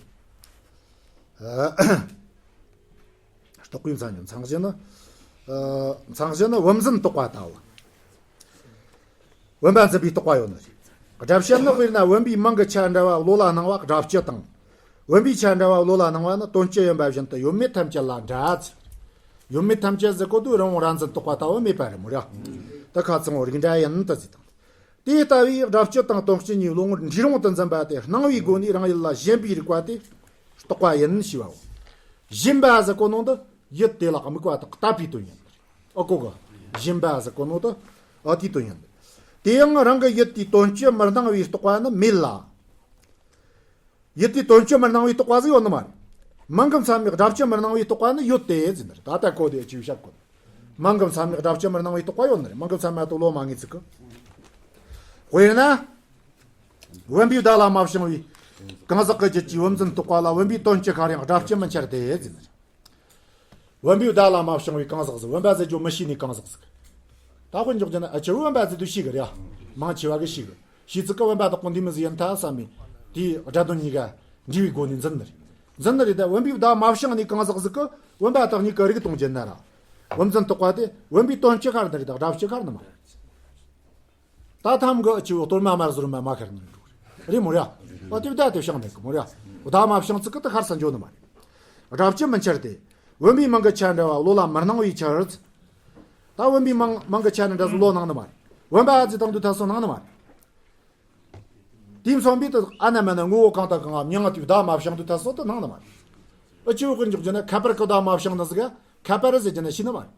ཨ། རྟོག་པའི་མཚང་ཉིད། མཚང་གཞི་ནི། ཨ། མཚང་གཞི་ནི་བུམ་འཛིན་རྟོག་པ་ལྟ་བུ། བུམ་པ་འཛིན་པའི་རྟོག་པ་ཡོད་ནི་རེད། སྒྲ་བཤད་ནི་དཔེར་ན་བུམ་པའི་མིང་གི་ཆ་འདྲ་བ་བློ་ལ་སྣང་བ་སྒྲ་བཅུ་དང་། བུམ་པའི་ཆ་འདྲ་བ་བློ་ལ་སྣང་བ་ནི་དོན་སྤྱི་ཡིན་པ་བཞིན་དུ་ཡོད་མེད་ཐམས་ཅད་ལ་འདྲ་ཟེར། ཡོད་མེད་ཐམས་ཅད་ཟེར་གོ་དུས་རི་བོང་རྭ་འཛིན་རྟོག་པ་ལྟ་བུ་མེད་པ་རེད་མོ་ར། དེ་ཁ་ཚང་བོ་རིགས་འདྲ་ཡིན་དུ་ཟེར་དང་། དེ་ལྟ་བུའི་སྒྲ་སྤྱི་དང་དོན་སྤྱི་གཉིས་བློ་ངོར་འདྲིས་རུང་དུ་འཛིན་པ་དེ་སྣང་བའི་སྒོ་ནས་རང་ཡུལ་ལ་ཞེན་པའི་རིག་པ་དེ་རྟོག་པ་ཡིན་ཞེས་པའོ། ཞེན་པ་ཟེར་གོ་ནོ་འདི་ཡུལ་དེ་ལ་དམིགས་པ་དང་ལྟ་བུའི་དོན་ཡིན། ཨ་གོ་གི། ཞེན་པ་ཟེར་གོ་ནོ་དེ་ཨ་དེའི་དོན་ཡིན། དེ་ཡང་རང་གི་ཡུལ་དེའི་དོན་སྤྱི་མི་སྣང་བའི་རྟོག་པ་ནི་མེད་ལ། ཡུལ་དེའི་དོན་སྤྱི་མི་སྣང་བའི་རྟོག་པ་ཟིག་ཡོད་ནི་མ་རེད། མིང་གི་མཚན་མའི་སྒྲ་སྤྱི་མི་སྣང་བའི་རྟོག་པ་ནི་ཡོད་དེ་ཟེར་ནི་རེད། ད་ལྟ་གོ་དེ་ཅིའི་བཤད་གོ། མིང་གི་མཚན་མའི་སྒྲ་སྤྱི་མི་སྣང་བའི་རྟོག་པ་ཡོད་ནི་རེད། མིང་གི་མཚན་མ་དེ་བློ་མ་ངེས་ཚིག་གི། དཔེར་ན། བུམ་པའི་བརྡ་ལ་མ་བྱང་བའི་གང་ཟག་གི་རྒྱུད་ཀྱི་བུམ་འཛིན་རྟོག་པ་ལ་བུམ་པའི་དོན་སྤྱི་ག་རེ་ཡང་སྒྲ་སྤྱི་མི་འཆར་ཏེ་ཟེར་ནི་རེད། བུམ་པའི་བརྡ་ལ་མ་བྱང་བའི་གང་ཟག་ཟིག་བུམ་པ་ཟེར་རྒྱུ་མི་ཤེས་ནི་གང་ཟག་ཟིག་ད་དཔེ་འཇོག་རྒྱུ་ན་ཨ་ཆི་བུམ་པ་ཟེར་དུས་ཤེས་གི་རེད་ཡ། མང་ཆེ་བ་གི་ཤེས་གི། ཤེས་ཚིག་གི་བུམ་པ་དག་གོ་འདི་མི་ཟིག་ཡིན་ཐལ་བསམ་མི། དེའི་སྒྲ་དོན་གཉིས་ཀ་འདྲིས་པའི་སྒོ་ནས་འཛིན་ནི་རེད། འཛིན་ནི་རེད། ད་བུམ་པའི་བརྡ་མ་བྱང་ནི་གང་ཟག་ཟིག་གི་བུམ་པ་དག་གཉིས་ཀ་རིག་གཏོང་རྒྱུ་ན་ར། བུམ་འཛིན་རྟོག་པ་དེ་བུམ་པའི་དོན་སྤྱི་ཁར་ནི་རེད། ད་སྒྲ་སྤྱི་ཁར་ནི་མ་རེད། ད་ཐམ་གི་ཆུ་བོ་གཏོར་མ་དམར་ཟོར་མ་མ་ཁར་ནི་འགྲོ་རེད་མོ་ར། ཨ་དེ་བརྡ་དེ་བྱང་མེད་གི་མོ་ར། བརྡ་མ་བྱང་ཚིག་གི་དེ་ཁར་ས་འཇོག་ནི་མ་རེད། སྒྲ་སྤྱི་མི་འཆར་ཏེ། བུམ་པའི་མིང་གི་ཆ་འདྲ་བ་བློ་ལ་མི་སྣང་བའི་ཕྱིར། ད་བུམ་པའི་མིང་མིང་གི་ཆ་ནི་འདྲ་བོ་བློ་སྣང་ནི་མ་རེད། བུམ་པ་ཨ་ཙི་དང་དུ་ཐ་སོ་སྣང་ནི་མ་རེད། དེ་མཚོན་པའི་དུ་ཨ་ན་མ་ན་ངོ་བོ་གང་དང་གང་ང་མྱང་ང་དུས་བརྡ་མ་བྱང་དུ་ཐ་སོ་དུ་སྣང་ནི་མ་རེད། ཨ་ཆུ་བོ་ཀུན་འཇོག་རྒྱུ་ན་ཁ་པར་གི་བརྡ་མ་བྱང་ནི་ཟིག་ག་ཁ་པར་ཟེར་རྒྱུ་ན་ཤེས་ནི་མ་རེད།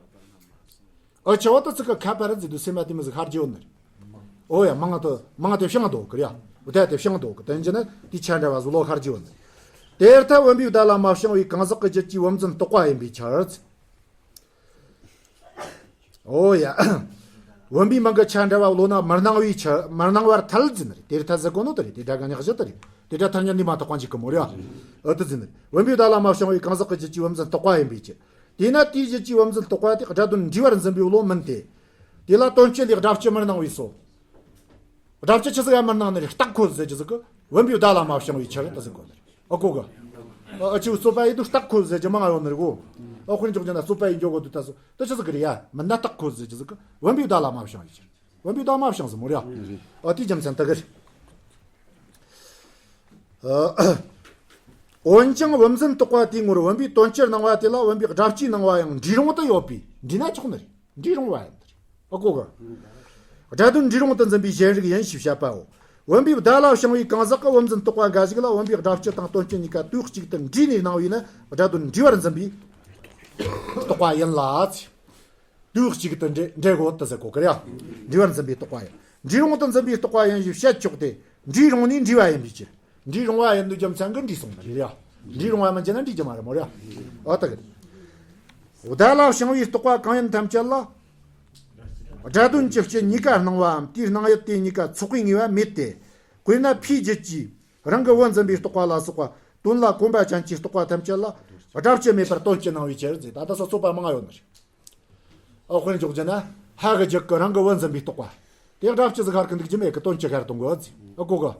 ཨ་ཆེ་བ་དུ་ཚིག་གི་ཁ་པར་ཟེར་དུས་སེམས་མ་དེ་མི་ཟིག་ཧར་རྒྱུ་ཡོད་ནི་རེད། ཨོ་ཡ་མང་དུ་མང་དུ་བྱང་འདུག་གི་རེད་ཡ། འོ་ད་དེ་བྱང་འདུག་གི་དོན་གྱི་ནི་དེ་ཆ་འདྲ་བ་ཟིག་བློ་ཧར་རྒྱུ་ཡོད་ནི་རེད། དེར་ཐལ་བུམ་པའི་བརྡ་ལ་མ་བྱང་བའི་གང་ཟག་གི་རྒྱུད་ཀྱི་བུམ་འཛིན་རྟོག་པ་ཡིན་པའི་ཕྱིར། ཨོ་ཡ། བུམ་པའི་མིང་གི་ཆ་འདྲ་བ་བློ་ན་མི་སྣང་བའི་ཕྱིར་མི་སྣང་བར་ཐལ་ཟེར་ནི་རེད། དེར་ཐལ་ཟེར་གོ་ནོ་དེ་རེད། དེ་སྒྲ་ག་ཉག་བཞི་དེ་རེད། དེ་སྒྲ་ཐལ་ཉག་འདི་མ་ཐག་པ་འཇིག་གི་མོ་རེད་ཡ། ཨོ་དེ་ཟེར་ནི་རེད། བུམ་པའི་བརྡ་ལ་མ་བྱང་བའི་གང་ཟག་གི་རྒྱུད་ཀྱི་བུམ་འཛིན་རྟོག་པ་ཡིན་པའི་ཕྱིར། དེས་ན་དེའི་རྒྱུད་ཀྱི་བུམ་འཛིན་རྟོག་པ་དེ་སྒྲ་དོན་འདྲིས་པར་འཛིན་པའི་བློ་མིན་ཏེ། དེ་ལ་དོན་སྤྱི་ལས་སྒྲ་སྤྱི་མི་སྣང་བས་སོ། སྒྲ་སྤྱི་ཆི་ཟིག་ཡང་མི་སྣང་ནི་རེད། རྟགས་ཁོ་ཟེར་རྒྱུ་ཟིག་གི་བུམ་པའི་བརྡ་ལ་མ་བྱང་བའི་ཕྱིར་དུ་ཟེར་གོ་ནི་རེད། ཨ་གོ་གི། ཨ་ཆི་རྩོད་པ་ཡིན་དུས་རྟགས་ཁོ་ཟེར་རྒྱུ་མང་ང་ཡོད་ནི་རེད་གོ། ཨ་དཔེར་འཇོག་རྒྱུ་ན་རྩོད་པ་ཡིན་འཇོག་གོ་དུས་ད་སོ་དེ་ཆི་ཟིག་གི་རེད་ཡ། མིན་ན་རྟགས་ཁོ་ཟེར་རྒྱུ་ཟིག་གི་བུམ་པའི་བརྡ་ལ་མ་བྱང་བའི་ཕྱིར། བུམ་པའི་བརྡ་མ་བྱང་ཟེར་མོ་རེད་ཡ། ཨ་དེའི་རྒྱུ་མཚན་དེ་གི་རེད། འོན་ཀྱང་བུམ་འཛིན་རྟོག་པ་དེའི་ངོར་བུམ་པའི་དོན་སྤྱིར་སྣང་བ་དེ་ལ་བུམ་པའི་སྒྲ་སྤྱིའི་སྣང་བ་ཡང་འདྲིས་རུང་དུ་ཡོད་པས་འདྲིས་ན་ཆོག་ནི་རེད། འདྲིས་རུང་བ་ཡང་འདིར། ཨ་གོ་གི། སྒྲ་དོན་འདྲིས་རུང་དུ་འཛིན་པའི་ཞེན་རིག་ཡིན་ཞེས་བཤད་པའོ། བུམ་པའི་བརྡ་ལ་བྱང་བའི་གང་ཟག་གི་བུམ་འཛིན་རྟོག་པ་འགའ་ཞིག་ལ་བུམ་པའི་སྒྲ་སྤྱི་དང་དོན་སྤྱི་གཉིས་ཀ་དུས་གཅིག་ཏུ་འདྲིས་ནས་སྣང་བས་ན་སྒྲ་དོན་འདྲིས་པར་འཛིན་པའི་རྟོག་པ་ཡིན་ལ། དུས་གཅིག་ཏུ་འདྲེ་འདྲེ་གོ་དུ་ཟེར་གོ་གི་རེད་ཡ། འདྲིས་པར་འཛིན་པའི་རྟོག་པ་ཡིན། འདྲིས་རུང་དུ་འཛིན་པའི་རྟོག་པ་ཡིན་ཞེས་བཤད་ཆོག་སྟེ། འདྲིས་རུང་ནས་འདྲིས་པ་ཡིན་པའི་ཕྱིར། འདྲིས་རུང་བ་ཡིན་དུས་རྒྱུ་མཚན་གྱིས་འདྲིས་སོང་ནི་རེད་ཡ། འདྲིས་རུང་བ་མིན་རྒྱུ་ན་འདྲིས་རྒྱུ་མ་རེད་མོ་རེད་ཡ། འོ་ད་གི་རེད། བརྡ་ལ་བྱང་བའི་རྟོག་པ་གང་ཡིན་ཐམས་ཅད་ལ། སྒྲ་དོན་གྱི་སྤྱི་གཉིས་ཀ་སྣང་བའམ་དེའི་སྣང་ཡུལ་དེ་གཉིས་ཀ་ཚོགས་པའི་ངེས་པ་མེད་དེ། དཔེར་ན་ཕའི་རྒྱུད་ཀྱི་རང་གི་བུ་འཛིན་པའི་རྟོག་པ་ལ་སོགས་པ་དོན་ལ་གོམས་པ་ཅན་གྱི་རྟོག་པ་ཐམས་ཅད་ལ་སྒྲ་སྤྱི་མེད་པར་དོན་སྤྱི་སྣང་བའི་ཕྱིར་ཟེར། ད་ལྟ་སོ་རྩོད་པ་མང་ང་ཡོད་ནི་རེད། ཨ་དཔེར་འཇོག་རྒྱུ་ན་ཕ་གི་རྒྱུད་ཀྱི་རང་གི་བུ་འཛིན་པའི་རྟོག་པ་དེ་སྒྲ་སྤྱི་ཟིག་ཁར་གི་འདུག་རྒྱུ་མེད་གི་དོན་སྤྱི་ཁར་གཏོང་དགོས་ཟེར། ཨ་གོ་གི།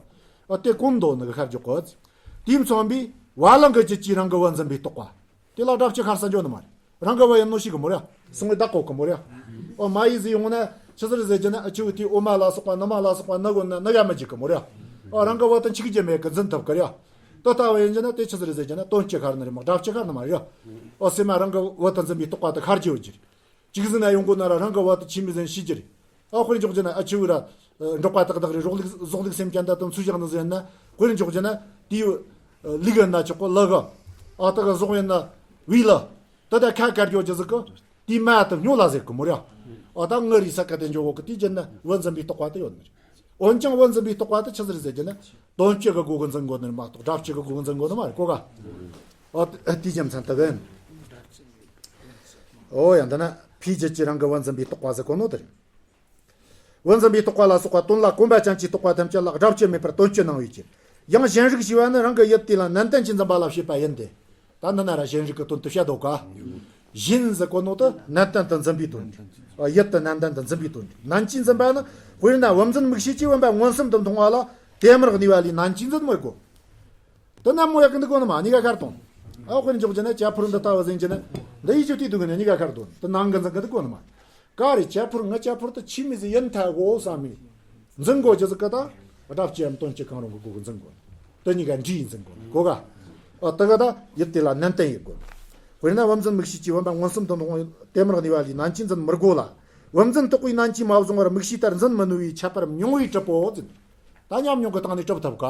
ཨ་དེ་གོམས་འདོད་ནི་གི་ཁར་འཇོག་དགོས་ཟེར། དེ་མཚོན་པའི་བ་ལང་གི་རྒྱུད་ཀྱི་རང་གི་བུ་འཛིན་པའི་རྟོག་པ་དེ་ལ་སྒྲ་སྤྱི་ཁར་ས་འཇོག་ནི་མ་རེད། རང་གི་བུ་ཡིན་ནོ་ཤེས་གི་མོ་རེད། སོང་བས་བདག་གོ་གི་མོ་རེད། ཨོ་མ་ཡིས་ཟིག་ཡོང་ན་ཆི་ཟིག་རེད་ཟེར་རྒྱུ་ན་ཨ་ཆུ་བོ་དེའི་འོ་མ་ལ་སོགས་པ་ནུ་མ་ལ་སོགས་པ་ནུ་གོ་ན་ནུ་ག་མི་འཇིག་གི་མོ་རེད། ཨོ་རང་གི་བུ་དེ་འཆི་གི་རྒྱུ་མེད་གི་འཛིན་ཐུབ་གི་རེད། དེ་ལྟ་བུ་ཡིན་རྒྱུ་ན་དེ་ཆི་ཟིག་རེད་ཟེར་རྒྱུ་ན་དོན་སྤྱི་ཁར་ནི་རེད་མ་སྒྲ་སྤྱི་ཁར་ནི་མ་རེད། ཨོ་སེམས་མ་རང་གི་བུ་དེ་འཛིན་པའི་རྟོག་པ་དེ་ཁར་གྱི་ཡོད་རྒྱུ་རེད། ཅིག་ཟིག་ན་ཡོང་གོ་ན་ར་རང་གི་བུ་དེ་འཆི་མི་ཟིན་ཤི་རྒྱུ་རེད། ཨོ་དཔེར་འཇོག་རྒྱུ་ན་ཨ་ཆུ་བོ་ར་འབྲོག་པ་ཏག་ཏག་རེད། རོགས་ལུག་ཟོག་ལུག་སེམས་ཅན་དེ་དང་ཚུར་བཞག་ནི་ཟིག་ཡིན་ན་དཔེར་འཇོག་རྒྱུ་ན་དེའི་ལུག་ཡིན་ན་ཆོག་གི་ལུ་གི། ཨ་ཏག་ཟོག་ཡིན་ན་བུའི་ལུ། དེ་ད་ཁ་བཀར་རྒྱུ་ཅི་ཟིག་གི། དེའི་མ་དེ་སྨྱོ་ལ་ཟེར་གི་མོ་རེད། ཨ་ད་ངི་རེད་ས་ཀ་དེ་འཇོག་གོ་གི། དེའི་རྒྱུད་ན་བུ་འཛིན་པའི་རྟོག་པ་དེ་ཡོད་ནི་རེད། འོན་ཀྱང་བུ་འཛིན་པའི་རྟོག་པ་དེ་ཆི་ཟིག་རེད་ཟེར་རྒྱུ་ན་དོན་སྤྱི་གི་སྒོ་གི་འཛིན་དགོས་ནི་མ་གཏོགས་སྒྲ་སྤྱི་གི་སྒོ་གི་འཛིན་དགོས་ནི་མ་རེད་གོ་ག། ཨ་དེའི་རྒྱུ་མཚན་དེ་གི་ཡིན། ཨོ་ཡ་འདི་ན་ཕའི་རྒྱུད་ཀྱི་རང་གི་བུ་འཛིན་པའི་རྟོག་པ་ཟེར་གོ་ནོ་དེ་རེད། བུ་འཛིན་པའི་རྟོག་པ་ལ་སོགས་པ་དོན་ལ་གོམས་པ་ཅན་གྱི་རྟོག་པ་ཐམས་ཅད་ལ་སྒྲ་སྤྱི་མེད་པར་དོན་སྤྱི་སྣང་བའི་ཕྱིར། ཡང་ཞེན་རིག་ཞེས་པ་ནི་རང་གི་ཡུལ་དེ་ལ་ནན་ཏན་གྱིས་འཛིན་པ་ལ་བྱེད་པ་ཡིན་ཏེ། ད་འདི་ན་ར་ཞེན་རིག་གི་དོན་དུ་བཤད་དོ་ག། གཞན་ཟེར་གོ་ནོ་དེ་ནན་ཏན་དུ་འཛིན་པའི་དོན་རེད། ཡུལ་དེ་ནན་ཏན་དུ་འཛིན་པའི་དོན་རེད། ནན་གྱིས་འཛིན་པ་ནི། དཔེར་ན་བུམ་འཛིན་མིག་ཤེས་ཀྱིས་བུམ་པ་མངོན་སུམ་དུ་མཐོང་བ་ལ། དེ་མུར་གནས་པ་ལས་ནན་གྱིས་འཛིན་མི་དགོས། དེ་ནམ་མོ་ཡག་གི་འདུག་གོ་ནི་མ། གཉིས་ཀ་ཁར་གཏོང་། ཨ་དཔེར་འཇོག་རྒྱུ་ན་ཅ་ཕོར་འདི་ལྟ་བུ་ཟིན་རྒྱུ་ན། འདི་ཡིས་ཅི་ལྟའི་དུག་ནི་གཉིས་ཀ་ཁར་གཏོང་། དེ་ནང་གི་འཛིན་གི་འདུག་གོ་ནི་མ། ག་རེ། ཅ་ཕོར་ང་ཅ་ཕོར་དེ་ཆི་མི་ཟིག་ཡིན་ཐལ་གོ་བསམ་མི་འཛིན་གོ་རྒྱུ་ཟིག་གི་ད། སྒྲ་སྤྱི་ཡང་དོན་སྤྱི་གང་རུང་གི་སྒོ་གི་འཛིན་གོ། དེ་གཉིས་ཀ་འདྲིས་འཛིན་གོ་གོ་ག་ཨ་དེ་ག་ད་ཡུལ་དེ་ལ་ནན་ཏན་ཡིན་དགོས། དཔེར་ན་བུམ་འཛིན་མིག་ཤེས་ཀྱིས་བུམ་པ་མངོན་སུམ་དུ་མཐོང་། དེ་མུར་གནས་པ་ལས་ནན་གྱིས་འཛིན་མི་དགོས་ལ། བུམ་འཛིན་རྟོག་པའི་ནན་གྱིས་མ་བཟུང་བར་མིག་ཤེས་ལྟར་འཛིན་མི་ནུས་པའི་ཁྱད་པར་མྱོང་བས་གྲུབ་པོ་ཟེར། ད་ཉམས་མྱོང་གི་སྟེང་ནས་གྲུབ་ཐུབ་ག་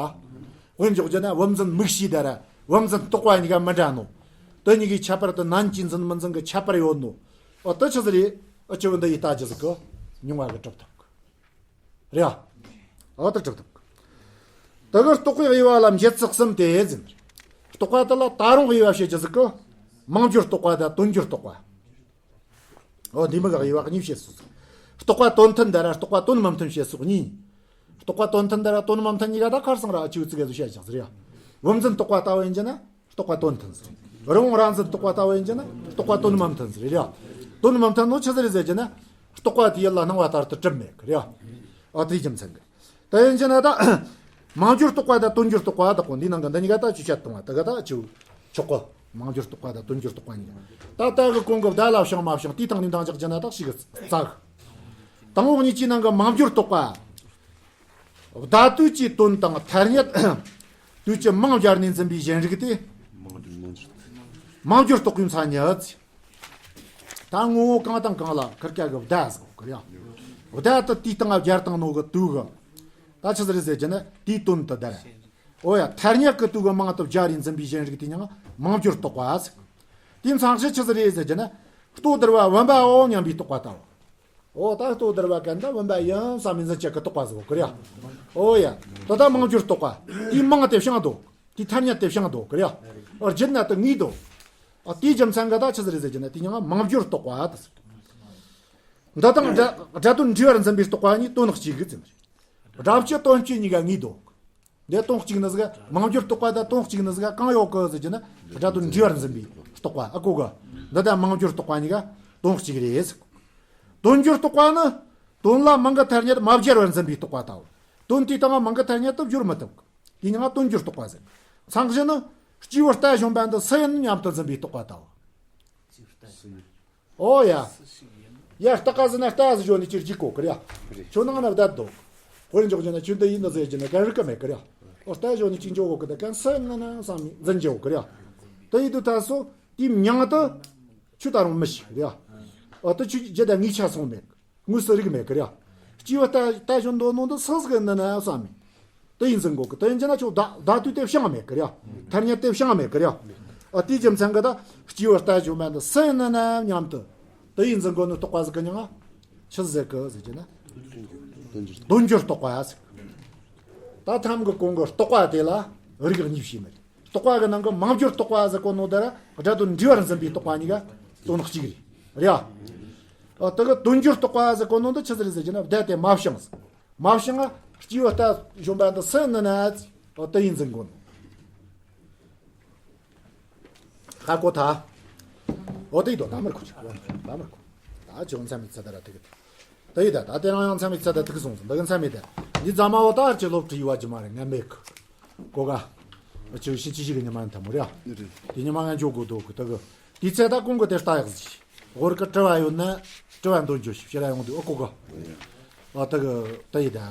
དཔེར་འཇོག་རྒྱུ་ན་བུམ་འཛིན་མིག་ཤེས་དང་ར་བུམ་འཛིན་རྟོག་པ་གཉིས་ཀ་མི་འདྲ་ནོ། དེ་གཉིས་ཀའི་ཁྱད་པར་དེ་ནན་གྱིས་འཛིན་མི་འཛིན་གི་ཁྱད་པར་ཡོད་ནོ། ཨོ་དེ་ཆི་ཟིག་རེད། ཨ་ཆི་བོ་འདི་ཡི་ལྟ་རྒྱུ་ཟིག་གི་མྱོང་བ་གི་གྲུབ་ཐུབ་གི་རེད། ཨོ་དེ་གྲུབ་ཐུབ་གི། དེ་གི་རྟོག་པའི་དབྱེ་བ་ལ་འབྱེད་ཚུལ་གསུམ་སྟེ་ཟེར། རྟོག་པ་དེ་ལ་ད་རུང་དབྱེ་བ་བྱེད་རྒྱུ་ཟིག་གི། མང་འགྱུར་རྟོག་པ་དང་དོན་འགྱུར་རྟོག་པ། འོ་འདི་མོ་གི་དབྱེ་བ་གཉིས་བྱེད་སོ། རྟོག་པ་དོན་མཐུན་དང་ར་རྟོག་པ་དོན་མི་མཐུན་བྱེད་སོ་གཉིས། རྟོག་པ་དོན་མཐུན་དང་ར་དོན་མི་མཐུན་གཉིས་ཀ་ད་ཁར་སང་ར་ཨ་ཆི་བོ་ཙི་གེ་ཟིག་བཤད་བཞག་ཟེར་ཡ། བུམ་འཛིན་རྟོག་པ་ལྟ་བུ་ཡིན་རྒྱུ་ན་རྟོག་པ་དོན་མཐུན་ཟེར། རི་བོང་རྭ་འཛིན་རྟོག་པ་ལྟ་བུ་ཡིན་རྒྱུ་ན་རྟོག་པ་དོན་མི་མཐུན་ཟེར་རེད་ཡ། དོན་མི་མཐུན་ནོ་ཆི་ཟིག་རེད་ཟེར་རྒྱུ་ན། རྟོག་པ་དེ་ཡུལ་ལ་སྣང་བ་ལྟར་དུ་གྲུབ་མེད་གི་རེད་ཡ། ཨ་དེའི་རྒྱུ་མཚན་གི། དེ་ཡིན་རྒྱུ་ན་ད། མང་འགྱུར་རྟོག་པ་དང་དོན་འགྱུར་རྟོག་པ་དག་གོ་འདི་ནང་གི་འདི་གཉིས་ཀ་ད་ཆུ་ཆད་གཏོང་བ་དེ་ག་ད་ཆུ་ཆོག་གོ། མང་འགྱུར་རྟོག་པ་དང་དོན་འགྱུར་རྟོག་པ་གཉིས་ཀ་ད་ལྟ་གི་གོང་གི་བརྡ་ལ་བྱང་མ་བྱང་དེའི་སྟེང་ནས་འདང་རྒྱག་རྒྱུ་ན་ད་ཞིག་གི་རྩ་གི། དང་པོ་གཉིས་ཀྱི་ནང་གི་མང་འགྱུར་རྟོག་པ། བརྡ་དུས་ཀྱི་དོན་དང་ཐ་སྙད་དུས་ཀྱི་མིང་སྦྱར་ནས་འཛིན་པའི་གཞན་རིག་སྟེ། མང་འགྱུར་རྟོག་པའི་མཚན་ཉིད། ད་ངོ་བོ་གང་དང་གང་ལ་ཁིར་ཀ་གི་བརྡ་ཟེར་གི་རེད། བརྡ་དེ་དུས་སྟེང་ང་སྦྱར་བཏང་ནོ་གི་དུས་གི། ད་ཆི་ཟིག་རེད་ཟེར་རྒྱུ་ན་དེའི་དོན་དུ་བརྡ། འོ་ཡ་ཐ་སྙད་ཀྱི་དུས་གི་མིང་དུ་སྦྱར་རེ་འཛིན་པའི་གཞན་རིག་དེ་ཉིད་མང་འགྱུར་རྟོག་པ་ཟེར། དེའི་མཚན་གཞི་ཆི་ཟིག་རེད་ཟེར་རྒྱུ་ན། ལྟོ་ལྡིར་བ་བུམ་པའོ་སྙམ་པའི་རྟོག་པ་ལྟ་བུ། འོ་ད་ལྟོ་ལྡིར་བ་གན་ད་བུམ་པ་ཡིན་བསམ་མི་འཛིན་བྱེད་ཀྱི་རྟོག་པ་ཟེར་གི་རེད། འོ་ཡ། ད་ལྟ་མང་འགྱུར་རྟོག་པ། དེའི་མིང་དེ་བྱང་འདུག་དེའི་ཐ་སྙད་དེ་བྱང་འདུག་གི་རེད། རྒྱུད་ན་དེ་ངེས་འདུག་ཨ་དེའི་རྒྱུ་མཚན་གི་ད་ཆི་ཟིག་རེད་ཟེར་རྒྱུ་ན་དེ་ཉིད་མང་འགྱུར་རྟོག་པ་དེ་ཟེར། འདི་དང་སྒྲ་སྒྲ་དོན་འདྲེས་པར་འཛིན་པའི་རྟོག་པ་གཉིས་དོན་གཅིག་གི་ཟེར། སྒྲ་སྤྱི་དོན་སྤྱི་གཉིས་ཀ་ངེས་འདུག་འདི་དོན་གཅིག་ནི་ཟིག་མང་འགྱུར་རྟོག་པ་དང་དོན་གཅིག་ནི་ཟིག་གང་ཡོད་གི་ཟེར་རྒྱུ་ན་སྒྲ་དོན་འདྲེས་པར་འཛིན་པའི་རྟོག་པ་ཨ་གོ་གི། འདི་དང་མང་འགྱུར་རྟོག་པ་གཉིས་ཀ་དོན་གཅིག་རེད་ཟེར། དོན་འགྱུར་རྟོག་པ་ནི། དོན་ལ་མིང་གི་ཐ་སྙད་མ་སྦྱར་བར་འཛིན་པའི་རྟོག་པ་དང་། དོན་དེའི་སྟེང་ང་མིང་གི་ཐ་སྙད་དུ་སྦྱོར་མི་ཐུབ། དེ་ཉིད་ང་དོན་འགྱུར་རྟོག་པ་ཟེར། མཚན་གཞི་ནི། སྐྱེས་བུ་རྟ་བཞོན་པ་འདི་སུ་ཡིན་སྙམ་དུ་འཛིན་པའི་རྟོག་པ་དང་། ཨོ་ཡ། ཡ་རྟ་ཀ་ཟེར་ན་རྟ་ཟེར་བཞོན་ནས་ཅིར་རྒྱུག་གོ་གི་རེད་ཡ། ཁྱོད་ནང་ན་བསྡད་འདུག་དཔེར་འཇོག་རྒྱུ་ན་ཁྱོད་འདི་ཡིན་ནི་ཟེར་རྒྱུ་ན་གན་རིག་གི་མེད་གི་རེད་ཡ། ཨོ་རྟ་བཞོན་ནས་ཅིག་འཇོག་གོ་གི་ད་གན་སུ་ཡིན་ན་ན་བསམ་ནས་འཛིན་རྒྱུ་གི་རེད་ཡ། དེ་ཡིན་དུས་ད་སོ་དེའི་མྱིང་དུ་ཁྱོད་ད་རུང་མི་ཤེས་གི་རེད་ཡ། ཨོ་དེ་ཁྱོད་རྒྱུད་ད་ངེས་ཆ་སོང་མེད། དངོས་སུ་རིག་མེད་གི་རེད། སྐྱེས་བུ་རྟ་རྟ་བཞོན་འདུག་ནོ་འདི་སུ་ཟིག་ཡིན་ན་ན་བསམ་མེད། དེ་ཡིན་ཟིན་གོ་གི་དེ་ཡིན་རྒྱུ་ན་ཁྱོད་བརྡ་བརྡ་དུས་དེ་བྱང་མེད་གི་རེད། ཐ་སྙད་དེ་བྱང་མེད་གི་རེད། ཨ་དེའི་རྒྱུ་མཚན་གི་ད་སྐྱེས་བུ་རྟ་བཞོན་པ་འདི་སུ་ཡིན་ན་ན་སྙམ་དུ། དེ་ཡིན་ཟིན་གོ་ནི་རྟོག་པ་ཟིག་གི་མྱིང་ང་ཆི་ཟེར་གི་ཟེར་རྒྱུ་ན། དོན་འགྱུར་རྟོག་པ་ཟེར། ད་ཐམ་གི་གོང་གི་རྟོག་པ་དེ་ལ་རིགས་གཉིས་ཕྱེ་ནི་རེད། རྟོག་པ་གི་ནང་གི་མང་འགྱུར་རྟོག་པ་ཟེར་གོ་ནོ་དེ་ར་སྒྲ་དོན་འདྲེས་པར་འཛིན་པའི་རྟོག་པ་གཉིས་ཀ་དོན་གཅིག་རེད། རེད་ཨ། ཨ་དེ་གི་དོན་འགྱུར་རྟོག་པ་ཟེར་གོ་ནོ་འདི་ཆི་ཟིག་རེད་ཟེར་རྒྱུ་ན་བརྡ་དེ་མ་བྱང་ཟེར། མ་བྱང་ང་སྐྱེས་བུ་རྟ་བཞོན་པ་འདི་སུ་ཡིན་ན་ན་ཟེར། ཨ་དེ་ཡིན་ཟིན་གོ་ནོ། ཧ་གོ་ཐལ། འོ་དེ་ཡིན་དོ་ད་མར་ཁུ་ཆུ་ད་མར་ཁུ། ད་ཅི་ཡང་མཚམས་མེད་ཚད་ད་ར་དེ་གི། དེ་ཡིན་ད་ད་དེ་རང་ཡང་མཚམས་མེད་ཚད་ད་དེ་གི་སོང་ཟིན་ད་གི་མཚམས་མེད་ད། འདི་རྫ་མ་བོ་ད་ཅི་སློབ་ཁྲིད་ཡི་བ་ཇི་མ་རེད་ང་མེད་གི། གོ་ག་ཅི་ཕྱིན་ཅི་ཞིག་གི་ཉི་མ་ཐ་མོ་རེད་ཨ། དེ་ཉི་མ་ང་འཇོག་དགོས་འདུག་གི་ད་གི། དེའི་ཚད་ད་ཀུན་གི་དེ་ལྟ་ཡག་ཟིག་ཤི། ཧོར་གི་དྲི་བ་ཡོད་ན་དྲི་བ་འདོན་རྒྱུ་ཞིག་ཕྱིར་ཡོང་དུས་ཨོ་གོ་ག་ཨ་ད་གི་ད་ཡིན་ད།